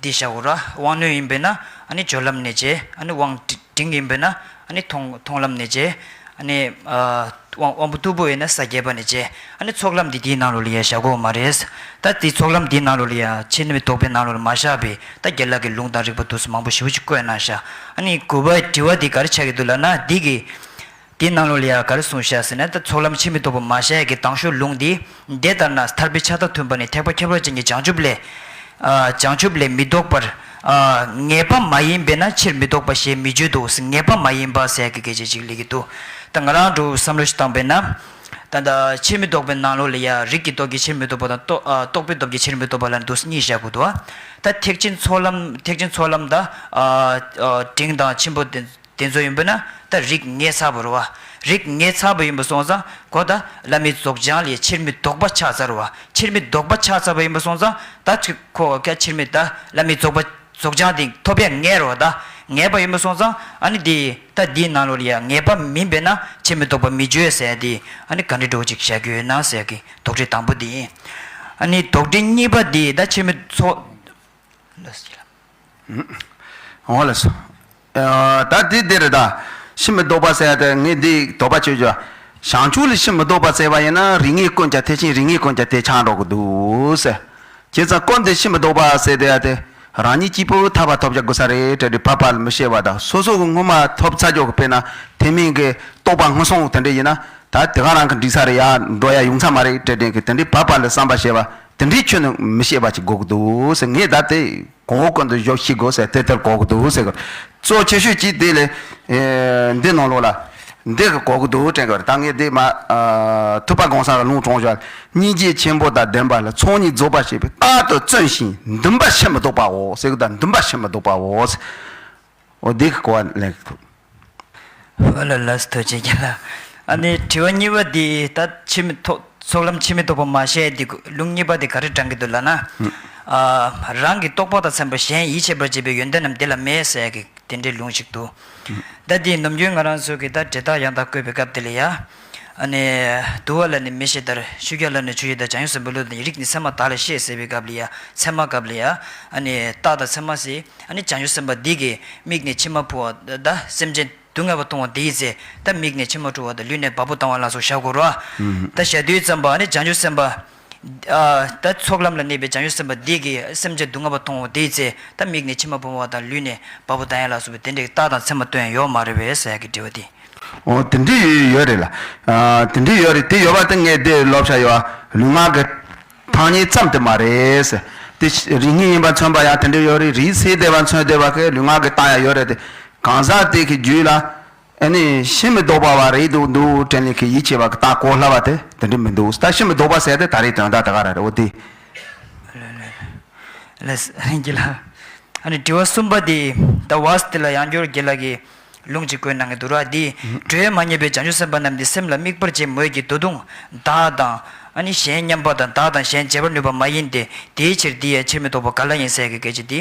འདི་བཞག་གོ་ར་དབང་རྣོན་ཡིན་པས་ན་ཨ་ནི་སྦྱོར་ལམ་ནས་བྱས། ཨ་ནི་དབང་འབྲིང་ཡིན་པས་ན་ཨ་ནི་མཐོང་མཐོང་ལམ་ནས་བྱས། ཨ་ནི་ཨ་དབང་དབང་པོ་རྟུལ་པོ་ཡིན་ན་ས་བརྒྱད་པ་ནས་བྱས། ཨ་ནི་ཚོགས་ལམ་འདི་དེའི་ནང་ལོགས་ལ་ཡ་བཞག་གོ་མ་རེད། ད་དེ་ཚོགས་ལམ་འདིའི་ནང་ལོགས་ལ་ཡ་ཕྱིར་མི་ལྡོག་པའི་ནང་ལོགས་ལ་མ་བཞག་པའི་ད་རྒན་ལགས་ཀྱི་ལུང་དང་རིགས་པ་འདུག་སེ་མང་པོ་ཞེ་པོ་ཅིག་བཀོད་གནང་ཤག་ཨ་ནི་དགུ་པའི་དྲི་བ་འདི་ག་རེ་ཆགས་ཀྱི་འདུག་ལབ་ན་འདི་གི་དེའི་ནང་ལོགས་ལ་ཡང་ག་རེ་གསུངས་བཞག་ཟེར་ན། ད་ཚོགས་ལམ་ཕྱིར་མི་ལྡོག་པ་མ་བཤད་ཀྱི་དང་ཤོས་ལུང་འདི། དེ་ལྟར་ན་ཐར་པའི་ཆ་དང་མཐུན་པ་ནི་ཐེག་པ་ཁྱད་པར་ཅན་གྱི་བྱང་ཆུབ་ལས། ཨ་བྱང་ཆུབ་ལས་མི་ལྡོག་པར། ཨ་ངེས་པ་མ་ཡིན་པས་ན་ཕྱིར་མི་ལྡོག་པ་ཞེས་མི་བརྗོད་དོ། ངེས་པ་མ་ཡིན་པ་ཟེར་གྱི་སྐད་ཆ་ཅིག་སླེབས་ཀྱི་འདུག་ད་ང་རང་ཚོ་བསམ་བློ་ཞིག་བཏང་པས་ན། ད་ད་ཕྱིར་མི་ལྡོག་པའི་ནང་ལོགས་ལ་ཡང་རིགས་ཀྱི་སྟོབས་ཀྱིས་ཕྱིར་མི་ལྡོག་པ་དང་རྟོག་ཨ་རྟོག་པའི་སྟོབས་ཀྱིས་ཕྱིར་མི་ལྡོག་པ་ལ་འདུག་གཉིས་བཞག་དགོས་འདུག་ད་ཐེག་ཆེན་ཚོགས་ལམ་ཐེག་ཆེན་ཚོགས་ལམ་ད་ཨ་ཨ་འབྲིང་དང་ཆེན་པོ་དེ། དེ་ཚོ་ཡིན་པ་ན་ད་རིགས་ངེས་ཚར་བ་རེད་བ། རིགས་ངེས་ཚར་བ་ཡིན་པ་སོང་ཙང་ཁོ་ད་བླ་མེད་རྫོགས་བྱང་ལས་ཕྱིར་མི་ལྡོག་པ་ཆགས་ཚར་བ། ཕྱིར་མི་ལྡོག་པ་ཆགས་ཚར་བ་ཡིན་པ་སོང་ཙང་ད་ཁྱོད་ཁོ་ཀྱ་ཕྱིར་མི་ད་བླ་མེད་རྫོགས་པ་རྫོགས་བྱང་དེ་ཐོབ་ཡ་ངེས་རེད་བ། ད་ངེས་པ་ཡིན་པ་སོང་ཙང་ཨ་ནི་དེ་ད་དེའི་ནང་ལོགས་ལ་ཡ་ངེས་པ་མིན་པས་ན་ཕྱིར་མི་ལྡོག་པ་མི་བརྗོད་ཟེར་ཡ་དེ་ཨ་ནི་ག་འདྲ་འདྲ་བོ་ཅིག་བཞག་རྒྱུ་ཡོད་ན་ཟེར་ཡ་གི་དོགས་འདྲི་དང་པོ་དེ་ཡིན། ཨ་ནི་དོགས་འདྲི་གཉིས་པ་དེ་ད་ཕྱིར་མི་ཚོགས། འོ་ལགས་སོ། ཨ། ད་དེ་འདི་རེད་ད། ཕྱིར་མི་ལྡོག་པ་ཟེར་ཡ་དེ་ངས་འདི་དོགས་པ་ཆོད་ཆོད། བྱང་ཆུབ་ལ་ཕྱིར་མི་ལྡོག་པ་བཙལ་བ་ཡིན་ན་རིགས་ངེས་ཀུན་ཀྱང་དེ་བཞིན་རིགས་ངེས་ཀུན་ཀྱང་དེ་ཆགས་འགྲོ་གི་འདུག་ཟེར། བྱས་ཙང་ཀུན་ཏུ་ཕྱིར་མི་ལྡོག་པ་ཟེར་དེ་ཡ་དེ་རང་ཉིད་གཅིག་པུ་ཐར་པ་ཐོབ་བྱ་དགོས་ས་རེད་དྲན་དུས་བར་བར་ལ་མི་ཤེས་པ་དང་སོ་སོ་གི་སྔོན་མ་ཐོབ་ཚར་ཀྱོག་གི་དཔེར་ན་དེ་མིན་གྱི་རྟོགས་པ་སྔོན་སོང་དེ་འདྲ་ཡིན་ན་ད་དེ་ག་རང་གི་འགྲིག་ས་རེད་ཡ་འགྲོ་ཡ་ཡོང་ས་མ་རེད་དྲན་དྲན་གི་དེ་འདྲའི་བར་བར་ལ་བསམ་པ་བྱས་པ། དེ་འདྲའི་ཁྱོན་ནས་མི་ཤེས་པ་ཅིག་དགོས་ཀྱི་འདུག་ཟེར། ངས་ད་དེ་གོ་བོ་ཀུན་ཏུ་བཞག་ཤེས་དགོས་ཟེར། དེ་ལྟར་གོ་གི་འདུག་ཟེར་གི། གཙོ་ཆེ་ཤོས་ཅིག་དེ་ལས་ཨེ་འདི་ནང་ལོགས་ལ་འདི་གི་གོ་གི་འདུག་དྲན་གི་རེད། ད་ངས་འདི་མ་ཨ་ཐུབ་པ་གང་ཟག་གི་ལུང་དྲངས་བཞག་སྙིང་རྗེ་ཆེན་པོ་དང་ལྡན་པ་ལ་ཚོགས་གཉིས་རྫོགས་པར་བྱེད་པའི་རྟག་ཏུ་བརྩོན་ཞིང་འདུན་པ་ཕྱིར་མི་ལྡོག་པའོ་ཟེར་གི། ད་འདུན་པ་ཕྱིར་མི་ལྡོག་པའོ་ཟེར། འོ་འདི་གི་གོ་བ་ལེན་གི་འདུག། ཨོ་ལ་ལ་སི་ཐོས་ཅན་རྒན་ལགས། ཨ་ནི་དྲི་བ་གཉིས་པ་འདི་ད་ཕྱིར་མི་ལྡོག་ཚོགས་ལམ་ཕྱིར་མི་ལྡོག་པ་མ་བཤད་འདི་ལུང་གཉིས་པ་འདི་ག་རེ་དྲངས་ཀྱི་འདུག་ལབ་ན། ཨ་རང་གི་རྟོགས་པ་དང་མཚན་པ་གཞན་ཡིད་ཆེས་པར་བྱེད་པའི་ཡོན་ཏན་རྣམས་འདི་ལ་མེད་ཟེར་གི་དེ་འདྲའི་ལུང་ཞིག་འདུག། ད་འདི་ནམ་རྒྱུན་ང་རང་ཚོ་གི་ད་འབྲས་རྟགས་ཡང་དག་བཀོད་པའི་སྐབས་འདི་ལ་ཡ། ཨ་ནི་དུ་བ་ལ་ནི་མེ་ཞེས་བརྡར། ཆོས་རྒྱལ་ལ་ནི་ཆུ་ཞེས་བརྡར། བྱང་ཆུབ་སེམས་དཔའི་བློ་དང་ནི། རིགས་ནི་མཚན་མ་དག་ལས་ཤེས་ཟེར་བའི་སྐབས་ལ་ཡ་མཚན་མ་སྐབས་ལ་ཡ་ཨ་ནི་རྟགས་དང་མཚན་མ་ཟེར། ཨ་ནི་བྱང་ཆུབ་སེམས་དཔའ་འདི་གིས་མིག་ནས་མཆི་མ་ཕོ་བ་ད་སེམས་ཅན་སྡུག་བསྔལ་བ་མཐོང་བ་དེའི་ཚེ་ད་མིག་ནས་མཆི་མ་བྲོ་བ་དང་ལུས་ནས་བ་སྤུ་ལྡང་བ་ལ་སོགས་བཞག་དགོས་རོ། ད་བཞག་དུས་ཙམ་པ་ཨ་ནི་བྱང་ཆུབ་སེམས་དཔའ་ཨ་ད་ཚོགས་ལམ་ལ་གནས་པའི་བྱང་ཆུབ་སེམས་དཔའ་འདི་གིས་སེམས་ཅན་སྡུག་བསྔལ་བ་མཐོང་བ་དེའི་ཚེ་ད་མིག་ནས་མཆི་མ་ཕོ་བ་དང་ལུས་ནས་བ་སྤུ་ལྡང་ཡ་ལ་སོགས་པའི་དེ་འདྲའི་རྟགས་དང་མཚན་མ་སྟོན་ཡ་ཡོད་མ་རེད་པས་ཟེར་ཡ་གི་དྲི་བ་དེ། འོ་དེ་འདྲའི་ཡོད་རེད་ལ། ཨ་དེ་འདྲའི་ཡོད་རེད། དེ་ཡོད་པ་དེ་ངས་དེ་ལབ་བྱ་ཡོད། ལུས་ངག་གི་ཐ་སྙད་ཙམ་དུ་མ་རེད་ཟེར། དེ་རིགས་ངེས་ཡིན་པ་མཚོན་པ་ཡང་དེ་འདྲ་ཡོད་རེད། རིགས་གསལ་བསྡད་པ་མཚོན་བསྡད་པ་གི་ལུས་ངག་གི་རྟགས་ཡང་ཡོད་རེད། དེ་གང་ཟག་དེ་གི་རྒྱུད་ལ་ཨ་ནི་ཕྱིར་མི་ལྡོག་པ་བ་རེད་འདུག་འདུག་དྲན་ལེ་གི་ཡིད་ཆེས་པ་གི་རྟགས་གོ་སླ་བ་དེ་དེ་འདྲ་མི་འདུག། ད་ཕྱིར་མི་ལྡོག་པ་ཟེར་དེ་ད་རེས་དོན་དག་ད་ག་ར་རེད། འོ་དེ། ལགས་རྒན་ལགས། ཨ་ནི་དྲི་བ་གསུམ་པ་དེ་ད་བ་སྟི་ལ་ཡང་སྐྱོར་རྒན་ལགས་ཀྱིས་ལུང་གཅིག་བཀོད་གནང་གི་འདུག་ར། འདི་གྲོལ་མ་ཉམས་པའི་བྱང་ཆུབ་སེམས་དཔའ་རྣམས་ཏེ་སེམས་ལ་དམིགས་པར་བྱེད་མོད་ཀྱི་འདོད་གདུང་བདག་དང་ཨ་ནི་གཞན་མཉམ་པ་དང་བདག་དང་གཞན་བརྗེ་བར་ནུས་པ་མ་ཡིན་ཏེ། དེའི་ཕྱིར་འདི་ཡང་ཕྱིར་མི་ལྡོག་པ་ག་ལ་ཡིན་ཟེར་གི་སྐད་ཆ་འདི།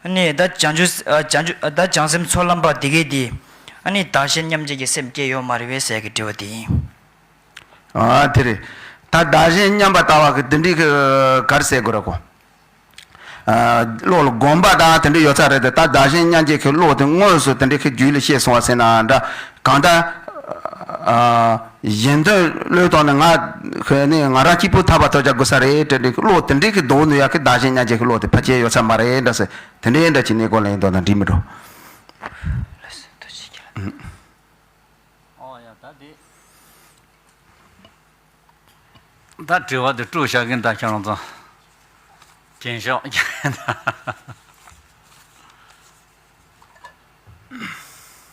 ཨ་ནི་ད་བྱང་ཆུབ་ཨ་བྱང་ཆུབ་ད་བྱང་སེམས་ཚོགས་ལམ་པ་འདི་གས་འདི་ཨ་ནི་བདག་གཞན་མཉམ་བརྗེ་གི་སེམས་སྐྱེ་ཡོད་མ་རེད་པས་ཟེར་གི་དྲི་བ་འདི་ཡིན། ཨ་དེ་རེད། ད་བདག་གཞན་མཉམ་པ་ལྟ་བ་གི་དེ་འདྲའི་གི་ག་རེ་ཟེར་དགོས་རེད་གོ། ཨ་བློ་ལ་སྒོམ་པ་དང་དེ་འདྲ་ཡོད་ཚར་རེད་དེ། ད་བདག་གཞན་མཉམ་བརྗེ་གི་བློ་དེ་དངོས་སུ་དེ་འདྲ་གི་རྒྱུད་ལ་སྐྱེས་སོང་བ་ཟེར་ན་འདྲ། གང་ལྟར་ཨ་གཞན་དོན་བློས་བཏང་ནས་ང་ཁོ་ནི་ང་རང་གཅིག་པུ་ཐར་པ་ཐོབ་བྱ་དགོས་ས་རེད་དེ་འདྲ་གི་བློ་དེ་འདྲ་གི་ལྡོག་ནུས་ཡ་གི་བདག་གཞན་མཉམ་བརྗེ་གི་བློ་དེ་ཕལ་ཆེར་ཡོད་ས་མ་རེད་འདྲ་ཟེར། དེ་འདྲའི་འདྲ་ཅིག་གནས་སྐོར་ལ་ཡིན་མདོག་ན་འགྲིག་མི་འགྲོ། ཨོ་ཡ་ད་དེ། ད་དྲི་བ་དེ་དཀྲུག་བཞག་གིན་ད་ཁྱེད་རང་ཚོ། རྒྱན་ཤོག་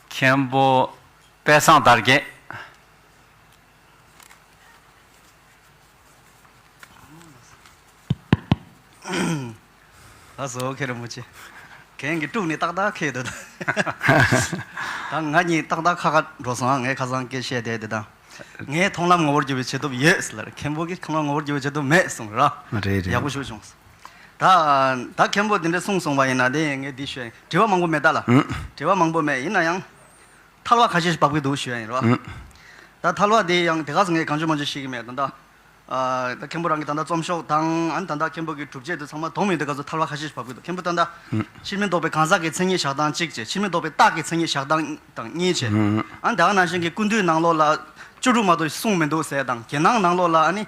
མཁན་པོ་དཔལ་བཟང་དར་རྒྱས། ལགས་སོ་མཁན་རིན་པོ་ཆེ། རྒན་གྱིས་དཀྲུགས་ནས་ཏག་ཏག་ཁེལ་འདུག། ད་ང་གཉིས་ཏག་ཏག་ཁ་ཁ་འགྲོ་སོང་། ངས་ཁ་སང་སྐད་བཤད་བསྡད་དེ་དང་། ངས་མཐོང་ལམ་ངོ་བོར་གྱུར་པའི་བྱེད་ཐབས་ཡོད་ཟེར་ལ། མཁན་པོ་གིས་མཐོང་ལམ་ངོ་བོར་གྱུར་པའི་བྱེད་ཐབས་མེད་གསུངས་ར། རེད་རེད། ཡག་པོ་ཞུ་བྱུང་། ད་ད་མཁན་པོ་དེ་འདྲ་གསུངས་སོང་བ་ཡིན་ན་དེ་ངས་འདི་ཞུ་ཡ་ཡིན། དྲི་བ་མང་པོ་མེད་ད་ལ། ཨུ། དྲི་བ་མང་པོ་མེད་ཡིན་ན་ཡང་། ཐལ་བ་ཁ་ཤས་ཤིག་བབས་ཀྱི་འདུག་ཞུ་ཡ་ཡིན་རོ། ཨུ། ད་ཐལ་བ་དེ་ཡང་དེ་ག་ཚོད་ངས་གང་བྱུང་མང་བྱུང་ཤེས་ཀྱི་མེད་ད་ལྟ། ཨ་ད་མཁན་པོ་རང་གི་ད་ལྟ་རྩོམ་ཤོག་དང་ཨ་ནི་ད་ལྟ་མཁན་པོ་གི་གྲུབ་འབྲས་དེ་ཚང་མ་བསྡོམས་ཡོང་དུས་སྐབས་སུ་ཐལ་བ་ཁ་ཤས་ཤིག་བབས་ཀྱི་འདུག། མཁན་པོ་ད་ལྟ། ཨུ། ཕྱིར་མི་ལྡོག་པའི་གང་ཟག་གི་མཚན་ཉིད་བཞག་སྟངས་གཅིག་བྱས། ཕྱིར་མི་ལྡོག་པའི་རྟགས་ཀྱི་མཚན་ཉིད་བཞག་སྟངས་དང་གཉིས་བྱས། ཨུ། ཨ་ནི་ད་ག་ནང་བཞིན་གྱི་ཀུན་བཏུས་ནང་ལོགས་ལ་བཅུ་དྲུག་མ་གཏོགས་གསུངས་མི་འདུག་ཟེར་དང་། རྒྱན་སྣང་ནང་ལོགས་ལ་ཨ་ནི།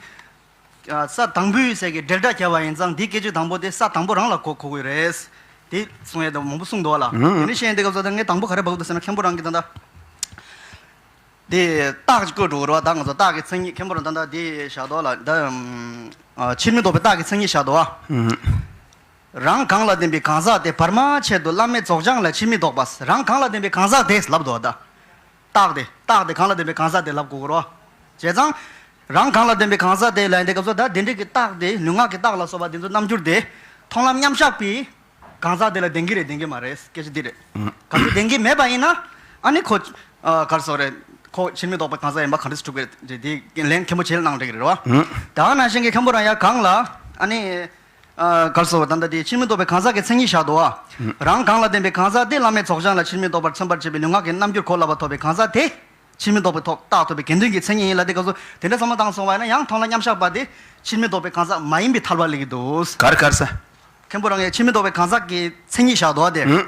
ས་དང་པོའི་ཟེར་གྱི་འབྲེལ་སྒྲ་བརྒྱབ་པ་ཡིན་ཙང་འདིའི་སྐད་ཆ་དང་པོ་དེ་ས་དང་པོ་རང་ལ་གོ་གོ་གི་རེད། དེ་གསུང་ཡས་དང་མང་པོ་གསུངས་འདུག་བ་ལ། ཨུ། དེ་ནི་བཤད་ཡས་འདི་སྐབས་སུ་ད་ངས་དང་པོ་ག་རེ་བབས་འདུག་ཟེར་ན་མཁན་པོ་རང་གིས་ད་ལྟ། དེ་རྟགས་ཀྱི་བཀོད་འགྲོ་གི་རེད་བ། ད་ང་ཚོ་རྟགས་ཀྱི་མཚན་ཉིད་མཁན་པོ་རང་ད་ལྟ་དེ་བཞག་འདུག་བ་ལ། ད་ཕྱིར་མི་ལྡོག་པའི་རྟགས་ཀྱི་མཚན་ཉིད་བཞག་འདུག་བ། ཨུ། རང་གང་ལ་ལྡན་པའི་གང་ཟག་དེ་བར་མ་ཆད་དུ་བླ་མེད་རྫོགས་བྱང་ལ་ཕྱིར་མི་ལྡོག་པ། རང་གང་ལ་ལྡན་པའི་གང་ཟག་དེ་ལབ་འདུག་བ་ད། རྟགས་དེ། རྟགས་དེ་གང་ལ་ལྡན་པའི་གང་ཟག་དེ་ལབ་དགོས་ཀྱི་རེད། བྱས་ཙང་། རང་གང་ལ་ལྡན་པའི་གང་ཟག་དེ་ལབ་ཡིན་དུས་སྐབས་སུ་ད་དེ་འདྲའི་གི་རྟགས་དེ་ལུས་ངག་གི་རྟགས་ལ་སོགས་པ་དེ་ཚོ་རྣམ་འགྱུར་དེ། མཐོང་ལམ་མཉམ་བཞག་པའི་གང་ཟག་དེ་ལ་ལྡན་གྱི་རེད་ལྡན་གྱི་མ་རེད་སྐད་ཆ་འདི་རེད། ཨུ། གལ་སྲིད་ལྡན་གྱི་མེད་པ་ཡིན་ན། ཨ་ནི་ཁོ་ཨ་ག་རེ་ཟེར་དགོས་རེད། ཁོ་ཕྱིར་མི་ལྡོག་པའི་གང་ཟག་ཡིན་པ་ག་འདྲ་སེ་གྲུབ་ཀྱི་རེད། དེ་ལན་མཁན་པོ་བྱས་ལ་གནང་འདྲ་གི་རེད་བ། ཧུམ། ད་ག་ནང་བཞིན་གྱི་མཁན་པོ་རང་ཡར་གོང་ལ་ཨ་ནི། ཨ་ག་རེ་ཟེར་དགོས། ད་ལྟ་དེ་ཕྱིར་མི་ལྡོག་པའི་གང་ཟག་གི་མཚན་ཉིད་བཞག་འདུག་བ། རང་གང་ལ་ལྡན་པའི་གང་ཟག་དེ་བླ་མེད་རྫོགས་བྱང་ལ་ཕྱིར་མི་ལྡོག་པར་མཚོན་པར་བྱེད་པའི་ལུས་ངག་གི་རྣམ་འགྱུར་གོ་སླ་བ་ཐོབ་པའི་གང་ཟག་དེ། ཕྱིར་མི་ལྡོག་པའི་ཐོབ་རྟགས་ཐོབ་པའི་དགེ་འདུན་གྱི་མཚན་ཉིད་ཡིན་ལ། དེ་སྐབས་སུ་དེ་འདྲ་བསམ་བློ་བཏང་སོང་བ་ཡིན་ན། ཡང་མཐོང་ལ་མཉམ་བཞག་པ་དེ་ཕྱིར་མི་ལྡོག་པའི་གང་ཟག་མ་ཡིན་པའི་ཐལ་བ་སླེབས་ཀྱི་འདུག་ག་རེ་ག་རེ་ཟེར། མཁན་པོ་རང་གིས་ཕྱིར་མི་ལྡོག་པའི་གང་ཟག་གི་མཚན་ཉིད་བཞག་འདུག་བ་དེ། ཧུམ།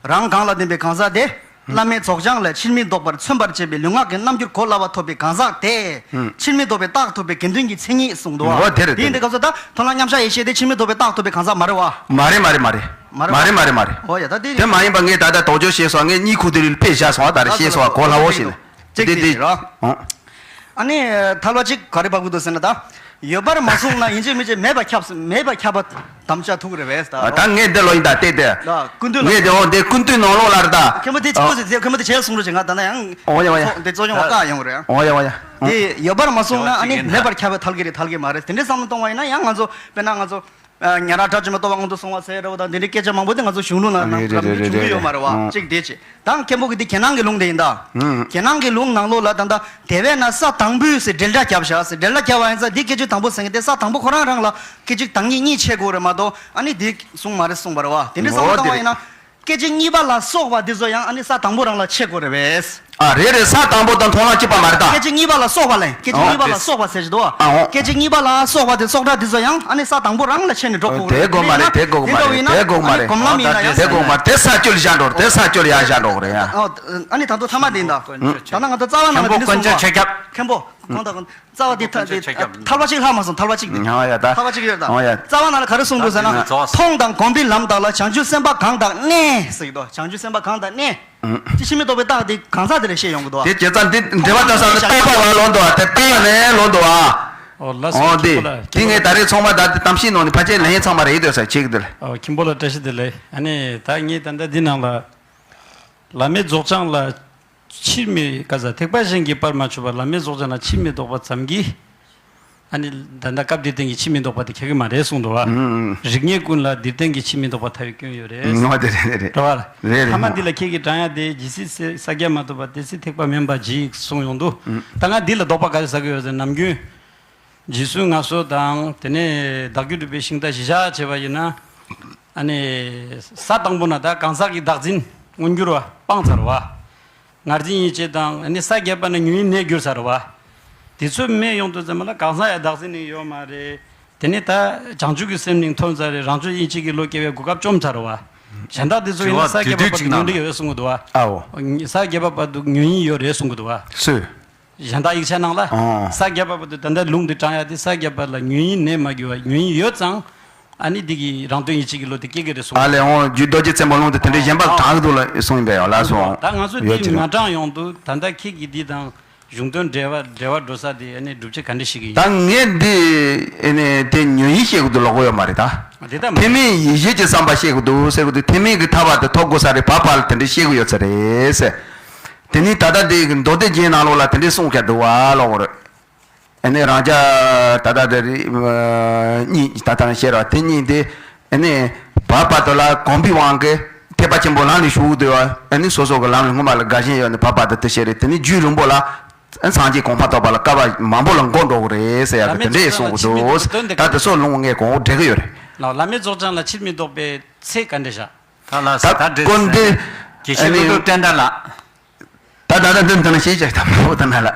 རང་གང་ལ་ལྡན་པའི་གང་ཟག་དེ། ཧུམ། བླ་མེད་རྫོགས་བྱང་ལ་ཕྱིར་མི་ལྡོག་པར་མཚོན་པར་བྱེད་པའི་ལུས་ངག་གི་རྣམ་འགྱུར་གོ་སླ་བ་ཐོབ་པའི་གང་ཟག་དེ། ཧུམ། ཕྱིར་མི་ལྡོག་པའི་རྟགས་ཐོབ་པའི་དགེ་འདུན་གྱི་མཚན་ཉིད་གསུངས་འདུག་བ། འོ་དེ་རེད། དེ་ཡིན་དུས་སྐབས་སུ་ད་མཐོང་ལ་མཉམ་བཞག་ཡེ་ཤེས་དེ་ཕྱིར་མི་ལྡོག་པའི་རྟགས་ཐོབ་པའི་གང་ཟག་མ་རེད་བ། མ་རེད་མ་རེད་མ་རེད། མ་རེད་བ། མ་རེད་མ་རེད་མ་རེད། འོ་ཡ། ད་དེ་དེ་མ་ཡིན་པ་ངས་ད་ལྟ་དོགས་གཅོད་བྱས་སོང་། ངས་གཉིད་ཁུག་དེ་རིལ་དཔེ་བཞག་སོང་བ། ད་རེ་ད་བཤད་སོང་བ། གོ་སླ་བོ་ཞིག་ནས་གཅིག་དེ་དེ་དེ་དེ་རེད། ཨོ། ཨ་ནི་ཐལ་བ་གཅིག་ག་རེ་བབས་ཀྱི་འདུག་ཟེར་ན། ད་ཡོད་པར་མ་བཟུང་ན་ཡིན་གཅིག་མིན་གཅིག་མེད་པ་ཁྱབ་མེད་པ་ཁྱབ་པ་དམ་བཅའ་ཐུག་རེད་བས། ད་ད་ངས་འདི་ལོ་ཡིན་ད་བལྟས་ཏེ། ད་ཀུན་བཏུས་ལ། ངས་དེ་འོ་དེ་ཀུན་བཏུས་ནང་ལོགས་ལ་རེད་ད། མཁན་པོ་དེ་ཅི་ཨོ། ཁོ་ཚོས་མཁན་པོ་དེ་བྱས་གསུང་རོགས་བྱེད། ང་ད་ནས་ཡང་འོ་ཡ་འོ་ཡ། ཚོགས་འདི་གཙོ་སྐྱོང་བ་བཀག་ཡོང་གི་རེད། འོ་ཡ་འོ་ཡ། དེ་ཡོད་པར་མ་བཟུང་ན་ཨ་ནི་མེད་པར་ཁྱབ་པའི་ཐལ་གྱི་རེད། ཐལ་གྱི་མ་རེད། དེ་འདྲའི་བསམ་བློ་གཏོང་བ་ཡིན་ན་ཡང་ང་ཚོ་དཔེར་ན་ང་ཚོ། ཉན་རང་སྒྲ་ཇི་མ་གཏོགས་པ་མངོན་དུ་སོང་བ་ཟེར་རོ་དང་དེ་འདྲའི་སྐད་ཆ་མང་པོ་དེ་ང་ཚོ་གཞུང་ལུགས་ནང་ནང་རེད་རེད་རེད་རེད་རེད། བྱུང་གི་ཡོད་མ་རེད་བ། ཨང་། གཅིག་དེ་བྱས། ད་མཁན་པོ་གི་དེ་རྒྱན་སྣང་གི་ལུང་དེ་ཡིན་ད། ཨང་། རྒྱན་སྣང་གི་ལུང་ནང་ལོགས་ལ་ད་ལྟ་དེ་བས་ན་ས་དང་པོའི་ཟེར་འགྲེལ་སྒྲ་བརྒྱབ་བཞག་ཟེར། འགྲེལ་སྒྲ་བརྒྱབ་པ་ཡིན་ཙང་དེ་སྐད་ཅིག་དང་པོ་ཟེར་མཁན་དེ་ས་དང་པོ་ཁོ་རང་རང་ལ་སྐད་ཅིག་དང་གཉིས་གཉིས་ཕྱེ་དགོས་རེད་མ་གཏོགས། ཨ་ནི་དེ་གསུངས་མ་རེད་གསུངས་པ་རེད་བ། དེ་འདྲའི་བསམ་བློ་བཏང་བ་ཡིན་ན། སྐད་ཅིག་གཉིས་པ་ལ་སོགས་པ་དེ་ཚོ་ཡང་ཨ་ནི་ས་དང་པོ་རང་ལ་ཕྱེ་དགོས་རེད་བས། ཨ་རེད་རེད། ས་དང་པོ་དང་མཐོང་ལམ་གཅིག་པ་མ་རེད་ད། སྐད་ཅིག་གཉིས་པ་ལ་སོགས་པ་ལ། སྐད་ཅིག་ཨོ། གཉིས་པ་ལ་སོགས་པ་ཟེར་གྱི་འདུག་བ། ཨ་འོ། སྐད་ཅིག་གཉིས་པ་ལ་སོགས་པ་དེ་སོགས་སྒྲ་དེ་ཚོ་ཡང་ཨ་ནི་ས་དང་པོ་རང་ལ་ཕྱེ་ནས་འགྲོ་དགོས་ཀྱི་རེད། དེ་དགོས་མ་རེད། དེ་དགོས་མ་རེད། དེ་དགོས་མ་རེད། ཨ་ནི་གོམས་ལམ་ཡིན་ན་ཡང་། དེ་དགོས་མ་རེད། དེ་ས་བཅུ་ལ་བཞག་འགྲོ་རེད། དེ་ས་བཅུ་ལ་ཡར་བཞག་འགྲོ་གི་རེད་ཡ། ཨོ། ཨ་ནི་ད་དུང་ཐ་མ་དེ་ཡིན་ད། ད་ང་ཚོ་རྩ་བ་ནང་ལ་དེ་འདྲ་གསུངས་པ། མཁན་པོ་ཀུན་མཁན་པོ་ཀུན་མཁན་པོ་ཀུན་མཁན་པོ། རྩ་བ་འདི་ཐ་འདི་ཐལ་བ་གཅིག་ལྷག་མ་སོང་། ཐལ་བ་གཅིག་འདི། ཨོ་ཡ་ད། ཐལ་བ་གཅིག་ཡོད་ད། ཨོ་ཡ། རྩ་བ་ནང་ལ་ག་རེ་གསུངས་འདུག་ཟེར་ན། ཨ་ནི་མཐོང་དང་གོམས་པའི་ལམ་དག་ལ་བྱང་ཆུབ་སེམས་དཔའ་གང་དག་གནས་ཟེར་གྱི་འདུག། བྱང་ཆུབ་སེམས་དཔའ་གང་དག་གནས། ཨུ། དེ་ཕྱིར་མི་ལྡོག་པའི་རྟགས་དེ་གང་ཟག་དེ་ལ་བཤད་ཡོང་གི་འདུག་བ། དེ་བྱས་ཙང་འདི་འགྲེལ་པ་ལྟ་ས་ནི་བརྟག་པ་བ་ལོན་འདུག་བ། དེ་བརྟག་ནས་ལོན་འདུག་བ། ཨོ་ལགས་སོ། ཨོ་དེ་མཁན་པོ་ལགས། དེ་ངས་ད་རེས་ཚང་མ་ད་དེ་གཏམ་བཤད་ནང་ནས་ཕལ་ཆེར་ལན་ཚང་མ་རེད་འདུག་ས་ཆེ་གི་འདུག་ལ། ཨོ་མཁན་པོ་ལ་བཀྲ་ཤིས་བདེ་ལེགས། ཨ་ནི་ད་ངས་ད་ལྟ་འདི་ནང་ལ། བླ་མེད་རྫོགས་བྱང་ལ། ཕྱིར་མི་ག་ས་ཐེག་པ་གཞན་གྱིས་སྤར་མ་ཆོག་པ། བླ་མེད་རྫོགས་བྱང་ལ་ཕྱིར་མི་ལྡོག་པ་ཙམ་གྱིས། ཨ་ནི་ད་ལྟ་སྐབས་འདིར་བསྟན་གྱི་ཕྱིར་མི་ལྡོག་པ་དེ་ཁེགས་ཀྱི་མ་རེད་གསུངས་འདུག་བ། ཨུམ། རིགས་ངེས་ཀུན་ལ་འདིར་བསྟན་གྱི་ཕྱིར་མི་ལྡོག་པ་ཐལ་བའི་སྐྱོན་ཡོད་རེད། ཨུམ། འོ་དེ་རེད་རེད་རེད། རེད་བ། རེད་རེད། ཐ་མ་འདི་ལ་ཁྱེད་ཀྱིས་དྲང་ཡ་དེ་ཇི་སྲིད་ས་སྐྱ་མ་ཐོབ་པ་དེ་སྲིད་ཐེག་པ་དམན་པ་ཇི་གསུངས་ཡོང་འདུག། ཨུམ། ད་ང་འདི་ལ་དོགས་པ་ག་རེ་ཟ་གི་ཡོད་ཟེར། ནམ་རྒྱུན། རྗེས་བསུ་ངལ་གསོ་དང་དེ་ནས་བདག་རྒྱུད་སྒྲུབ་པའི་ཤིང་རྟ་གཞི་བཞག་བྱས་པ་ཡིན་ན། ཨ་ནི་ས་དང་པོ་ན་ད་གང་ཟག་གི་བདག་འཛིན་མངོན་གྱུར་བ་སྤངས་ཚར་བ། ངར་འཛིན་ཡིད་བྱེད་དང་ཨ་ནི་ས་བརྒྱད་པ་ན་ཉོན་ཡིད་གནས་གྱུར་ཚར་བ། དེ་ཚོ་མེད་ཡོང་དུས་ཙམ་པ་ལ་གང་ཟག་ཡ་བདག་འཛིན་ནི་ཡོད་མ་རེད། དེ་ནས་ད་བྱང་ཆུབ་ཀྱི་སེམས་ནི་ཐོན་ཚར་རེད། རང་ཆོས་ཡིད་བྱེད་ཀྱི་བློ་སྐྱེ་བའི་གོ་སྐབས་བཅོམ་ཚར་བ། གཞན་དག་དེ་ཚོ་ཡིན་ན་ས་བརྒྱད་པ་བར་དུ་ཉོན་འདི་ཡོད་གསུང་གི་འདུག་བ། ཨའོ། ས་བརྒྱད་པ་བར་དུ་ཉོན་ཡིད་ཡོད་རེད་གསུང་གི་འདུག་བ། སུས། གཞན་དག་ཡིག་ཆ་ནང་ལ། ཨོ། ས་བརྒྱད་པ་བར་དུ་ད་ལྟ་ལུང་འདི་དྲངས་ཡ་དེ་ས་བརྒྱད་པ་ལ་ཉོན་ཡིད་གནས་མ་དགོས་པ། ཉོན་ཡིད་ཡོད་ཙང་། ཨ་ནི་འདི་གི་རང་དོན་ཡིད་བྱེད་ཀྱི་བློ་དེ་སྐྱེ་གི་རེད་གསུངས། ཨ་ལས་འོང་རྒྱུད་རྡོ་རྗེ་རྩེ་མོ་ལུང་དུ་དེ་འདྲའི་གཞན་པ་ཨོ། དྲངས་འདུག་ལ་གསུངས་ཡིན་པས་ཡོད་ལ་སོང་། ད་ང་ཚོ་ཡོད་འདི་ཅི་མ་ལ། དྲངས་ཡོང་དུས་ད་ལྟ་ཁྱེད་ཀྱིས་འདི་དང་གཞུང་དོན་འབྲེལ་བ་འབྲེལ་བ་འགྲོ་ས་དེ་ཨ་ནི་སྒྲུབ་བྱེད་ག་འདྲ་ཞིག་ཡིན། ད་ངས་འདི་ཨ་ནི་དེ་ཉོན་ཡིད་བཤད་གི་འདུག་ལབ་གི་ཡོད་མ་རེད་ད། དེ་ལྟ་མ་ཐེག་དམན་ཡིད་བྱེད་ཀྱི་བསམ་པ་བཤད་གི་འདུག་ཟེར་གི་འདུག། ཐེག་དམན་གྱི་ཐར་པ་དེ་ཐོབ་དགོས་ས་རེད། བར་བར་ལ་དེ་འདྲ་བཤད་གི་ཡོད་ས་རེད་ཟེར། དེ་ནི་ད་ལྟ་འདི་གི་མདོ་སྡེ་རྒྱན་ནང་ལོགས་ལ་དེ་འདྲའི་གསུངས་བཞག་འདུག་བ་ལབ་གི་རེད། ཨ་ནི་རང་ཅག་ད་ལྟ་འདི་རེད། གཉིས་ད་ལྟ་བཤད་ར་དེ་གཉིས་དེ་ཨ་ནི་བར་བར་དུ་ལ་གོམས་པའི་དབང་གིས་ཐེག་པ་ཆེན་པོའི་ལམ་ལ་ཞུགས་འདུག་བ། ཨ་ནི་སོ་སོ་གི་ལམ་ལ་སྔོན་མ་ལ་དགའ་ཞེན་ཡོད་ནི་བར་བར་དུ་དེ་བཤད་རེད། དེ་ནི་རྒྱུད་རིང་པོ་ལ་སངས་རྒྱས་གོ་འཕང་ཐོབ་པ་ལ་སྐལ་བ་མང་པོ་ལ་འགོར་འགྲོ་གི་རེད་ཟེར་ཡ་གི་དེ་འདྲས་གསུང་གི་འདུག། ད་དེ་ཚོ་ལུང་ངས་གོང་འོག་འགྲིག་གི་ཡོད་རེད། ལགས། བླ་མེད་རྫོགས་བྱང་ལ་ཕྱིར་མི་ལྡོག་པའི་ཚད་ག་འདྲ་བཞག། ད་ལགས་སོ། ད་ད་འགྲིག་སྐོར་འདི་དགེ་བཤེས་ཨ་ནི་ཀླུ་སྒྲུབ་བསྟན་དགྲ་ལགས། ད་ད་ད་འདི་འདི་ན་ཤེས་བྱ་ད་མ་བོ་ད་ན་ལ།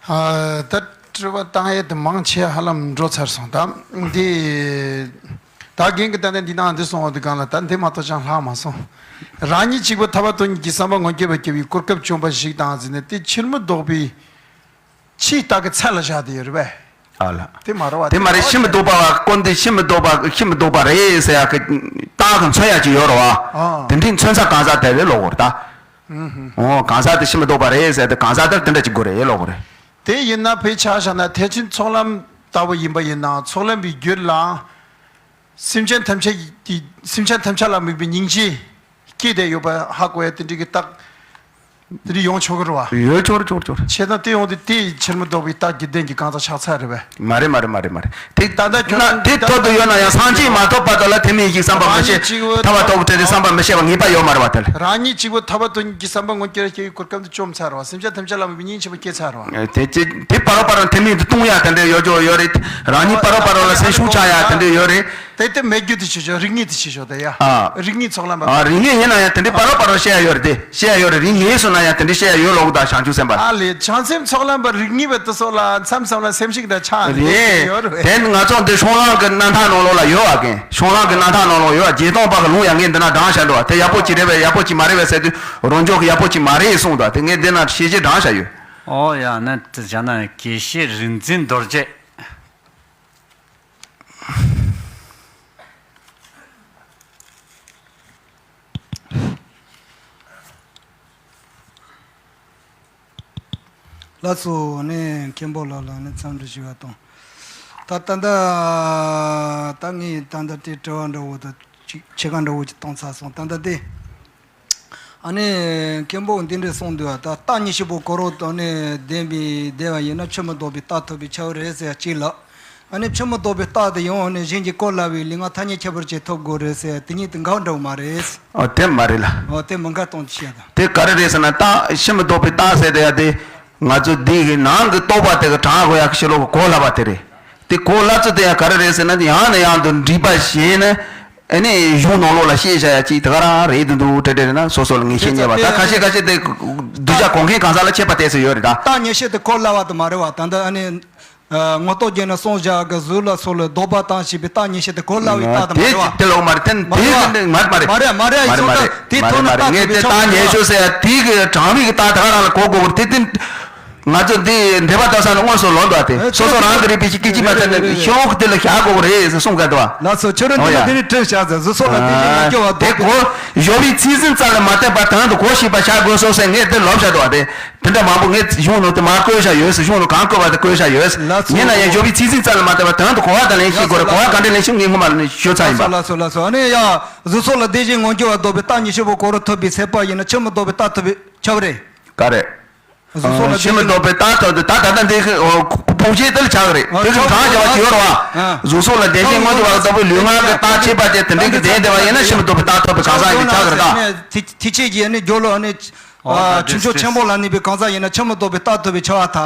ཨ་ད་དྲི་བ་བཏང་ཡས་དེ་མང་ཆེ་ཧ་ལམ་འགྲོ་ཚར་སོང་། ད་འདི་ད་རྒན་གྱི་ད་ནི་འདི་ནང་འདི་སོང་བ་འདི་གང་ལ་ད་འདི་མ་གཏོགས་ཅང་ལྷག་མ་སོང་། རང་ཉིད་གཅིག་པུ་ཐར་པ་དོན་གཉེར་གྱི་བསམ་པ་མངོན་གྱུར་བ་སྐྱེ་བའི་གོ་སྐབས་བྱུང་བ་ཞིག་དང་ཟེར་ནས་དེ་ཕྱིར་མི་ལྡོག་པའི་ཕྱིའི་རྟགས་ཀྱི་ཚད་ལ་བཞག་དེ་ཡོད་རེད་པས། ཨ་ལ། དེ་མ་རེད་བ། དེ་མ་རེད། ཕྱིར་མི་ལྡོག་པ་བ་སྐོར་འདི་ཕྱིར་མི་ལྡོག་པ་ཕྱིར་མི་ལྡོག་པ་རེད་ཟེར་ཡག་གི་རྟགས་ཀྱི་མཚོན་ཡག་ཅིག་ཡོད་རེད་བ། ཨ། དེ་འདྲའི་མཚོན་ས་གང་ཟག་དེ་རེད་ལབ་དགོས་རེད་ད། ཨུ་ཧུ། འོ་གང་ཟག་དེ་ཕྱིར་མི་ལྡོག་པ་རེད་ཟེར་དེ་གང་ཟག་དེར་དེ་འདྲ་ཅིག་དགོས་རེད་ལབ་དགོས་རེད། དེ་ཡིན་ན་དཔེ་ཆ་བཞག་ན་ཐེག་ཆེན་ཚོགས་ལམ་ལྟ་བུ་ཡིན་པ་ཡིན་ན་ཚོགས་ལམ་པའི་རྒྱུད་ལ་སེམས་ཅན་ཐམས་ཅད་ཀྱི་སེམས་ཅན་ཐམས་ཅད་ལ་དམིགས་པའི་སྙིང་རྗེ་སྐྱེས་བསྡད་ཡོད་པ་ཧ་གོ་ཡ་དེ་འདྲའི་གི་རྟགས། དེ་འདྲ་ཡོང་ཆོག་གི་རེད་བ། ཡོད་ཆོག་རེད་ཆོག་རེད་ཆོག་རེད། བྱས་ན་དེ་ཡོང་དུས་དེ་ཕྱིར་མི་ལྡོག་པའི་རྟགས་ཀྱི་བདེན་གྱི་གང་ཟག་ཆགས་ཚར་རེད་བས། མ་རེད་མ་རེད་མ་རེད་མ་རེད། དེ་ད་ལྟ་ཁྱོད་ན་དེ་ཐོབ་ཏུ་ཡོད་ན་ཡང་སངས་རྒྱས་མ་ཐོབ་བར་དུ་ལ་དེ་མིན་ཡིན་གྱི་བསམ་པ་མི་བྱེད། ཐར་པ་ཐོབ་བྲལ་དེ་བསམ་པ་མི་བྱེད་པ་ངེས་པ་ཡོད་མ་རེད་བ་དེ་ལ། རང་ཉིད་གཅིག་པུ་ཐར་པ་དོན་གྱི་བསམ་པ་མངོན་གྱུར་སྐྱེ་བའི་གོ་སྐབས་འདི་བཅོམ་ཚར་བ། སེམས་ཅན་ཐམས་ཅད་ལ་དམིགས་པའི་སྙིང་རྗེ་ཆེན་པོ་སྐྱེས་ཚར་བ། དེ་ཅི་དེ་བར་བར་དེ་མིན་དུ་གཏོང་ཡ་དེ་འདྲ་ཡོད་ཅོག་ཡོད་རེད། རང་ཉིད་བར་བར་ལ་སེམས་ཤུགས་ཆག་ཡ་དེ་འདྲ་ཡོད་རེད། དེ་དེ་མེད་རྒྱུ་དེ་བྱེད་ཆོག་རིག་གནས་དེ་བྱེད་ཆོག་དེ་ཡ། ཨ། རིག་གནས་ཚོགས་ལམ་པ། ཨ། རིག་གནས་ཡིན་ན་ཡང་དེ་འདྲའི་བར་བར་བཤད་ཡ་ཡོད་རེད་དེ། བཤད་ཡ་ཡོད་རེད། རིག་གནས་སུ་ན་ཡང་དེ་འདྲའི་བཤད་ཡ་ཡོད་ལོག་དང་བྱང་ཆུབ་སེམས་དཔའ། ཨ་ལས་བྱང་སེམས་ཚོགས་ལམ་པ་རིག་གནས་པ་དེ་ཚོ་ལ་མཚམས་མཚམས་ལ་སེམས་ཤུགས་དང་ཆག་འདི་རེད། ཡོད་རེད། དེ་ང་ཚོ་འདི་སྲོང་ལམ་གྱི་རྣམ་ཐར་ནང་ལོགས་ལ་ཡོད་བ་གན། སྲོང་ལམ་གྱི་རྣམ་ཐར་ནང་ལོགས་ཡོད་བ། རྗེ་སྟོན་པ་གི་ལུང་ཡང་ངས་འདི་ན་དྲངས་བཞག་འདུག་བ། དེ་ཡག་པོ་ཅིག་རེད་པས། ཡག་པོ་ཅིག་མ་རེད་པས་ཟེར་དུས་རང་ཕྱོགས་ཀྱི་ཡག་པོ་ཅིག་མ་རེད་གསུངས་འདུག་བ། དེ་ངས་འདི་ན་ཞེ་ཅིག་དྲངས་བཞག་ཡོད། ཨོ་ཡ། ན་དེ་བྱས་ན་དགེ་བཤེས་རིག་འཛིན་རྡོ་རྗེ། ལགས་སོ། ནས་མཁན་པོ་ལགས་ལ་ནས་འཚམས་འདྲི་ཞུ་བ་དང་། ད་ད་ལྟ་ད་ངས་ད་ལྟ་དེ་དྲི་བ་འདྲ་བོ་དང་ཅིག་ཕྱེད་ཀ་འདྲ་བོ་ཅིག་བཏང་ཚར་སོང་། ད་ལྟ་དེ། ཨ་ནི་མཁན་པོ་འདི་འདྲས་གསུངས་འདུག་བ། ད་རྟགས་ཉི་ཤུ་པོ་གོ་རོ་དང་ནི་ལྡན་པའི་བདེ་བ་ཡིན་ན་ཆོས་མི་ལྡོག་པའི་རྟགས་ཐོབ་པའི་ཆ་བོ་རེད་ཟེར་གཅིག་ལ། ཨ་ནི་ཆོས་མི་ལྡོག་པའི་རྟགས་དེ་ཡང་ནི་གཞན་གྱིས་གོ་སླ་བའི་ལུས་ངག་ཐ་སྙད་ཁྱད་པར་ཅན་ཐོབ་དགོས་རེད་ཟེར་དེ་གཉིས་དེ་འགལ་འགྲོ་མ་རེད། ཨོ་དེ་མ་རེད་ལ། ཨོ་དེ་མི་འགལ་གཏོང་ཅི་བཤད་དང་། དེ་ག་རེ་རེད་ཟེར་ན། རྟགས་ཆོས་མི་ལྡོག་པའི་རྟགས་ཟེར་དེ་ཡ་དེ། ང་ཚོ་འདི་གི་ནང་གི་རྟོག་པ་དེ་གི་དྲངས་དགོས་ཡ་གི་ཕྱི་ལོགས་གི་གོ་སླ་བ་དེ་རེད། དེ་གོ་སླ་ཚུལ་དེ་ཡང་ག་རེ་རེད་ཟེར་ན། ཡང་ནས་ཡང་དུ་འདྲིས་པ་ཞན་ནས་ཨ་ནི་གཞུང་ནང་ལོགས་ལ་བཤད་བཞག་ཡ་ཅིག་དེ་ག་རང་རེད་འདུག་འདུག་བྲེ་བྲེ་རེད་ན་སོ་སོ་ལ་ངེས་ཤེས་རྙེད་པ། ད་ཁ་ཤས་ཁ་ཤས་དེ་གདུལ་བྱ་གོ་མཁན་གང་ཟག་ལ་ཁྱད་པར་དེ་ཚོ་ཡོད་རེད་ད། རྟགས་ཉི་ཤུ་དེ་གོ་སླ་བ་དེ་མ་རེད་བ། ད་ལྟ་ཨ་ནི་ངོ་ཐོག་རྒྱན་ན་སོང་བཞག་གི་གཟུགས་ལ་སོགས་ལ་ལྡོག་པ་དང་ཞེས་པའི་རྟགས་ཉི་ཤུ་དེ་གོ་སླ་བའི་རྟགས་དེ་མ་རེད་བ། དེ་ལོག་མ་རེད། དེ་དེ་མ་རེད་མ་རེད་མ་རེད་མ་རེད་མ་རེད་མ་རེད། ངས་དེ་རྟགས་ཉི་ཤུ་ཟེར་ཡ་དེ་གི་དྲང་བའི་གི་རྟགས་དེ་ག་རང་ལ་གོ་དགོས་གི་རེད་དེ། དེ། ང་ཚོ་འདི་འདྲེ་པ་ལྟ་ས་ནི་དངོས་སུ་ལོག་འདུག་སྟེ། ཨེ་སོ་སོ་རང་གི་རིག་པའི་སྐད་ཅིག་མ་ཚད་ནས་ཤོག་དེ་ལ་བཞག་དགོས་རེད་ཟེར་གསུང་ག་འདུག་བ། ལགས་སོ། ཁྱོད་རང་འདི་ལ་འདི་ནས་བྲིས་བཞག་ཟེར། གཟུགས་སོགས་ལ་བདེ་གཤེགས་ངོ་སྐྱོབ་པ་དེ་གོ་བཞོ་བའི་ཚིག་ཟིན་རྩ་ལ་མ་བརྟེན་པར་དོན་དུ་གོ་ཤེས་པ་བྱ་དགོས་སོ་ཟེར་ངས་དེ་ལོབས་བཞག་འདུག་བ། དེ་དེ་འདྲ་མང་པོ་ངས་གཞུང་ནང་དུ་མར་བཀོད་བཞག་ཡོད་ཟེར། གཞུང་ནང་གང་བཀོད་པ་དེ་བཀོད་བཞག་ཡོད། ལགས་སོ། ཡིན་ན་ཡང་བཞོ་བའི་ཚིག་ཟིན་རྩ་ལ་མ་བརྟེན་པར་དོན་དུ་གོ་བ་དང་ལེན་ཤེས་དགོས་རེད། གོ་བ་ག་འདྲ་ལེན་ཤེས་ངས་སྔོན་མ་ལ་ནས་ཤོད་ཚར་ཡིན་པ། ལགས་སོ་ལགས་སོ་ལགས་སོ། ཨ་ནི་ཡ་གཟུགས་སོགས་ལ་བདེ་གཤེགས་ངོ་སྐྱོབ་པ་ལྡོག་པའི་རྟགས་ཉི་ཤུ་པོ་གོ་རུ་ཐོབ་པའི་ཚད་པ་ཡིན་ན་ཆོས་མི་ལྡོག་པའི་རྟགས་ཐོབ་པའི་ཆ་བ་རེད། ག་རེད། གཟུགས་སོགས་ལ་ཆོས་མི་ལྡོག་པའི་རྟགས་ཐོབ་དུས་ད་ད་ལྟ་འདི་ཕུང་བྱེད་དེ་ལ་ཆགས་རེད། དེ་ཚོ་གྲངས་བྱ་བ་ཅི་ཡོད་རེད་བ། གཟུགས་སོགས་ལ་བདེ་གཤེགས་མངོན་གྱུར་བ་ལྟ་བུའི་ལུས་ངག་གི་རྟགས་ཆད་པ་དེ་དེ་འདྲའི་གི་ལྡན་བསྡད་པ་ཡིན་ན་ཆོས་མི་ལྡོག་པའི་རྟགས་ཐོབ་པའི་གང་ཟག་གི་ཆགས་རེད་ད། ཐེག་ཆེན་གྱི་ནི་སྦྱོར་ལོ་ནི། ཆུང་ཆུང་ཆེན་པོ་ལ་གནས་པའི་གང་ཟག་ཡིན་ན་ཆོས་མི་ལྡོག་པའི་རྟགས་ཐོབ་པའི་ཆ་བ་དག་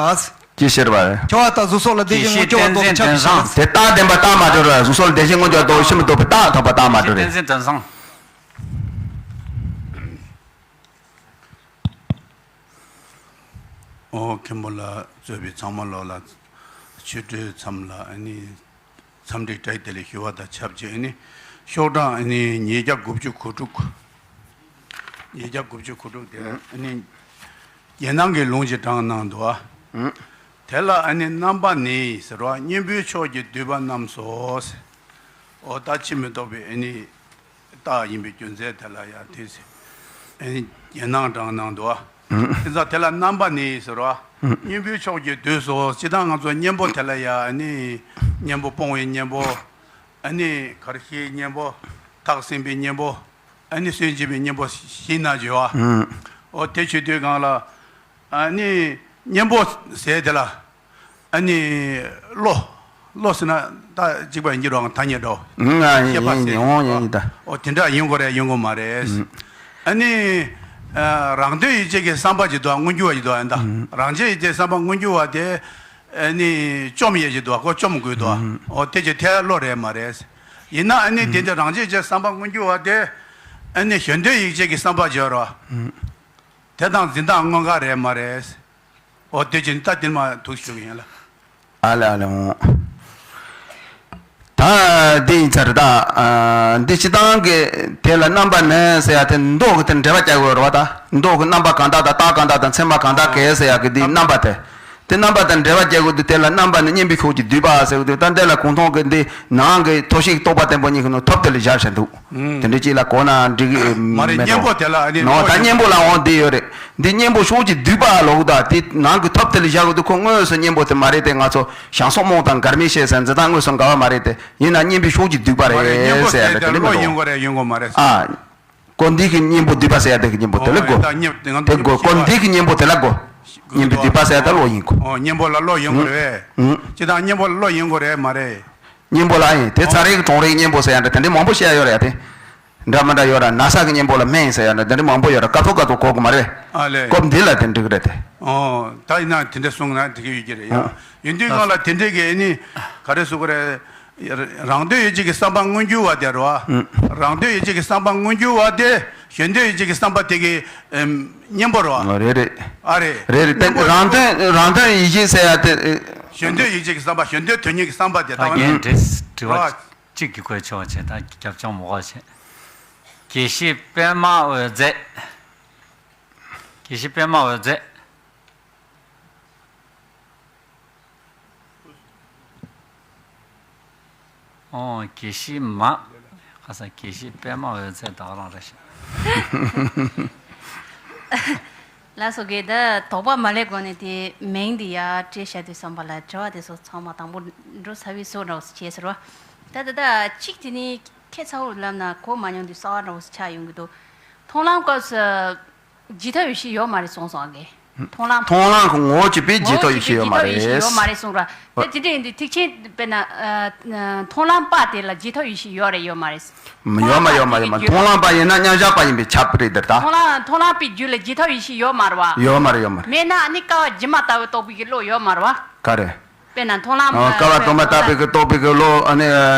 ཅི་ཟེར་བ་རེད། ཆ་བ་དག་གཟུགས་སོགས་ལ་བདེ་གཤེགས་མངོན་གྱུར་བ་ལྡོག་པའི་ཆ་བ་དག་དེ་རྟགས་བདེན་པ་རྟགས་མ་གྲུབ་ར། གཟུགས་སོགས་ལ་བདེ་གཤེགས་མངོན་གྱུར་བ་ལྡོག་པའི་ཆོས་མི་ལྡོག་པའི་རྟགས་ཐོབ་པ་རྟགས་མ་གྲུབ་རེད། ཨོ་མཁན་པོ་ལ་གཙོས་པའི་ཚང་མ་ལོ་ལ་ཆོས་གྲོས་མཚམས་ལ་ཨ་ནི་འཚམས་འདྲི་བཀྲ་ཤིས་བདེ་ལེགས་ཞུ་བ་དང་ཆབས་ཅིག་ཨ་ནི་ཤོག་གྲངས་ཨ་ནི་ཉིས་བརྒྱ་དགུ་བཅུ་གོ་དྲུག་ཉིས་བརྒྱ་དགུ་བཅུ་གོ་དྲུག་དེ་ཨ་ནི་རྒྱལ་ནང་གི་ལུང་ཅིག་དྲངས་གནང་འདུག་ཨ། དེ་ལ་ཨ་ནི་རྣམ་པ་ནི་ཟེར་བ་གཉེན་པོའི་ཕྱོགས་ཀྱི་སྡུད་པ་རྣམས་སོ། ཨོ་ད་ཕྱིར་མི་ལྡོག་པའི་ཨ་ནི། རྟགས་ཡིན་པའི་རྒྱུ་མཚན་དེ་ལ་ཡང་དེ་ཨེ་ནི་རྒྱན་སྣང་དྲངས་གནང་འདུག་ཨ། དེ་ཙང་དེ་ལ་རྣམ་པ་ནི་ཟེར་བ། གཉེན་པོའི་ཕྱོགས་ཀྱི་བསྡུས་སོ། སྤྱིར་བཏང་ང་ཚོ་གཉེན་པོ་དེ་ལ་ཡང་ཨ་ནི་གཉེན་པོ་སྤོང་བའི་གཉེན་པོ། ཨ་ནི་གར་ཞིའི་གཉེན་པོ། ཐག་སྲིང་པའི་གཉེན་པོ། ཨ་ནི་སུན་འབྱིན་པའི་གཉེན་པོ་ཞིག་ན་བརྗོད་བ། འོ་དེ་བྱེད་དུས་སྒང་ལ། ཨ་ནི་གཉེན་པོ་ཟེར་དེ་ལ། ཨ་ནི་བློ། བློ་ཟེར་ན་ད་གཅིག་པ་ཡིན་གྱི་རོགས་ཐ་སྙད་འགྲོ། ང་ཡིན་ཤེས་པ་ཡིན་ཟེར་ཡིན་འོང་ཡིན་ཡིན་ད། ཨོ་དེ་འདྲ་ཡིན་དགོས་རེད་ཡིན་དགོས་མ་རེད། ཨ་ནི་རང་དོན་ཡིད་བྱེད་ཀྱི་བསམ་པ་ཅིག་འདུག་མངོན་གྱུར་བ་ཅིག་འདུག་ཨ་ནི་ད། རང་བྱེད་ཡིད་བྱེད་བསམ་པ་མངོན་གྱུར་བ་དེ་ཨ་ནི་བཅོམ་ཡས་ཅིག་འདུག་ཁོ་བཅོམ་དགོས་འདུག་ཨོ་དེ་ཅིག་ཐལ་བློ་རེད་མ་རེད། ཡིན་ན་ཨ་ནི་དེ་འདྲ་རང་བྱེད་ཀྱི་བསམ་པ་མངོན་གྱུར་བ་དེ་ཨ་ནི་གཞན་དོན་ཡིད་བྱེད་ཀྱི་བསམ་པ་ཅིག་ཡོད་རོགས། དེ་དང་འཛིན་སྟངས་དངོས་འགལ་རེད་མ་རེད། ཨོ་དེ་ཅིག་ད་དེ་མ་ཐུག་ཞུ་གི་ཡིན་ལ། ཨ་ལེ་ཨ་ལེ་འོང་། ད་འདི་ཡིན་ཚར་ད། འདི་སྤྱི་བཏང་གི་དེ་ལ་རྣམ་པ་ནི་ཟེར་ཡ་དེ་མདོ་གི་དེ་འགྲེལ་པ་རྒྱག་དགོས་རེད་བ་ད། མདོ་གི་རྣམ་པ་གང་དག་དང་རྟགས་གང་དག་དང་མཚན་མ་གང་དག་གས་ཟེར་ཡ་གི་འདི་རྣམ་པ་དེ། དེ་རྣམ་པ་དང་འགྲེལ་པ་རྒྱག་དགོས་དུས་དེ་ལ་རྣམ་པ་ནི་གཉེན་པོའི་ཕྱོགས་ཀྱི་སྡུད་པ་ཟེར་དགོས་དུས་ད་འདི་ལ་གུང་ཐང་གི་འདི་ནང་གི་ཐོབ་ཤེས་ཀྱི་རྟོག་པ་བརྟན་པོ་གཉིས་ཀྱི་ནང་ཐོབ་དེ་ལ་སྦྱར་བཞག་འདུག་དེ་འདྲའི་ཅིག་ལ་གོ་ན་འགྲིག་གི་མ་རེད། མེད་གཉེན་པོ་དོ། དེ་ལ་ཨ་ནི་ནང་ད་གཉེན་པོ་ལ་འོང་བསྡད་ཡོད་རེད། འདི་གཉེན་པོ་ཕྱོགས་ཀྱི་སྡུད་པ་ལོག་ད་དེ་ནང་གི་ཐོབ་དེ་ལ་བཞག་གི་འདུག་ཁོ་དངོས་སུ་གཉེན་པོ་དེ་མ་རེད་དེ། ང་ཚོ་ཞང་སོག་རྨོངས་དང་འགལ་མེད་ཤེས་ཟེར་འཛིན་སྟངས་དངོས་སུ་འགལ་བ་མ་རེད་དེ། ཡིན་ན་གཉེན་པོའི་ཕྱོགས་ཀྱི་སྡུད་པ་མ་རེད། གཉེན་རེད་པོ་ཟེར་ཡ་དེ་དེ་དེ་འདྲ་མི་ལོ་འདུག་ཡིན་དགོས་རེད་ཡིན་དགོས་མ་རེད། ཨ། སྐོར་འདི་གི་གཉེན་པོ་སྡིག་པ་ཟེར་ཡ་དེ་གི་གཉེན་པོ་དེ་ལ་གོ། ཨོ་ཡ། ད་གཉེན་དེ་ང་དེ་གོ། སྐོར་འདི་གི་གཉེན་པོ་དེ་ལ་གོ། གཉེན་པོའི་སྡིག་པ་ཟེར་ཡ་དེ་ལ་གོ་ཡིན་གོ། ཨོ་གཉེན་པོ་ལ་བློ་ཡོད་དགོས་རེད། ཨུ། ཅི་དང་གཉེན་པོ་ལ་བློ་ཡོད་དགོས་རེད་མ་རེད། གཉེན་པོ་ལ་ཡིན་དེ་ཚ་རེག་གྲོང་རེག་གཉེན་པོ་ཟེར་ཡ་འདྲ་དེ་འདྲ་མང་པོ་བཤད་ཡ་ཡོད་རེད་ཡ་དེ། འདྲ་མི་འདྲ་ཡོད་ར། ན་ཚ་གི་གཉེན་པོ་ལ་སྨན་ཟེར་ཡ་འདྲ་དེ་འདྲ་མང་པོ་ཡོད་ར། སྐབས་ཐོག་སྐབས་ཐོག་གོ་དགོས་མ་རེད། ཨ་ལས། སྐབས་འདི་ལ་དེ་འགྲིག་རེད་དེ། ཨོ། ད་ཡིན་ན་དེ་འདྲ་གསུངས་ན་འགྲིག་གི་ཡོད་ཀྱི་རེད་ཡ། ཨ། ཡིན་དུས་སྒང་ལ་དེ་འདྲ་གི་ཨ་ནི་ག་རེ་ཟེར་དགོས་རེད། རང་དོན་ཡིད་བྱེད་ཀྱི་བསམ་པ་མངོན་གྱུར་བ་དེ་རེད་བ། ཨུ། རང་དོན་ཡིད་བྱེད་ཀྱི་བསམ་པ་མངོན་གྱུར་བ་དེ་གཞན་དོན་ཡིད་བྱེད་ཀྱི་བསམ་པ་དེ་གི་ཨེམ་གཉེན་པོ་རེད་བ། ཨ། རེད་རེད། ཨ་རེད། རེད་རེད། གཉེན་པོ་རང་དོན་རང་དོན་ཡིད་བྱེད་ཟེར་ཡ་དེ། ཨེ། གཞན་དོན་ཡིད་བྱེད་ཀྱི་བསམ་པ་གཞན་དོན་དོན་གཉེར་གྱི་བསམ་པ་དེ་ད་ལྟ་རྒན་དྲི་དྲི་བ་རེད་བ། གཅིག་གི་དགོས་ཆོག་བྱས་ད་རྒྱབ་ལྗོངས་མ་དགོས་བྱས། དགེ་བཤེས་པད་མ་འོད་མཛད། དགེ་བཤེས་པད་མ་འོད་མཛད། ཨོ་དགེ་བཤེས་མ། ཁ་སང་དགེ་བཤེས་པད་མ་འོད་མཛད་ད་ག་རང་རེད་ཤག་ལགས་སོ། དགེ་ད་དོགས་པ་མ་སླེབས་གོང་ནས་དེ་མིང་འདི་ཡར་སྤྲད་བཞག་དུས་ཙམ་པ་ལ་དྲི་བ་དེ་ཚོ་ཚང་མ་དང་པོ་འགྲོ་ཚར་བའི་བཟོ་འདྲ་བོ་བྱས་ཟེར་བ། ད་ད་ད་གཅིག་དེ་ནི་ཁྱད་མཚར་པོ་ལབ་ན་གོ་མ་མྱོང་དུས་གསར་པ་འདྲ་བོ་ཆགས་ཡོང་གི་འདུག་མཐོང་ལམ་སྐབས་སུ་བརྗེད་ཐབས་ཡོད་ཤེས་ཡོད་མ་རེད་གསུངས་སོང་ཨ་དགེ། མཐོང་ལམ། མཐོང་ལམ་གྱི་ངོ་བོ་གཅིག་པའི་བརྗེད་ཐབས་ཡོད་ཤེས་ཡོད་མ་རེད། ངོ་བོ་གཅིག་པའི་བརྗེད་ཐབས་ཡོད་ཤེས་ཡོད་མ་རེད་གསུངས་ར། ད་དེ་འདྲ་ཡིན་དུས་ཐེག་ཆེན་དཔེར་ན་ཨ་ཨ་མཐོང་ལམ་པ་དེ་ལ་བརྗེད་ཐབས་ཡོད་ཤེས་ཡོད་རེད་ཡོད་མ་རེད། ཡོད་མ་ཡོད་མ་ཡོད་མ། མཐོང་ལམ་པ་ཡིན་ན་མཉམ་བཞག་པ་ཡིན་པས་ཁྱབ་རེད་དེ་ད། མཐོང་ལམ་མཐོང་ལམ་པའི་རྒྱུད་ལ་བརྗེད་ཐབས་ཡོད་ཤེས་ཡོད་མ་རེད་བ། ཡོད་མ་རེད་ཡོད་མ་རེད། མེད་ན་ཨ་ནི་ཀ་བ་སྒྱུ་མ་ལྟ་བུ་རྟོགས་པའི་གི་བློ་ཡོད་མ་རེད་བ། ག་རེ། དཔེར་ན་མཐོང་ལམ། ཨ། ཀ་བ་སྟོང་པ་ལྟ་བུའི་གི་རྟོགས་པའི་གི་བློ་ཨ་ནི་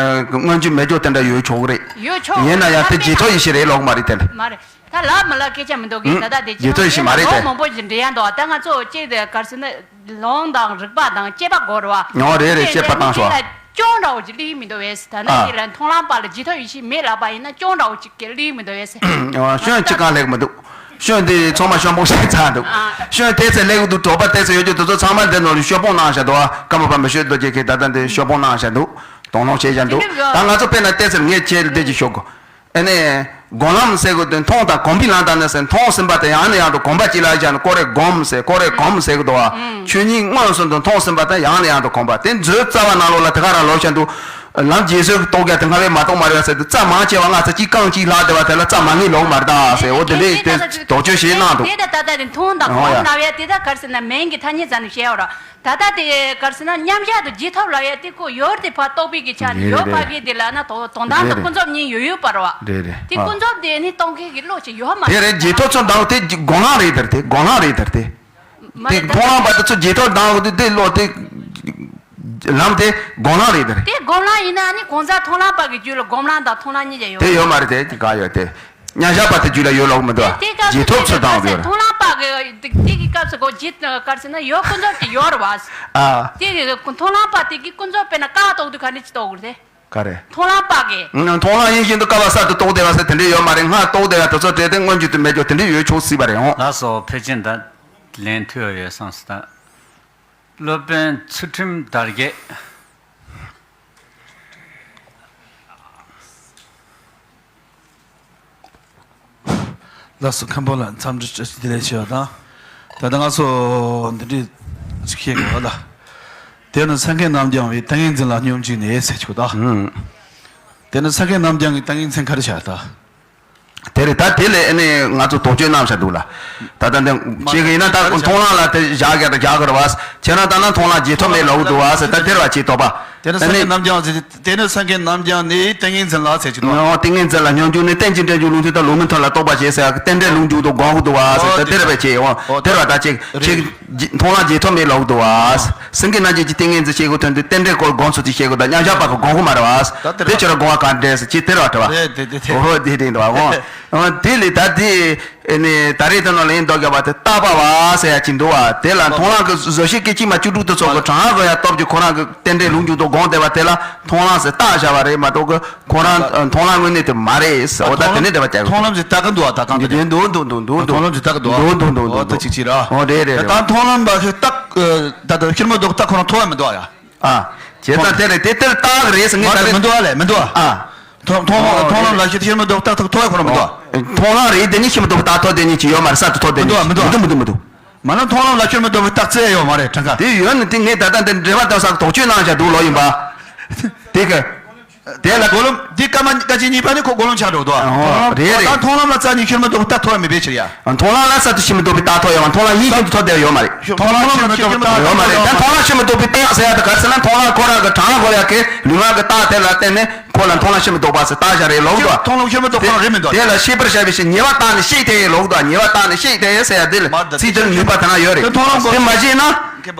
མངོན་རྒྱུ་མེད་རྒྱུ་དེ་འདྲ་ཡོད་ཆོག་གི་རེད། ཡོད་ཆོག་ཡིན་ན་ཡང་དེ་བརྗེད་ཐབས་ཡོད་ཤེས་རེད་ལོག་མ་རེད་དེ་འདྲ། མ་རེད། ད་ལབ་མ་ལབ་སྐད་ཆ་མི་འདུག་གི། ཨུ། ད་ལྟ་དེ་བརྗེད་ཐབས་ཡོད་ཤེས་མ་རེད་དེ། མང་པོ་ཞིག་འདྲི་ཡ་འདུག་ད་ང་ཚོ་གཅིག་དེ་ག་རེ་ཟེར་ན་ལུང་དང་རིགས་པ་དང་དཔྱད་པ་དགོས་རེད་བ། ཨོ་རེད་རེད། དཔྱད་པ་བཏང་ཤོག་དེ་ལ་ཅུང་འདྲ་བོ་ཅིག་སླེབས་མི་འདུག་བས། ད་ནི་ཨ། དེ་ལ་མཐོང་ལམ་པ་ལ་བརྗེད་ཐབས་ཡོད་ཤེས་མེད་ལབ་པ་ཡིན་ན་ཅུང་འདྲ་བོ་ཅིག་གི་སླེབས་མི་འདུག་བས། ཨོ་ཤོན་གཅིག་གང་སླེབས་མི་འདུག་ཤོན་དེ་ཚང་མ་ཤོ་སྦོམ་བྱས་ཚར་འདུག་ཨ། ཤོན་དེ་ཚེ་ལེགས་འདུག་གྲོགས་པ་དེ་ཚེ་ཡོད་རྒྱུ་དེ་ཚོ་ཚང་མ་འདི་ནང་ལ་ཤོ་སྦོམ་གནང་བཞག་འདུག་ཨ། ཀརྨ་པ་མི་ཤོད་རྡོ་རྗེ་མཁན་ད་ལྟ་འདི་ཤོ་སྦོམ་གནང་བཞག་འདུག་དོ་སྣང་བྱས་བཞག་འདུག་དེ་འདྲ་ད་ང་ཚོ་དཔེར་ན་དེ་ཚེ་ངས་ཁྱེད་ལ་འདི་ཅིག་ཤོད་དགོས། ཨ་ནི། སྒོམ་ལམ་ཟེར་དགོས་དོན་མཐོང་དང་གོམས་པའི་ལམ་དང་ནི་ཟེར་མཐོང་ཟིན་པ་དེ་ཡང་ནས་ཡང་དུ་གོམས་པ་ཅིག་ལ་བཞག་ནས་ཀོ་རེ་སྒོམ་ཟེར་ཀོ་རེ་གོམས་ཟེར་གི་འདུག་བ། ཆོས་ཉིད་མངོན་སུམ་དུ་མཐོང་ཟིན་པ་དེ་ཡང་ནས་ཡང་དུ་གོམས་པ་དེ་མཛོད་རྩ་བ་ནང་ལོགས་ལ་དེ་ག་རང་ལོག་བཞག་འདུག་ལམ་རྗེས་སུ་རྟོགས་རྒྱ་དེ་སྔ་བས་མ་རྟོགས་མ་རེད་བ་ཟེར་དུས་རྩ་མང་ཆེ་བ་སྔ་ཚ་གཅིག་རྐང་གཅིག་ལྷག་བསྡད་པ་དེ་ལ་རྩ་མང་ངེས་ལོག་མ་རེད་ད་ཟེར། འོ་དེ་འདྲའི་དེ་དོགས་གཅོད་བྱེད་གནང་འདུག་དེ་ད་ད་ད་དེ་མཐོང་དང་གོམས་ལབ་ཡ་དེ་ད་ག་རེ་ཟེར་ན་མིང་གི་ཐ་སྙད་ཙམ་ནས་བཤད་ཡོད་ར། ད་ལྟ་དེ་ག་རེ་ཟེར་ན་མཉམ་བཞག་ཏུ་བརྗེད་ཐབས་ལབ་ཡ་དེ་ཁོ་ཡོད་དེ་ཕར་རྟོགས་པའི་གི་ཆ་ནས་ཡོད་པ་གི་དེ་ལབ་ན་དོ་དོན་དམ་དུ་ཀུན་རྫོབ་གཉིས་ཡོད་ཡོད་པ་རེད་བ། རེད་རེད། དེ་ཀུན་རྫོབ་དེ་ནི་སྟོང་མཁན་གི་བློ་ཅིག་ཡོད་མ་རེད། དེ་རེད། བརྗེད་ཐབས་ཚོ་འདང་དེ་སྒོམ་ལམ་རེད་དར་དེ་སྒོམ་ལམ་རེད་དར་དེ། མ་དེ་རེད་ད། མཐོང་ལམ་པ་དེ་ཚོ་བརྗེད་ཐབས་འདང་དེ་དེ་བློ་དེ་ལམ་དེ་སྒོམ་ལམ་རེད་དར། དེ་སྒོམ་ལམ་ཡིན་ན་ནི་གང་ཟག་མཐོང་ལམ་པ་གི་རྒྱུད་ལ་སྒོམ་ལམ་དང་མཐོང་ལམ་གཉིས་ཀ་ཡོད། དེ་ཡོད་མ་རེད་དེ་ག་ཡོད་དེ། མཉམ་བཞག་པ་དེ་རྒྱུད་ལ་ཡོད་ལོག་མི་འདུག་དེ་སྐབས་རྗེས་ཐོབ་ཚུལ་དང་ཡོད། མཐོང་ལམ་པ་གི་དེ་གི་སྐབས་སུ་གོ་རྗེས་ག་རེ་ཟེར་ན་ཡོད་ཀུན་རྫོབ་ཀྱི་ཡོད་རེད་བ། ཨ། དེ་གི་མཐོང་ལམ་པ་དེ་གི་ཀུན་རྫོབ་དཔེར་ན་ཀ་བ་རྟོགས་དུས་ག་འདྲ་ཅིག་རྟོགས་དགོས་རེད། ག་རེ། མཐོང་ལམ་པ་གི། མཐོང་ལམ་ཡིན་བཞིན་དུ་ཀ་བ་གསར་དུ་རྟོགས་བསྡད་པ་ཟེར་དེ་འདྲ་ཡོད་མ་རེད། སྔར་རྟོགས་བསྡད་པ་དེ་ཚོ་བྲལ་ཏེ་མངོན་གྱུར་དུ་མེད་རྒྱུ་དེ་འདྲ་ཡོད་ཆོག་སྲིད་པ་རེད་འོང་། ལགས་སོ། ཕལ་ཆེར་ད་ལན་ཐུབ་ཡོད་བསམ་སོང་ད། སློབ་དཔོན་ཚུལ་ཁྲིམས་དར་རྒྱས། ལགས་སོ། མཁན་པོ་ལ་འཚམས་འདྲི་བཀྲ་ཤིས་བདེ་ལེགས་ཞུ་བ་དང་། ད་ལྟ་ང་ཚོ་འདི་འདྲའི་ཅིག་བཤད་དགོས་པ་ལ། དེ་ནི་སེང་གེ་གནམ་རྒྱང་བའི་ཏིང་ངེ་འཛིན་ལ་སྙོམས་འཇུག་ནས་ཟེར་ཆོག་ད། ཨང་། དེ་ནི་སེང་གེ་གནམ་རྒྱང་གི་ཏིང་ངེ་འཛིན་ག་རེ་བྱ་ད། དེ་རེད་ད། དེ་ལས་ཨ་ནི་ང་ཚོ་དོགས་གཅོད་གནང་བཞག་འདུག་ལ། ད་ལྟ་འདི་མ་ཅིག་ཡིན་ན་ད་མཐོང་ལམ་ལ་དེ་བཞག་རྒྱག་ད་རྒྱག་གི་རེད་བ། ཁྱེད་རང་ལྟ་ན་མཐོང་ལམ་རྗེས་ཐོབ་མེད་ལབ་འདུག་བ་ཟེར་ད་དེ་རེད་བ་ཅིག་དོགས་པ། དེ་ནི་སེང་གེ་གནམ་རྒྱང་ཟེར། དེ་ནི་སེང་གེ་གནམ་རྒྱང་ནི་ཏིང་ངེ་འཛིན་ལ་ཟེར་གྱི་འདུག་ཨོ། ཏིང་ངེ་འཛིན་ལ་སྙོམས་འཇུག་ནི་རྟེན་ཅིང་འབྲེལ་འཇུག་ལུགས་མཐུན་དང་ལུགས་མི་མཐུན་ལ་རྟོག་པ་བྱེད་ཟེར་ཡག་རྟེན་འབྲེལ་ལུགས་འཇུག་ཏུ་དགོངས་ཀྱི་འདུག་བ་ཟེར་ཨོ་ད་དེ་རེད་པས་ཅེས་ཨོ། ཨོ་དེ་རེད་བ་ད་ཅིག་རེད། ཅིག་མཐོང་ལམ་རྗེས་ཐོབ་མེད་ལབ་འདུག་བ། ཨོ། སེང་གེ་གནམ་རྒྱང་གི་ཏིང་ངེ་འཛིན་བྱེད་དགོས་དོན་དུ་རྟེན་འབྲེལ་སྐོར་དགོངས་ཚུལ་ཅིག་བཤད་དགོས་ད་མཉམ་བཞག་པ་གི་དགོངས་ཀྱི་མ་རེད་བ། ད་དེ་རེད་བ། དེ་ཁྱོད་རང་དགོངས་པ་ག་འདྲས་ཟེར་ཅིག་དེ་རེད་བ་དྲི་བ། རེད་དེ་དེ་དེ། ཨོ་དེ་དེ་འདུག་བ་ཨོ། ཨོ་དེ་ལས་ད་དེ། ཨེ་ནས་ད་རེས་དེ་ནང་ལ་ཡིན་མདོག་རྒྱག་པ་དེ་བཏགས་པ་བ་ཟེར་ཡ་ཅིག་འདུག་བ། དེ་ལ་མཐོང་ལམ་གྱི་བཟོ་ཤེས་སྐད་ཅིག་མ་བཅུ་དྲུག་ཏུ་ཚོགས་པའི་གྲངས་བཟོ་ཡ་སྟོབས་ཀྱིས་ཁོ་རང་གི་རྟེན་འབྲེལ་ལུགས་འཇུག་ཏུ་དགོངས་བསྡད་པ་དེ་ལ་མཐོང་ལམ་ཟེར་བཏགས་བཞག་པ་རེད་མ་གཏོགས་ཀི་ཁོ་རང་མཐོང་ལམ་དངོས་གནས་དེ་མ་རེད་ཟེར། འོ་ད་དེ་ནས་འབྲེལ་བ་བྱ་དགོས། མཐོང་ལམ་ཟེར་བཏགས་ཀྱི་འདུག་བ། ད་གང་གི་འདུག་འདུག་འདུག་འདུག་མཐོང་ལམ་ཟེར་བཏགས་ཀྱི་འདུག་འདུག་འདུག་འདུག་འོ་ད་ཅིག་ཅིག་ར། འོ་དེ་རེད་རེད། ད་མཐོང་ལམ་པ་ཁོས་བཏགས་ད་ད་ཤུར་མ་འདུག་བཏགས་ཁོ་རང་མཐོང་ཡ་མི་འདུག་ཡ། ཨ། བྱས་ཙང་དེ་ལས་དེ་ལྟར་བཏགས་རེད་ཟེར་ངས་ད་རེད། མི་འདུག་ཨ་ལས་མི་འདུག་ཨ། ཨ། མཐོང་མཐོང་ཨོ་མཐོང་ལམ་ལ་ཤུལ་ཤུལ་མ་འདུག་བཏགས་ཐག་ཐོག་ཁོ་རང་མི་འདུག་ཨ། མཐོང་ལམ་རེད་དེ་ནི་ཤུལ་མ་འདུག་བཏགས་ཐོག་དེ་ནི་ཅི་ཡོད་མ་རེད། གསར་དུ་ཐོག་དེ་མི་ནི་འདུག་ཨ་མི་འདུག་མི་འདུག་མི་འདུག་མ་ན་མཐོང་ལམ་ལ་ཤུལ་མ་འདུག་བཏགས་ཚེ་ཡོད་མ་རེད་གྲངས་ཀ། དེ་ཡོད་ནི་དེ་ངས་ད་ལྟ་འདི་འགྲེལ་པ་བཏབ་ས་དོགས་གཅོད་གནང་བཞག་འདུག་ལོ་ཡིན་པ། དེ་ག་དེ་ལ་གོ་ལོ། དེ་སྐར་མ་སྐར་ཆ་གཉིས་པ་ནི་ཁོ་སྒོམ་ལམ་ཆགས་འགྲོ་འདུག་ཨ། རེད་རེད། ད་མཐོང་ལམ་ལ་རྩ་ནས་ཤུལ་མ་རྫོགས་པའི་རྟགས་ཐོབ་པ་མེད་པའི་ཕྱིར་ཡ། མཐོང་ལམ་ལ་གསར་དུ་ཤུལ་མ་རྫོགས་པའི་རྟགས་ཐོབ་ཡོད་པ། མཐོང་ལམ་ཡིན་ཤུལ་དུ་ཐོབ་བསྡད་ཡོད་མ་རེད། མཐོང་ལམ་ཤུལ་མ་རྫོགས་པའི་རྟགས་ཡོད་མ་རེད། ད་མཐོང་ལམ་ཤུལ་མ་རྫོགས་པའི་རྟགས་ཟེར་ཡ་དེ་ག་རེ་ཟེར་ན། མཐོང་ལམ་ཁོ་རང་གི་གྲངས་ཁོ་རང་གི་ལུས་ངག་གི་རྟགས་དེ་ལ་བརྟེན་ནས་ཁོ་ལ་མཐོང་ལམ་ཤུལ་མ་རྫོགས་པ་ཟེར་བཏགས་བཞག་རེད་ལབ་འདུག་མཐོང་ལམ་ཤུལ་མ་རྫོགས་པ་རང་རེད་མི་འདུག་དེ་ལ་ཤེས་པར་བྱ་བའི་ཕྱིར་ཉེ་བར་བརྟགས་ནས་ཤེས་དེ་ཡི་ལོག་འདུག་ཉེ་བར་བརྟགས་ནས་ཤེས་དེ་ཡི་ཟེར་ཡ་དེ་ལ་མར་ད་ཚིག་དེ་ལ་ནུས་པ་དེ་ན་ཡོད་རེད། དེ་མཐོང་ལམ་དེ་མ་ཤེས་ན།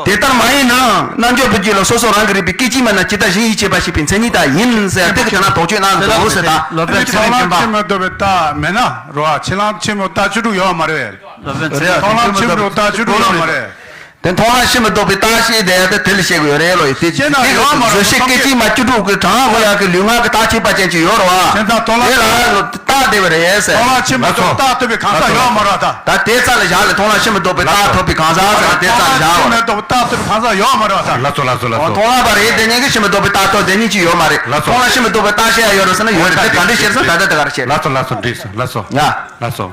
དེ་ལྟར་མ་ཡིན་ནའང་རྣལ་འབྱོར་པའི་རྒྱུད་ལ་སོ་སོ་རང་གི་རིག་པའི་སྐད་ཅིག་མ་ན་ཇི་ལྟར་གཞན་ཡིད་ཆེས་པ་ཞེས་པའི་མཚན་ཉིད་དག་ཡིན་ཟེར་ཡ་དེ་གི་དེ་ན་དོགས་གཅོད་གནང་འདུག་ཟེར་ད། སློབ་དཔོན་ཚེ་རིང་མཐོང་ལམ་ཤུལ་མ་རྫོགས་པའི་རྟགས་མེད་ན་རོ། ཕྱི་ལམ་ཤུལ་མ་རྫོགས་པའི་རྟགས་བཅུ་དྲུག་ཡོད་མ་རེད། སློབ་དཔོན་ཚེ་རིང་མཐོང་ལམ་ཤུལ་མ་རྫོགས་པའི་རྟགས་བཅུ་དྲུག་ཡོད་མ་རེད། དེ་མཐོང་ལམ་ཤུལ་མ་རྫོགས་པའི་རྟགས་ཤེས་དེ་ཡ་དེ་དེ་ལ་བཤད་དགོས་རེད་ལོ། ཡིན་དེ་ཤེས་ན་དེ་ཡོད་མ་རེད། བཟོད་ཤེས་སྐད་ཅིག་མ་བཅུ་དྲུག་གི་གྲངས་ཁོ་ཡ་གི་ལུས་ངག་གི་རྟགས་ཁྱད་པར་ཅན་ཅིག་ཡོད་རེད་བ། དེ་ལ་རྟགས་བདེ་བ་རེད་ཟེར། མཐོང་ལམ་ཤུལ་མ་རྫོགས་པའི་རྟགས་ཐོབ་པའི་གང་ཟག་ཡོད་མ་རེད་ད། ད་དེ་རྩ་ལ་བཞག་ལ། མཐོང་ལམ་ཤུལ་མ་རྫོགས་པའི་རྟགས་ཐོབ་པའི་གང་ཟག་ཟེར་ན་དེ་རྩ་ལ་བཞག་ལ། མཐོང་ལམ་ཤུལ་མ་རྫོགས་པའི་རྟགས་ཐོབ་པའི་གང་ཟག་ཡོད་མ་རེད་ད། ལགས་སོ་ལགས་སོ་ལགས་སོ། མཐོང་ལམ་པ་རེད་དེ་ཉིད་ཀྱི་ཤུལ་མ་རྫོགས་པའི་རྟགས་ཐོབ་དེ་ཉིད་ཀྱི་ཡོད་མ་རེད། ལགས་སོ། མཐོང་ལམ་ཤུལ་མ་རྫོགས་པའི་རྟགས་ཤེས་ཡ་ཡོད་རེད་ཟེར་ན་ཡོད་རེད། དེ་ག་འདྲ་ཤེས་སོང་ད་ལྟ་དེ་ག་རེ་བྱེད། ལགས་སོ་ལགས་སོ། འགྲིག་སོང་། ལགས་སོ། ཡ། ལགས་སོ།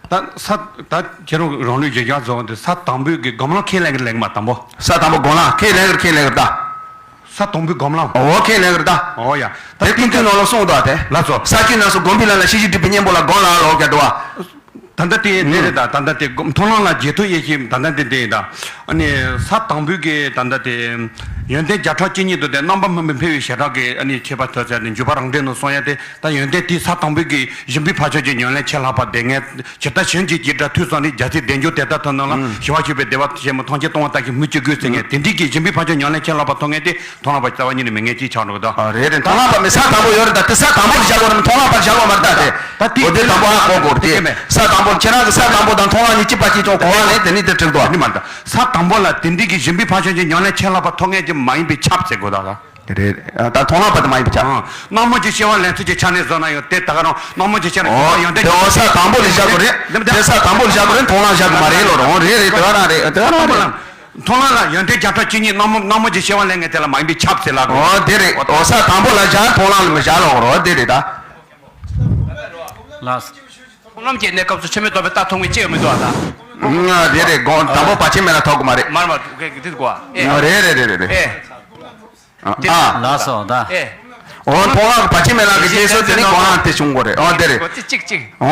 ད་ས་ད་ཁྱེད་རང་རང་ལུགས་ཀྱི་ཡག་བཟོ་བ་འདི་ས་དང་པོའི་གི་སྒོམ་ལམ་ཁས་ལེན་གི་ལེགས་མ་དང་པོ། ས་དང་པོ་སྒོམ་ལམ་ཁས་ལེན་གི་ཁས་ལེན་གི་ད། ས་དང་པོའི་སྒོམ་ལམ། འོ་ཁས་ལེན་གི་ད། འོ་ཡ། ད་དེ་ཀུན་མཐུན་ནང་ལ་གསུངས་འདུག་དེ། ལགས་སོ། ས་བཅུའི་རྣམ་གསུམ་སྒོམ་པའི་ལམ་ལ་ཤེས་བྱའི་སྒྲིབ་པའི་གཉེན་པོ་ལ་སྒོམ་ལམ་ལོག་རྒྱག་འདུག་བ། ད་ལྟ་དེ་འདི་རེད་ད། ད་ལྟ་དེ་སྒོམ་མཐོང་ལམ་ལ་རྗེས་ཐོབ་དབྱེ་ཞིབ་ད་ལྟ་འདི་འདི་ཡིན་ད། ཨ་ནི་ས་དང་པོའི་གི་ད་ལྟ་དེ་ཡོན་ཏན་བརྒྱ་ཕྲག་གཅིག་ཉིད་དུ་དེ་རྣམ་པ་སྨིན་པའི་འཕེལ་བའི་བྱེ་བྲག་གི་ཨ་ནི་ཁྱད་པར་ཐོབ་ཚད་དེ་འཇུག་པ་རང་འགྲེལ་ནང་གསུངས་ཡ་དེ། ད་ཡོན་ཏན་དེ་ས་དང་པོའི་གི་ཞིང་པའི་འཕགས་ཆོས་ཀྱི་ཉམས་ལེན་ཆེས་ལྷག་པ་དེ་ངས་ཇི་ལྟར་གཞན་གྱིས་ཇི་ལྟར་ཐོས་བསམ་ནི་རྒྱལ་སྲས་བདེ་འབྱུང་དེ་ལྟར་ཐོབ་རྣམས་ལ་ཞི་བ་སྤྱོད་པའི་བདེ་བ་ཆེན་པོ་ཐམས་ཅད་སྟོང་པ་ལྟ་ཞིང་མི་སྐྱོ་དགོས་ཟེར་མཁན་དེ་འདྲའི་གི་ཞིང་པའི་འཕགས་ཆོས་ཉམས་ལེན་ཆེས་ལྷག་པ་ཐོབ་མཁན་དེ་མཐོང་ལམ་པ་རྩ་བ་ཉིད་ནས་མེད་མཁན་གཅིག་ཆགས་འགྲོ་གི་འདུག་ཨ་རེད་རེད། མཐོང་ལམ་པ་མི་ས་དང་པོ་ཡོད་རེད་ད། དེ་ས་དང་པོ་ལ་བཞག་དགོས་རེད། མཐོང་ལམ་པ་བཞག་དགོས་མ་རེད་ད། དེ་ད་དེ་འོ་དེ་དང་པོ་ཧ་གོ་དགོས་རེད་དེ། ས་དང་པོ་ཁྱེད་རང་གི་ས་དང་པོ་དང་མཐོང་ལམ་གཉིས་གཅིག་པ་གཅིག་ཀྱང་གོ་བ་ལེན་དེ་ནི་དེ་འགྲིག་འདུག་ཨ་ནི་མ་རེད་ད། ས་དང་པོ་ལ་དེ་འདྲའི་གི་ཞིང་པའི་འཕགས་ཆོས་ཀྱི་ཉམས་ལེན་ཆེས་ལྷག་པ་ཐོབ་མཁན་གྱི་མ་ཡིན་པའི་ཁྱབ་ཟེར་དགོས་ད་ལ། རེད། ད་མཐོང་ལམ་པ་དེ་མ་ཡིན་པའི་ཆ། ཨང་། རྣམ་སྨིན་གྱི་སྐྱེ་བ་ལེན་ཚུལ་གྱི་ཆ་ནས་བཟོ་ན་ཡང་དེ་ད་ག་རང་རྣམ་སྨིན་གྱི་སྐྱེ་བ་ལེན་ཚུལ་ཡོན་ཏན་གྱི་ས་དང་པོ་ལ་བཞག་དགོས་རེད། དེ་ས་དང་པོ་ལ་བཞག་དགོས་རེད། མཐོང་ལམ་བཞག་དགོས་མ་རེད་ལོ། རང་རེད་རེད། དེ་ག་རང་རེད། དེ་ག་རང་རེད། མཐོང་ལམ་ལ་ཡོན་ཏན་བརྒྱ་ཕྲག་གཅིག་ཉིད་རྣམ་སྨིན་རྣམ་སྨིན་གྱི་སྐྱེ་བ་ལེན་མཁན་དེ་ལ་མ་ཡིན་པའི་ཁྱབ་ཟེར་ལབ་དགོས། འོ་དེ་རེད། འོ་ས་དང་པོ་ལ་བཞག་མཐོང་ལམ་ལ་མི་བཞག་ལོ། འོ་དེ་རེད་ད། ལགས། མཐོང་ལམ་གྱི་གནས་སྐབས་སུ་ཕྱི་མའི་ལྡོག་པའི་རྟགས་ཐོབ་མཁན་གཅིག་ཡང་མི་འདུག་ཨ་ད། ཨ་དེ་རེད། དགོངས་དང་པོ་བར་ཆད་མེད་ལ་ཐོབ་དགོས་མ་རེད། མར་མར་དེ་དགོས་ཨ། ཨེ། རེད་རེད་རེད་རེད། ཨེ། ཨ། ལགས་སོ་ད། ཨེ། འོ་མཐོང་ལམ་བར་ཆད་མེད་ལ་གི་རྗེས་སུ་དེ་ནི་སྒོམ་ལམ་དེ་བྱུང་དགོས་རེད། འོ་དེ་རེད། གཅིག་གཅིག་གཅིག་འོ།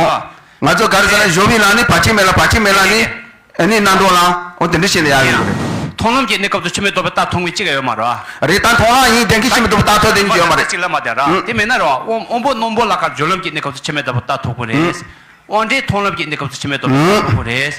ང་ཚོ་ག་རེ་ཟེར་ན་གཞོམ་པའི་ལམ་ནི་བར་ཆད་མེད་ལ་བར་ཆད་མེད་ལ་ནི། ཨ་ནི་རྣམ་གྲོལ་ལམ། འོ་དེ་འདྲ་བྱས་ནས་ཡར་ཡོང་གི་རེད། མཐོང་ལམ་གྱི་གནས་སྐབས་སུ་ཕྱི་མའི་ལྡོག་པའི་རྟགས་ཐོབ་མཁན་གཅིག་ཡང་ཡོད་མ་རེད་བ། རེད་ད། མཐོང་ལམ་ཡིན་དེ་གི་ཕྱི་མའི་ལྡོག་པའི་རྟགས་ཐོབ་དེ་གཉིས་ཡོད་མ་རེད། གཅིག་ལ་མ་བསྡད་ར། དེ་མེད་ན་ར་བ། དབང་དབང་པོ་རྣོན་པོ་ལ་ཁ་སྦྱོར་ལམ་གྱི་གནས་སྐབས་སུ་ཕྱི་མའི་ལྡོག་པའི་རྟགས་ཐོབ་དགོས་རེད། དབང་འབྲས་མཐོང་ལམ་གྱི་གནས་སྐབས་སུ་ཕྱི་མའི་ལྡོག་པའི་རྟགས་ཐོབ་དགོས་རེད།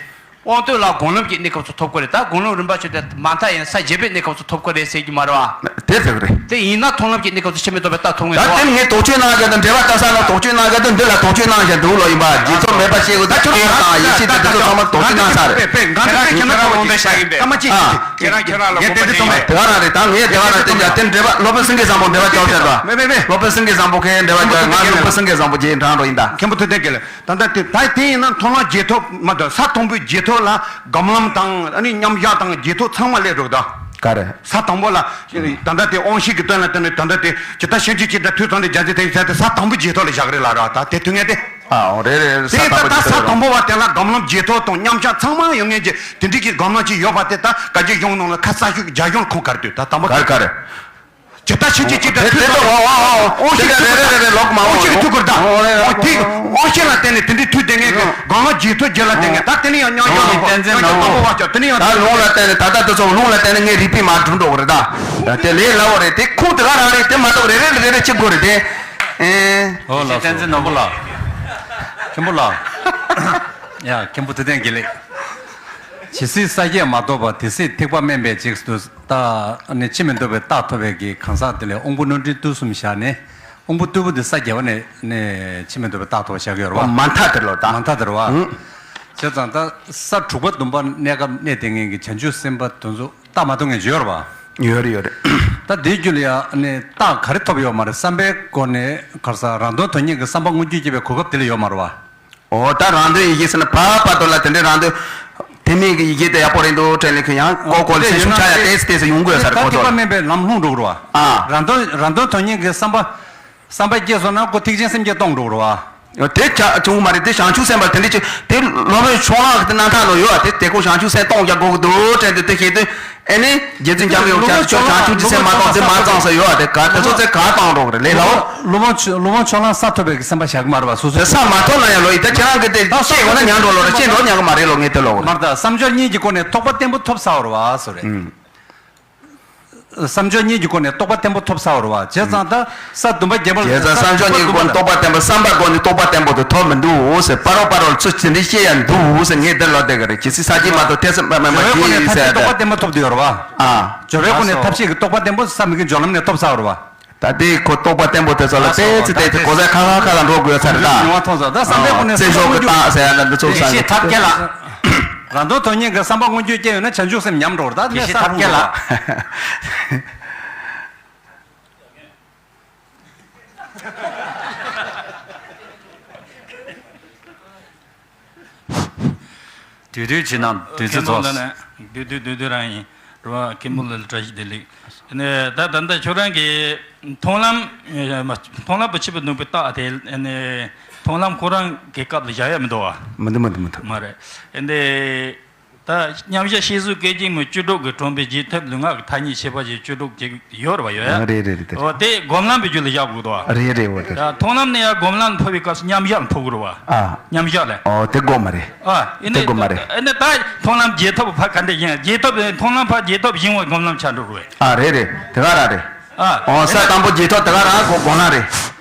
དབང་རྟོགས་ལ་སྒོམ་ལམ་གྱི་གནས་སྐབས་སུ་ཐོབ་དགོས་རེད། ད་སྒོམ་ལམ་རིམ་པ་བྱས་ཏེ་མ་མཐའ་ཡང་ས་བརྒྱད་པའི་གནས་སྐབས་སུ་ཐོབ་དགོས་རེད་ཟེར་གྱི་མ་རེད་བ། དེ་ཟེར་གི་རེད། དེ་ཡིན་ན་མཐོང་ལམ་གྱི་གནས་སྐབས་སུ་ཕྱི་མའི་ལྡོག་པའི་རྟགས་ཐོབ་ངེས་ད་རེད་བ། དེ་ངས་དོགས་གཅོད་གནང་གལ་དུ་འགྲེལ་པ་ལྟ་ས་ལ་དོགས་གཅོད་གནང་གལ་དུ་འདི་ལ་དོགས་གཅོད་གནང་བཞག་འདུག་ལོ། ཡིན་པ་རྗེས་ཚོགས་མེད་པ་ཤེས་དགོས། ད་ཁྱོད་རང་དང་ཡེ་ཤེས་དེ་འདི་ཚོ་ཚང་མ་དོགས་གཅོད་གནང་ས་རེད། ང་ཚོ་ཁྱེད་རང་ཁྱེད་རང་ལ་ཁོ་པ་ཅིག་ཁྱེད་རང་ཁྱེད་རང་ལ་ཁོ་པ་ཅིག་དེ་ག་རང་རེད། ད་ངས་དེ་ག་རང་དེ་འདྲ་དེ་འགྲེལ་པ་སློབ་དཔོན་སེང་གེ་བཟང་པོ་འགྲེལ་པ་རྒྱག་ཤར་བ། མེད་མེད་མེད། སློབ་དཔོན་སེང་གེ་བཟང་པོ་ཁས་འགྲེལ་པ་རྒྱག་ང་སློབ་དཔོན་སེང་གེ་བཟང་པོ་རྗེས་འབྲང་རོགས་ཡིན་ད། མཁན་པོ་ཐུབ་བསྟན་དགེ་ལེགས། ད་ལྟ་དེ་ད་དེ་ཡིན་ན་མཐོང་ལམ་རྗེས་ཐོབ་མ་གཏོགས་ས་དང་པོའི་རྗེས་ཐོབ་ལ་སྒོམ་ལམ་དང་ཨ་ནི་མཉམ་བཞག་དང་རྗེས་ཐོབ་ཚང་མ་སླེབས་འགྲོ་གི་ད། ག་རེ། ས་དང་པོ་ལ་ད་ལྟ་དེ་དབང་ཤེས་ཀྱི་དོན་ལ་བརྟེན་ནས་ད་ལྟ་དེ་ཇི་ལྟར་གཞན་གྱིས་ཇི་ལྟར་ཐོས་བསམ་ནི་རྒྱལ་སྲས་དེ་ཡིན་ས་དེ་ས་དང་པོ་རྗེས་ཐོབ་ལ་བཞག་རེད་ལ་ར། ད་དེ་ཐུག་ངེས་ཏེ། ཨ་འོ་རེད་རེད། ས་དེ་དང་པོ་ད་རྗེས་ཐོབ་ས་རེད། དང་པོ་བ་དེ་ལ་སྒོམ་ལམ་རྗེས་ཐོབ་དང་མཉམ་བཞག་ཚང་མ་ཡོད་ངེས་ཀྱི་དེ་འདྲའི་གི་སྒོམ་ལམ་ཅིག་ཡོད་པ་དེ་ད་བཀའ་རྒྱ་གཞུང་ནང་ལ་ཁ་གསལ་ཤོས་ཀྱི་རྒྱ་གཞུང་ཁོང་གར་དུས་ད་དང་པོ་གར་གར། ཇི་ལྟར་གཞན་གྱིས་ཇི་ལྟར་ཐོས་དང་། དབང་ཤེས་ཀྱི་ཐུགས་ཁུར་དང་། དབང་ཤེས་ཀྱི་ཐུགས་ཁུར་དང་། དབང་ཤེས་ལ་བརྟེན་ནས་དེ་འདྲའི་ཐུགས་དེ་ངེས་ཀྱི་སྒོམ་ལམ་རྗེས་ཐོབ་རྗེས་ལ་བརྟེན་ངེས་ད་དེ་ནི་ཡང་མཉམ་བཞག་ནང་བཞག་དང་པོ་བ་ཅོག་དེ་ནི་ཡང་ད་ལུང་ལ་བརྟེན་ནས་ད་ལྟ་དེ་ཚོ་ལུང་ལ་བརྟེན་ནས་ངས་རིག་པས་མར་སྒྲུབ་འགྲོ་གི་རེད་ད། དེ་ལས་སླ་བོ་རེད། དེ་ཁུངས་དེ་ག་རང་རེད། དེ་མ་གཏོགས་རེ་རེ་རེ་རེ་གཅིག་དགོས་རེད་དེ། ཨེ། ཨོ་ལགས་སོ། བསྟན་འཛིན་ནོར་བུ་ལགས། མཁན་པོ་ལགས། ཡ་མཁན་པོ་ཐུབ་བསྟན་དགེ་ལེགས། ཇི་སྲིད་ས་སྐྱེས་མ་གཏོགས་པ། དེ་སྲིད་ཐེག་པ་དམན་པའི་རྗེས་སུ། ད་ནི་ཕྱི་མ་ལྡོག་པའི་རྟགས་ཐོབ་པའི་གི་གང་ཟག་དེ་ལ་དབང་པོ་རྣོན་འགྲེལ་དུས་གསུམ་བཞག་ནས་དབང་པོ་རྟུལ་པོ་དེ་ས་བརྒྱད་པ་ནས་ནས་ཕྱི་མ་ལྡོག་པའི་རྟགས་ཐོབ་བཞག་གི་ཡོད་རེད་བ། མ་མཐའ་དེར་ལོ་ད། མ་མཐའ་དེར་བ། ཨུང་། བྱས་ཙང་ད་ས་དྲུག་པ་བདུན་པ་གནས་སྐབས་གནས་དེ་ངེས་ཀྱི་བྱང་ཆུབ་སེམས་དཔའ་དེ་ཚོ་རྟགས་མ་ཐོབ་མཁན་ཅིག་ཡོད་རེད་བ། ཡོད་རེད་ཡོད་རེད། ད་དེའི་རྒྱུད་ལ་ཡང་ནི་རྟགས་ག་རེ་ཐོབ་ཡོད་མ་རེད། བསམ་པའི་སྒོ་ནས་ག་རེ་ཟ་རང་དོན་དོན་གཉེར་གྱི་བསམ་པ་མངོན་གྱུར་སྐྱེ་བའི་གོ་སྐབས་དེ་ལ་ཡོད་མ་རེད་བ། འོ་ད་རང་དོན་ཡི་གེ་ཟེར་ན་ཕར་ཕར་དོན་ལ་དེ་འདྲའི་རང་དོན་དེ་མིན་གྱི་ཡི་གེ་དེ་ཡག་པོ་རེད་འདུག་དྲན་ལེ་ཁོ་ཡང་ཀོ་ཀོ་ལ་སེམས་ཤུགས་ཆག་ཡ་ཏེས་ཏེས་ཡོང་དགོས་ས་རེད་ཁོ་ཚོ། ད་ཐེག་པ་དམན་པའི་ལམ་ལྷུང་འགྲོ་གི་རེད་བ། ཨ། རང་དོན་རང་དོན་དོན་གཉེར་གྱི་བསམ་པ། བསམ་པ་སྐྱེས་སོང་ན་ཁོ་ཐེག་ཆེན་སེམས་བསྐྱེད་གཏོང་འགྲོ་གི་རེད་བ། དེ་ཆ་བྱུང་མ་རེད། དེ་བྱང་ཆུབ་སེམས་དཔའ་དེ་འདྲ་ཅིག་དེ་སློབ་དཔོན་ཕྱོགས་གླང་གི་རྣམ་ཐར་ནང་ཡོད་པ། དེ་དེ་ཁོ་བྱང་ཆུབ་སེམས་སྟོང་རྒྱག་དགོས་ཀྱི་འདུག་དྲན་དུས། དེ་ཤེས་དུས་ཨེ་ནི་རྗེ་བཙུན་འཇམ་དབྱངས་ཀྱིས་ཁྱོད་བྱང་ཆུབ་ཀྱི་སེམས་མ་གཏོགས་དེ་མ་གཏོགས་ཟེར་ཡོད་པ། དེ་ག་དེ་ཚོ་ཚེ་ག་གཏོང་རོགས་རེད། ལས་སླ་བོ། སློབ་དཔོན་ཕྱོགས་གླང་ས་ཐོབ་པའི་སེམས་པ་བཞག་གི་མ་རེད་པ། སོ་སོ་དེ་ས་མ་ཐོབ་ན་ཡང་ལོ་ཡི་ད་ཁྱེད་རང་གི་དེ་ཤེས་དགོས་ན་ཉན་འགྲོ་ལོ་རེད། ཤེས་འགྲོ་ཉན་གི་མ་རེད་ལོ། ངས་དེ་ལོ་མར་ད་བསམ་སྦྱོར་གཉིས་ཀྱི་སྒོ་ནས་རྟོགས་པ་བརྟན་པོ་ཐོབ་ཚར་བ་རེད་པ། སོ་རེད། བསམ་སྦྱོར་གཉིས་ཀྱི་སྒོ་ནས་རྟོགས་པ་བརྟན་པོ་ཐོབ་ཚར་བ་རེད་པ། བྱས་ཙང་ད་ས་བདུན་པ་རྒྱལ་པོ་བྱས་ཙང་བསམ་སྦྱོར་གཉིས་ཀྱི་སྒོ་ནས་རྟོགས་པ་བརྟན་པོ། བསམ་པའི་སྒོ་ནས་རྟོགས་པ་བརྟན་པོ་དེ་ཐོབ་མི་འདུག་ཟེར། ཕ་རོལ་ཕ་རོལ་ཚུལ་དེ་འདྲ་ཤེས་ཡ་འདུག་ཟེར། ངས་འདི་ལོ་དེ་ག་རེད། ཇི་སྲིད་ས་གཞི་མ་གཏོགས་ཐེ་ཚོམ་པ་མེད་པ་སྦྱོར་བའི་སྒོ་ནས་ཐབས་ཤེས་ཀྱི་རྟོགས་པ་བརྟན་པོ་ཐོབ་བསྡད་ཡོད་རེད་པ། ཨ། སྦྱོར་བའི་སྒོ་ནས་ཐབས་ཤེས་ཀྱི་རྟོགས་པ་བརྟན་པོ་བསམ་གྱི་སྦྱོར་ལམ་ནས་ཐོབ་ཚར་བ་རེད་པ། ད་ལྟའི་ཁོ་རྟོགས་པ་བརྟན་པོ་དེ་ཚོ་ལ་ལགས་སོ། བལྟས་ཚེ་བལྟས་ཚེ་གོ་ས་ཁ་ཁ་ཁ་ལ་འགྲོ་དགོས་ཚར་རེད་ད། མྱོང་བ་ཐོང་ས་ད་བསམ་པའི་སྒོ་ནས་བརྩེ་ཞོར་གྱི་རྟགས་ཟེར་ཡ་ལ་འདི་ཚོ་བསམ་ཤེས་ཐབས་མཁས་ལ། རང་དོན་དོན་གཉེར་གྱི་བསམ་པ་མངོན་གྱུར་སྐྱེ་ཡོད་ན་བྱང་ཆུབ་སེམས་ཉམས་འགྲོ་རེད་ད། དེ་ནས་ཤེས་ཐབས་མཁས་ལ། དུས་དུས་ཕྱི་ནང་དུས་ཚོད་རྫོགས། ཁྱེད་རྣམས་ལ་ནི་དུས་དུས་དུས་དུས་རང་ཡིན། རེད་པ། མཁན་པོ་ལ་བཀྲ་ཤིས་བདེ་ལེགས། ནས་ད་ད་ལྟ་ཁྱོད་རང་གི་མཐོང་ལམ། མཐོང་ལམ་པོ་ཕྱི་པོ་ནུབ་པའི་རྟགས་དེ་ནས་མཐོང་ལམ་ཁོ་རང་གི་སྐབས་ལ་བཞག་ཡ་མི་འདུག་པ། མི་འདུག་མི་འདུག་མི་འདུག་མ་རེད། ནས་ད་མཉམ་གཞག་ཤེས་བཟོད་སྐད་ཅིག་མའི་བཅུ་དྲུག་གིས་གྲུབ་པའི་རྗེས་ཐོབ་ལུས་ངག་གི་ཐ་སྙད་ཁྱད་པར་ཅན་བཅུ་དྲུག་ཅིག་ཡོད་རེད་པ། ཡོད་ཡ། རེད་རེད་རེད། འོ་དེ་སྒོམ་ལམ་པའི་རྒྱུད་ལ་བཞག་དགོས་འདུག་པ། རེད་རེད། འོ་དེ། ད་མཐོང་ལམ་ནས་ཡང་སྒོམ་ལམ་འཕོ་བའི་སྐབས་སུ་མཉམ་གཞག་ལ་འཕོ་དགོས་རེད་པ། ཨ། མཉམ་གཞག་ལ། ཨོ་དེ་དགོས་མ་རེད། ཨ། ཨེ་ནས་དེ་དགོས་མ་རེད། ཨེ་ནས་ད་མཐོང་ལམ་རྗེས་ཐོབ་ཕར་ག་འདྲ་ཡིན། རྗེས་ཐོབ་མཐོང་ལམ་ཕར་རྗེས་ཐོབ་བཞིན་པའི་སྒོམ་ལམ་ཆགས་འགྲོ་རེད། ཨ་རེད་རེད། དེ་ག་རང་རེད། ཨ། ཨོ་ས་དང་པོ་རྗེས་ཐོབ་དེ་ག་རང་ཁོ་སྒོམ་ལམ་རེད།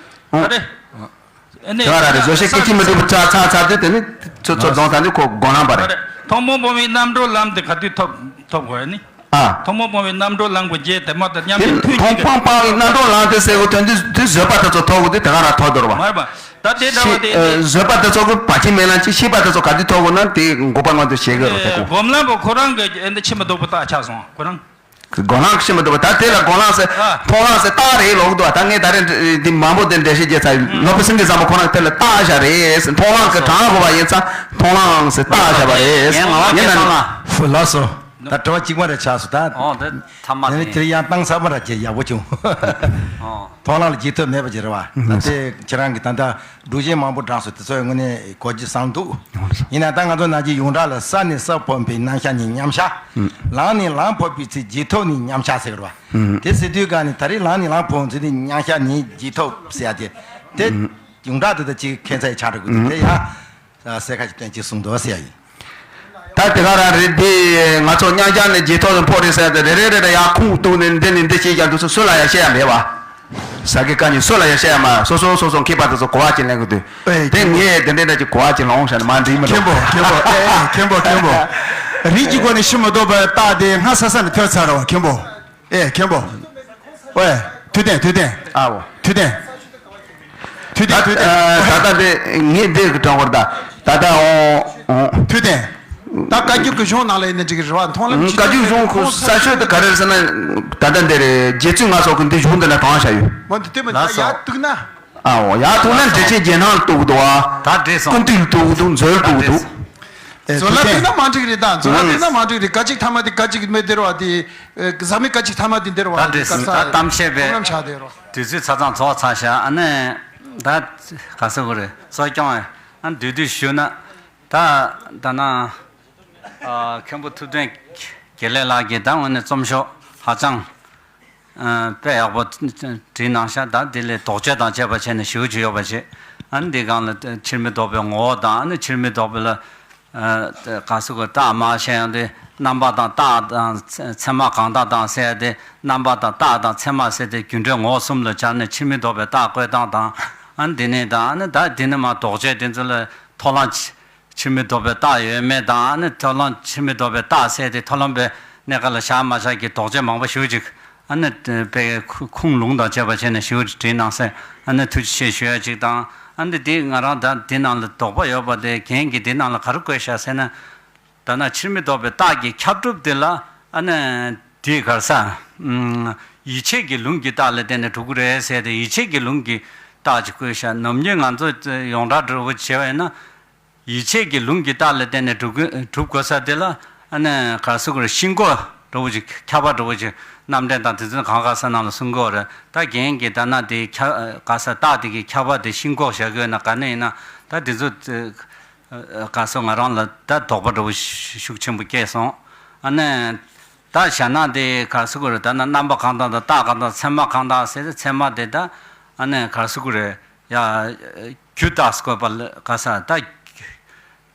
ཨ་རེད། ཨེ་ནས་དེ་ག་རང་རེད། བཟོད་ཤེས་སྐད་ཅིག་མའི་སྒྲུབ་ཚར་ཚར་ཚར་དུས་དེ་ནི་ཚོ་ཚོ་རྫོང་ཚར་དུས་ཁོ་སྒོམ་ལམ་པ་རེད། ཨ་རེད། ཐོག་མར་སྤོང་བའི་རྣམ་གྲོལ་ལམ་དེ་ག་དུས་ཐོབ་ཐོབ་དགོས་ནི། ཨ། ཐོག་མར་སྤོང་བའི་རྣམ་གྲོལ་ལམ་གྱི་རྗེས་དེ་མ་ཐག་མཉམ་དེ་ཉིད་ཐུན་ཐོག་གཅིག་གི། སྤོང་སྤང་བའི་རྣམ་གྲོལ་ལམ་དེ་ཟེར་བའི་དོན་དུ་དུས་བཟོད་པ་དེ་ཚོ་ཐོབ་དགོས་དུས་དེ་ག་རང་ཐོབ་འདུག་རེད་པ། མ་རེད་པ། ད་དེ་འདྲ་བ་དེ། ཨ། བཟོད་པ་དེ་ཚོ་གི་བར་ཆད་མེད་ལམ་གཅིག་ཤེས་པ་དེ་ཚོ་ག་དུས་ཐོབ་དགོས་ན་དེ་འགོག་པ་མངོན་དུ་བྱེད་དགོས་རེད་དེ་ཁོ། སྒོམ་ལམ་པོ་ཁོ་རང་གི་ཨེ་འདི་ཕྱི་མི་ལྡོག་པའི་རྟགས་ཆགས་སོང་ཁོ་རང་། སྒོམ་ལམ་ཕྱི་མི་ལྡོག་པ་ད་དེ་ལ་སྒོམ་ལམ་ཟེར། ཨ། མཐོང་ལམ་ཟེར་རྟགས་རེད་ལབ་འདུག་པ། ད་ངས་ད་རེས་འདི་མང་པོ་འདི་འགྲེལ་བཤད་བརྒྱབ་ཚར། སློབ་དཔོན་སེང་གེ་བཟང་པོ་ཁོ་རང་དེ་ལ་རྟགས་བཞག་རེད་ཟེར། མཐོང་ལམ་གྱི་གྲངས་དགོས་པ་ཡིན་ཙང་མཐོང་ལམ་ཟེར་རྟགས་བཞག་པ་རེད་ཟེར། ངས་ངག་དབང་ཡིན་ན་བསྐྱངས་ལ། ལགས་སོ། ད་དྲི་བ་གཅིག་མ་རེ་ཆགས་སོང་ད། ཨོ་ད་ཐ་མ་དེ་ནི་དེ་ཡང་བཏང་ཚར་མ་ར་ཅེ་ཡག་པོ་བྱུང་། ཨོ། མཐོང་ལམ་ལ་རྗེས་ཐོབ་མེད་པ་ཅིག་རེད་པ། ད་དེ་ཁྱེད་རང་གིས་ད་ལྟ་སྒྲུབ་བྱེད་མང་པོ་བགྲངས་སོང་། དེ་ཚོ་དངོས་གནས་གོ་རྒྱུ་བཟང་འདུག་ཡིན་ན་ད་ང་ཚོ་ནང་གི་ཡོངས་གྲགས་ལ་ས་ནས་ས་འཕོ་བའི་རྣམ་གཞག་ནི་མཉམ་གཞག་ལམ་ནས་ལམ་འཕོ་བའི་ཚེ་རྗེས་ཐོབ་ནི་མཉམ་གཞག་ཟེར་བ། དེ་ཟེར་དུས་ག་ནས་ད་རེས་ལམ་ནས་ལམ་འཕོ་བའི་ཚེ་ནི་མཉམ་གཞག་ནི་རྗེས་ཐོབ་ཟེར་ཡ་དེ། དེ་ཡོངས་གྲགས་དེ་ད་ཅིག་ཁྱད་མཚར་ཆགས་འགྲོ་གི་འདུག་དེ་ཡང་གསལ་ཁ་ཅིག་སྟོན་ཅིག་གསུངས་འདུག་ཟེར་ཡ་ཡིན། ད་དེ་ག་རང་རེད། འདི་ང་ཚོ་མཉམ་གཞག་ནས་རྗེས་ཐོབ་ཏུ་འཕོ་རེད་ཟེར་ཏེ་རེ་རེ་རེ་རེ་ཡར་ཁུངས་གཏུགས་ནས་འདི་ནས་འདི་བཤད་ཀྱང་འདུག་སུ་ལ་ཡང་བཤད་ཡ་མེད་པ། ས་དགེ་བཀའ་རྙིང་སུ་ལ་ཡང་བཤད་ཡ་མ། སོ་སོ་སོ་སོ་མཁས་པ་དེ་ཚོ་གོ་བ་ཅིག་ལེན་གི་འདུག་དེ་ངས་དེ་འདྲའི་འདྲ་ཅིག་གོ་བ་ཅིག་ལོངས་ཤར་ནས་མ་འགྲིག་མི་འདུག་མཁན་པོ་མཁན་པོ་ཨེ་ཨེ་མཁན་པོ་མཁན་པོ། རིགས་ཀྱི་སྒོ་ནས་ཕྱིར་མི་ལྡོག་པའི་རྟགས་དེ་སྔ་ས་ས་ནས་ཐོས་ཚར་བ་མཁན་པོ། ཨེ་མཁན་པོ། ཨེ་ཐུབ་བསྟན་ཐུབ་བསྟན། ཨའོ། ཐུབ་བསྟན། ཐུབ་བསྟན་ཐུབ་བསྟན། ད་ལྟ་འདི་ངས་འདི་གི་དྲང་བར་ད་ད་ལྟ་འོང་འོང་། ཐུབ་བསྟན། ད་བཀའ་བརྒྱུད་ཀྱི་གཞུང་ནང་ལ་ཡིན་ན་འགྲིག་གི་རེད་བ། མཐོང་ལམ་བཀའ་བརྒྱུད་གཞུང་ཁོ་གསར་ཤོས་དེ་ག་རེ་རེད་ཟེར་ན། ད་ལྟ་འདི་རེད། རྗེ་བཙུན་ལྔ་སོགས་ཀྱི་འདི་གཞུང་འདི་ན་དྲངས་བཞག་ཡོད། མ་འདི་ལྟོས་མ་ད་ཡར་གཏུགས་ན། ཨའོ་ཡར་གཏུགས་ན་འགྲེལ་ཆེན་རྒྱན་སྣང་གཏུགས་འདུག་ཨ། ད་འགྲིག་སོང་། ཀུན་བཏུས་གཏུགས་འདུག་མཛོད་གཏུགས་འདུག་མཛོད་ལ་གཏུགས་ན་མ་འགྲིག་རེད་ད། མཛོད་ལ་གཏུགས་ན་མ་འགྲིག་རེད། སྐད་ཅིག་ཐ་མ་དེ་སྐད་ཅིག་མེད་དེ་རེད་བ་དེ། ཟག་མེད་སྐད་ཅིག་ཐ་མ་དེ་འདིར་བ་ད་འགྲིག་སོང་། ད་གཏམ་བཤད་པའི་ཆགས་དེ་རོ། དུས་ཚོད་ཆ་ཚང་རྫོགས་ཚར་ཤག་ཨ་ནི་ད་ག་ཟེར་དགོས་རེད། གསོ་སྐྱོང་ཨ་འདུས་འདུས་ཞུ་ན། ད་ད་ན་མཁན་པོ་ཐུབ་བསྟན་དགེ་ལེགས་ལགས་ཀྱིས་ད་དངོས་གནས་རྩོམ་ཤོག་ཧ་ཅང་དཔེ་ཡག་པོ་བྲིས་གནང་ཤག་ད་དེ་ལས་དོགས་གཅོད་དང་བཅས་པ་བྱས་ནས་ཞེ་པོ་ཅིག་ཡོད་པ་བྱས། ཨ་ནི་འདི་སྒང་ལ་ཕྱིར་མི་ལྡོག་པའི་ངོ་བོ་དང་། ཨ་ནི་ཕྱིར་མི་ལྡོག་པའི་ལ། ཨ་ག་ཟེར་དགོས། རྟགས་མ་བཤད་ཡང་དེ་རྣམ་པ་དང་རྟགས་དང་ཚད་མ་གང་དག་དང་ཟེར་ཡ་དེ། རྣམ་པ་དང་རྟགས་དང་ཚད་མ་ཟེར་དེ་རྒྱུ་འབྲས་ངོ་བོ་གསུམ་ལ་སྦྱར་ནས་ཕྱིར་མི་ལྡོག་པའི་རྟགས་བཀོད་སྟངས་དང་། ཨ་ནི་དེ་ནས་དང་། ཨ་ནི་ད་དེ་ནས་མ་དོགས་གཅོད་དེ་ཚོ་ལ་མཐོང་ལམ་ཕྱིར་མི་ལྡོག་པའི་རྟགས་ཡོད་མེད་དང་། ཨ་ནི་མཐོང་ལམ་ཕྱིར་མི་ལྡོག་པའི་རྟགས་ཟེར་དེ་མཐོང་ལམ་པའི་གནས་སྐབས་ལ་བཞག་མ་བཞག་གི་དོགས་གཅོད་མང་པོ་ཞེ་པོ་ཅིག་ཨ་ནི་དཔེ་ཁུངས་ལུང་དང་བཅས་པ་བྱས་ནས་ཞེ་པོ་ཅིག་བྲིས་གནང་ཟེར། ཨ་ནི་ཐུགས་རྗེ་ཆེ་ཞུ་ཡ་ཅིག་དང་། ཨ་ནི་དེ་ང་རང་ད་དེ་ནང་ལ་དོགས་པ་ཡོད་པ་དེ། རྒན་གྱིས་དེ་ནང་ལ་ག་རེ་བཀོད་ཤག་ཟེར་ན། ད་ན་ཕྱིར་མི་ལྡོག་པའི་རྟགས་ཀྱི་ཁྱབ་སྒྲུབ་དེ་ལ། ཨ་ནི་དེ་ག་རེ་ཟ། ཡིད་ཆེས་ཀྱི་ལུང་གི་རྟགས་ལ་བརྟེན་ནས་གྲུབ་ཀྱི་རེད་ཟེར་ཏེ། ཡིད་ཆེས་ཀྱི་ལུང་གི་རྟགས་ཅིག་བཀོད་ཤག་ནམ་རྒྱུན་ང་ཚོ་ཡོངས་གྲགས་འདྲ་བོ་བྱས་པ་ཡིན་ན། ཡིད་ཆེས་ཀྱི་ལུང་གི་རྟགས་ལ་བརྟེན་ནས་གྲུབ་དགོས་གྲུབ་དགོས་ས་དེ་ལ། ཨ་ནི་ག་རེ་ཟེར་དགོས་རེད། ཤིན་ཏུ་འདྲ་བོ་ཅིག་ཁྱབ་པ་འདྲ་བོ་ཅིག་རྣམ་འདྲེན་དང་དེ་ཚོ་གང་ག་ས་ནང་ལ་གསུང་གི་ཡོད་རེད། ད་རྒན་གྱིས་ད་ན་དེ་ཁྱ་ག་ས་རྟགས་དེ་གི་ཁྱབ་པ་དེ་ཤིན་ལྐོག་བཞག་གི་ཡོད་ན་ག་ནས་ཡིན་ན་ད་དེ་ཚོ་ག་ས་ང་རང་ལ་ད་དོགས་པ་འདྲ་བོ་ཤུགས་ཆེན་པོ་སྐྱེས་སོང་། ཨ་ནི་ད་བྱ་ན་དེ་ག་ས་གོ་རེད། ད་ན་རྣམ་པ་གང་དང་དང་རྟགས་གང་དང་ཚད་མ་གང་དང་ཟེར་ཚད་མ་དེ་ད་ཨ་ནི་ག་ས་གོ་རེད། ཡ་རྒྱུ་རྟགས་སྐོར་པ་ལ་ག་ས་ད།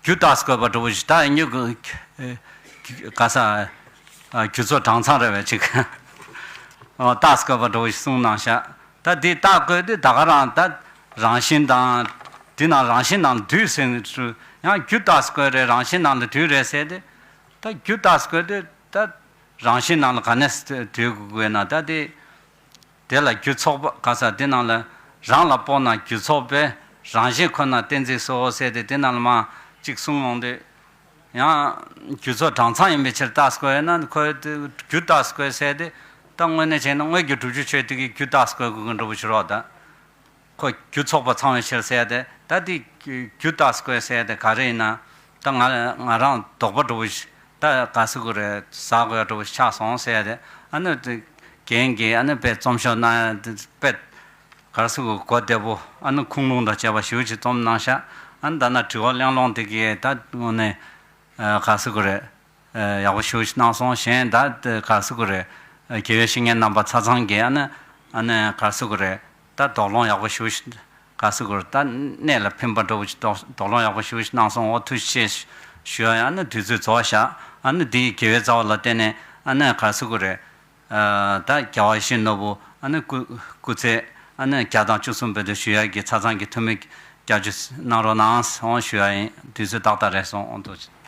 རྒྱུ་རྟགས་སྐོར་པ་འདྲ་བོ་ཞིག་ད་ཡིན་རྒྱུ་གི་ག་ས་རྒྱུ་ཚོགས་གྲངས་ཚང་རེད་བས་ཅིག་རྟགས་སྐོར་པ་འདྲ་བོ་ཞིག་གསུངས་གནང་ཤག་ད་འདི་རྟགས་བཀོད་དུས་ད་ག་རང་ད་རང་བཞིན་དང་། འདི་ནང་རང་བཞིན་ནང་འདུས་ཟེར་ནས་ཡང་རྒྱུ་རྟགས་སྐོར་རེད། རང་བཞིན་ནང་ལ་འདུས་རེད་ཟེར་ཏེ། ད་རྒྱུ་རྟགས་སྐོར་དུས་ད་རང་བཞིན་ནང་ལ་ག་ནས་འདུས་དགོས་ན་ད་དེ། དེ་ལ་རྒྱུ་ཚོགས་པ་ག་ས་དེ་ནང་ལ་རང་ལ་དཔོག་ན་རྒྱུ་ཚོགས་པས་རང་བཞིན་ཁོ་ན་གཏན་ཚིགས་སོ་ཟེར་ཏེ་དེ་ནང་ལ་མ་གཅིག་གསུངས་ཡོང་དུས། ཡང་རྒྱུ་ཚོགས་གྲངས་ཚང་ཡིན་པའི་ཕྱིར་རྟགས་སྐོར་ཡིན་ན་ཁོས་རྒྱུ་རྟགས་སྐོར་ཟེར་ཏེ་ད་དངོས་གནས་བྱས་ན་དངོས་ཀྱི་བསྒྲུབ་རྒྱུ་ཆོས་དེ་གི་རྒྱུ་རྟགས་སྐོར་དགོས་ཀྱི་འདྲ་བོ་ཞིག་རོགས་ད། ཁོ་རྒྱུ་ཚོགས་པ་ཚང་བའི་ཕྱིར་ཟེར་ཏེ་ད་དེ་རྒྱུ་རྟགས་སྐོར་ཟེར་ཏེ་ག་རེ་ཡིན་ན་ད་ང་ང་རང་དོགས་པ་འདྲ་བོ་ཞིག་ད་ག་ས་གོ་རེ་ཟ་དགོས་འདྲ་བོ་ཞིག་ཆགས་སོང་ཟེར་ཏེ་ཨ་ནི་དེ་རྒན་གྱིས་ཨ་ནི་དཔེ་རྩོམ་ཤོག་གནང་ཡ་དེ་དཔེ་ག་ས་གོ་གོ་བདེ་པོ་ཨ་ནི་ཁུངས་ལུང་དང་བཅས་པ་ཞེ་པོ་ཅིག་རྩོམ་གནང་ཤག་ཨ་ནི་ད་ན་དྲི་བ་གླེང་སློང་དེ་གས་ད་དངོས་གནས་ག་ས་གོ་རེ། ཡག་པོ་ཞེ་པོ་ཞིག་གནང་སོང་། གཞན་ད་ག་ས་གོ་རེ་དགེ་བའི་བཤེས་གཉེན་རྣམ་པ་ཚ་ཚང་གིས་ཨ་ནི་ཨ་ནི་ག་ས་གོ་རེ་ད་དོགས་སློང་ཡག་པོ་ཞེ་པོ་ཞིག་ག་ས་གོ་རེ་ད་གནད་ལ་ཕན་པ་འདྲ་བོ་ཞིག་དོགས་དོགས་སློང་ཡག་པོ་ཞེ་པོ་ཞིག་གནང་སོང་། འོ་ཐུགས་རྗེ་ཆེ་ཞུ་ཡ། ཨ་ནི་དུས་ཚོད་རྫོགས་ཤག་ཨ་ནི་འདིའི་དགེ་བའི་རྩ་བ་ལ་བརྟེན་ནས་ཨ་ནི་ག་ས་གོ་རེ་ད་རྒྱལ་བ་ཡིད་བཞིན་ནོར་བུ་ཨ་ནི་སྐུ་སྐུ་ཚེ་ཨ་ནི་བརྒྱ་དང་བཅུ་གསུམ་བར་དུ་བཞུགས་ཡ་གི་ཚ་ཚང་གི་ཐུགས་སྨོན་བསྐྱར་ཞུ་གནང་རོགས་གནང་ཞུ་ཡ་ཡིན། དུས་ཚོད་ཏག་ཏག་རེད་སོང་། འོ་ཐུགས་རྗེ་ཆེ།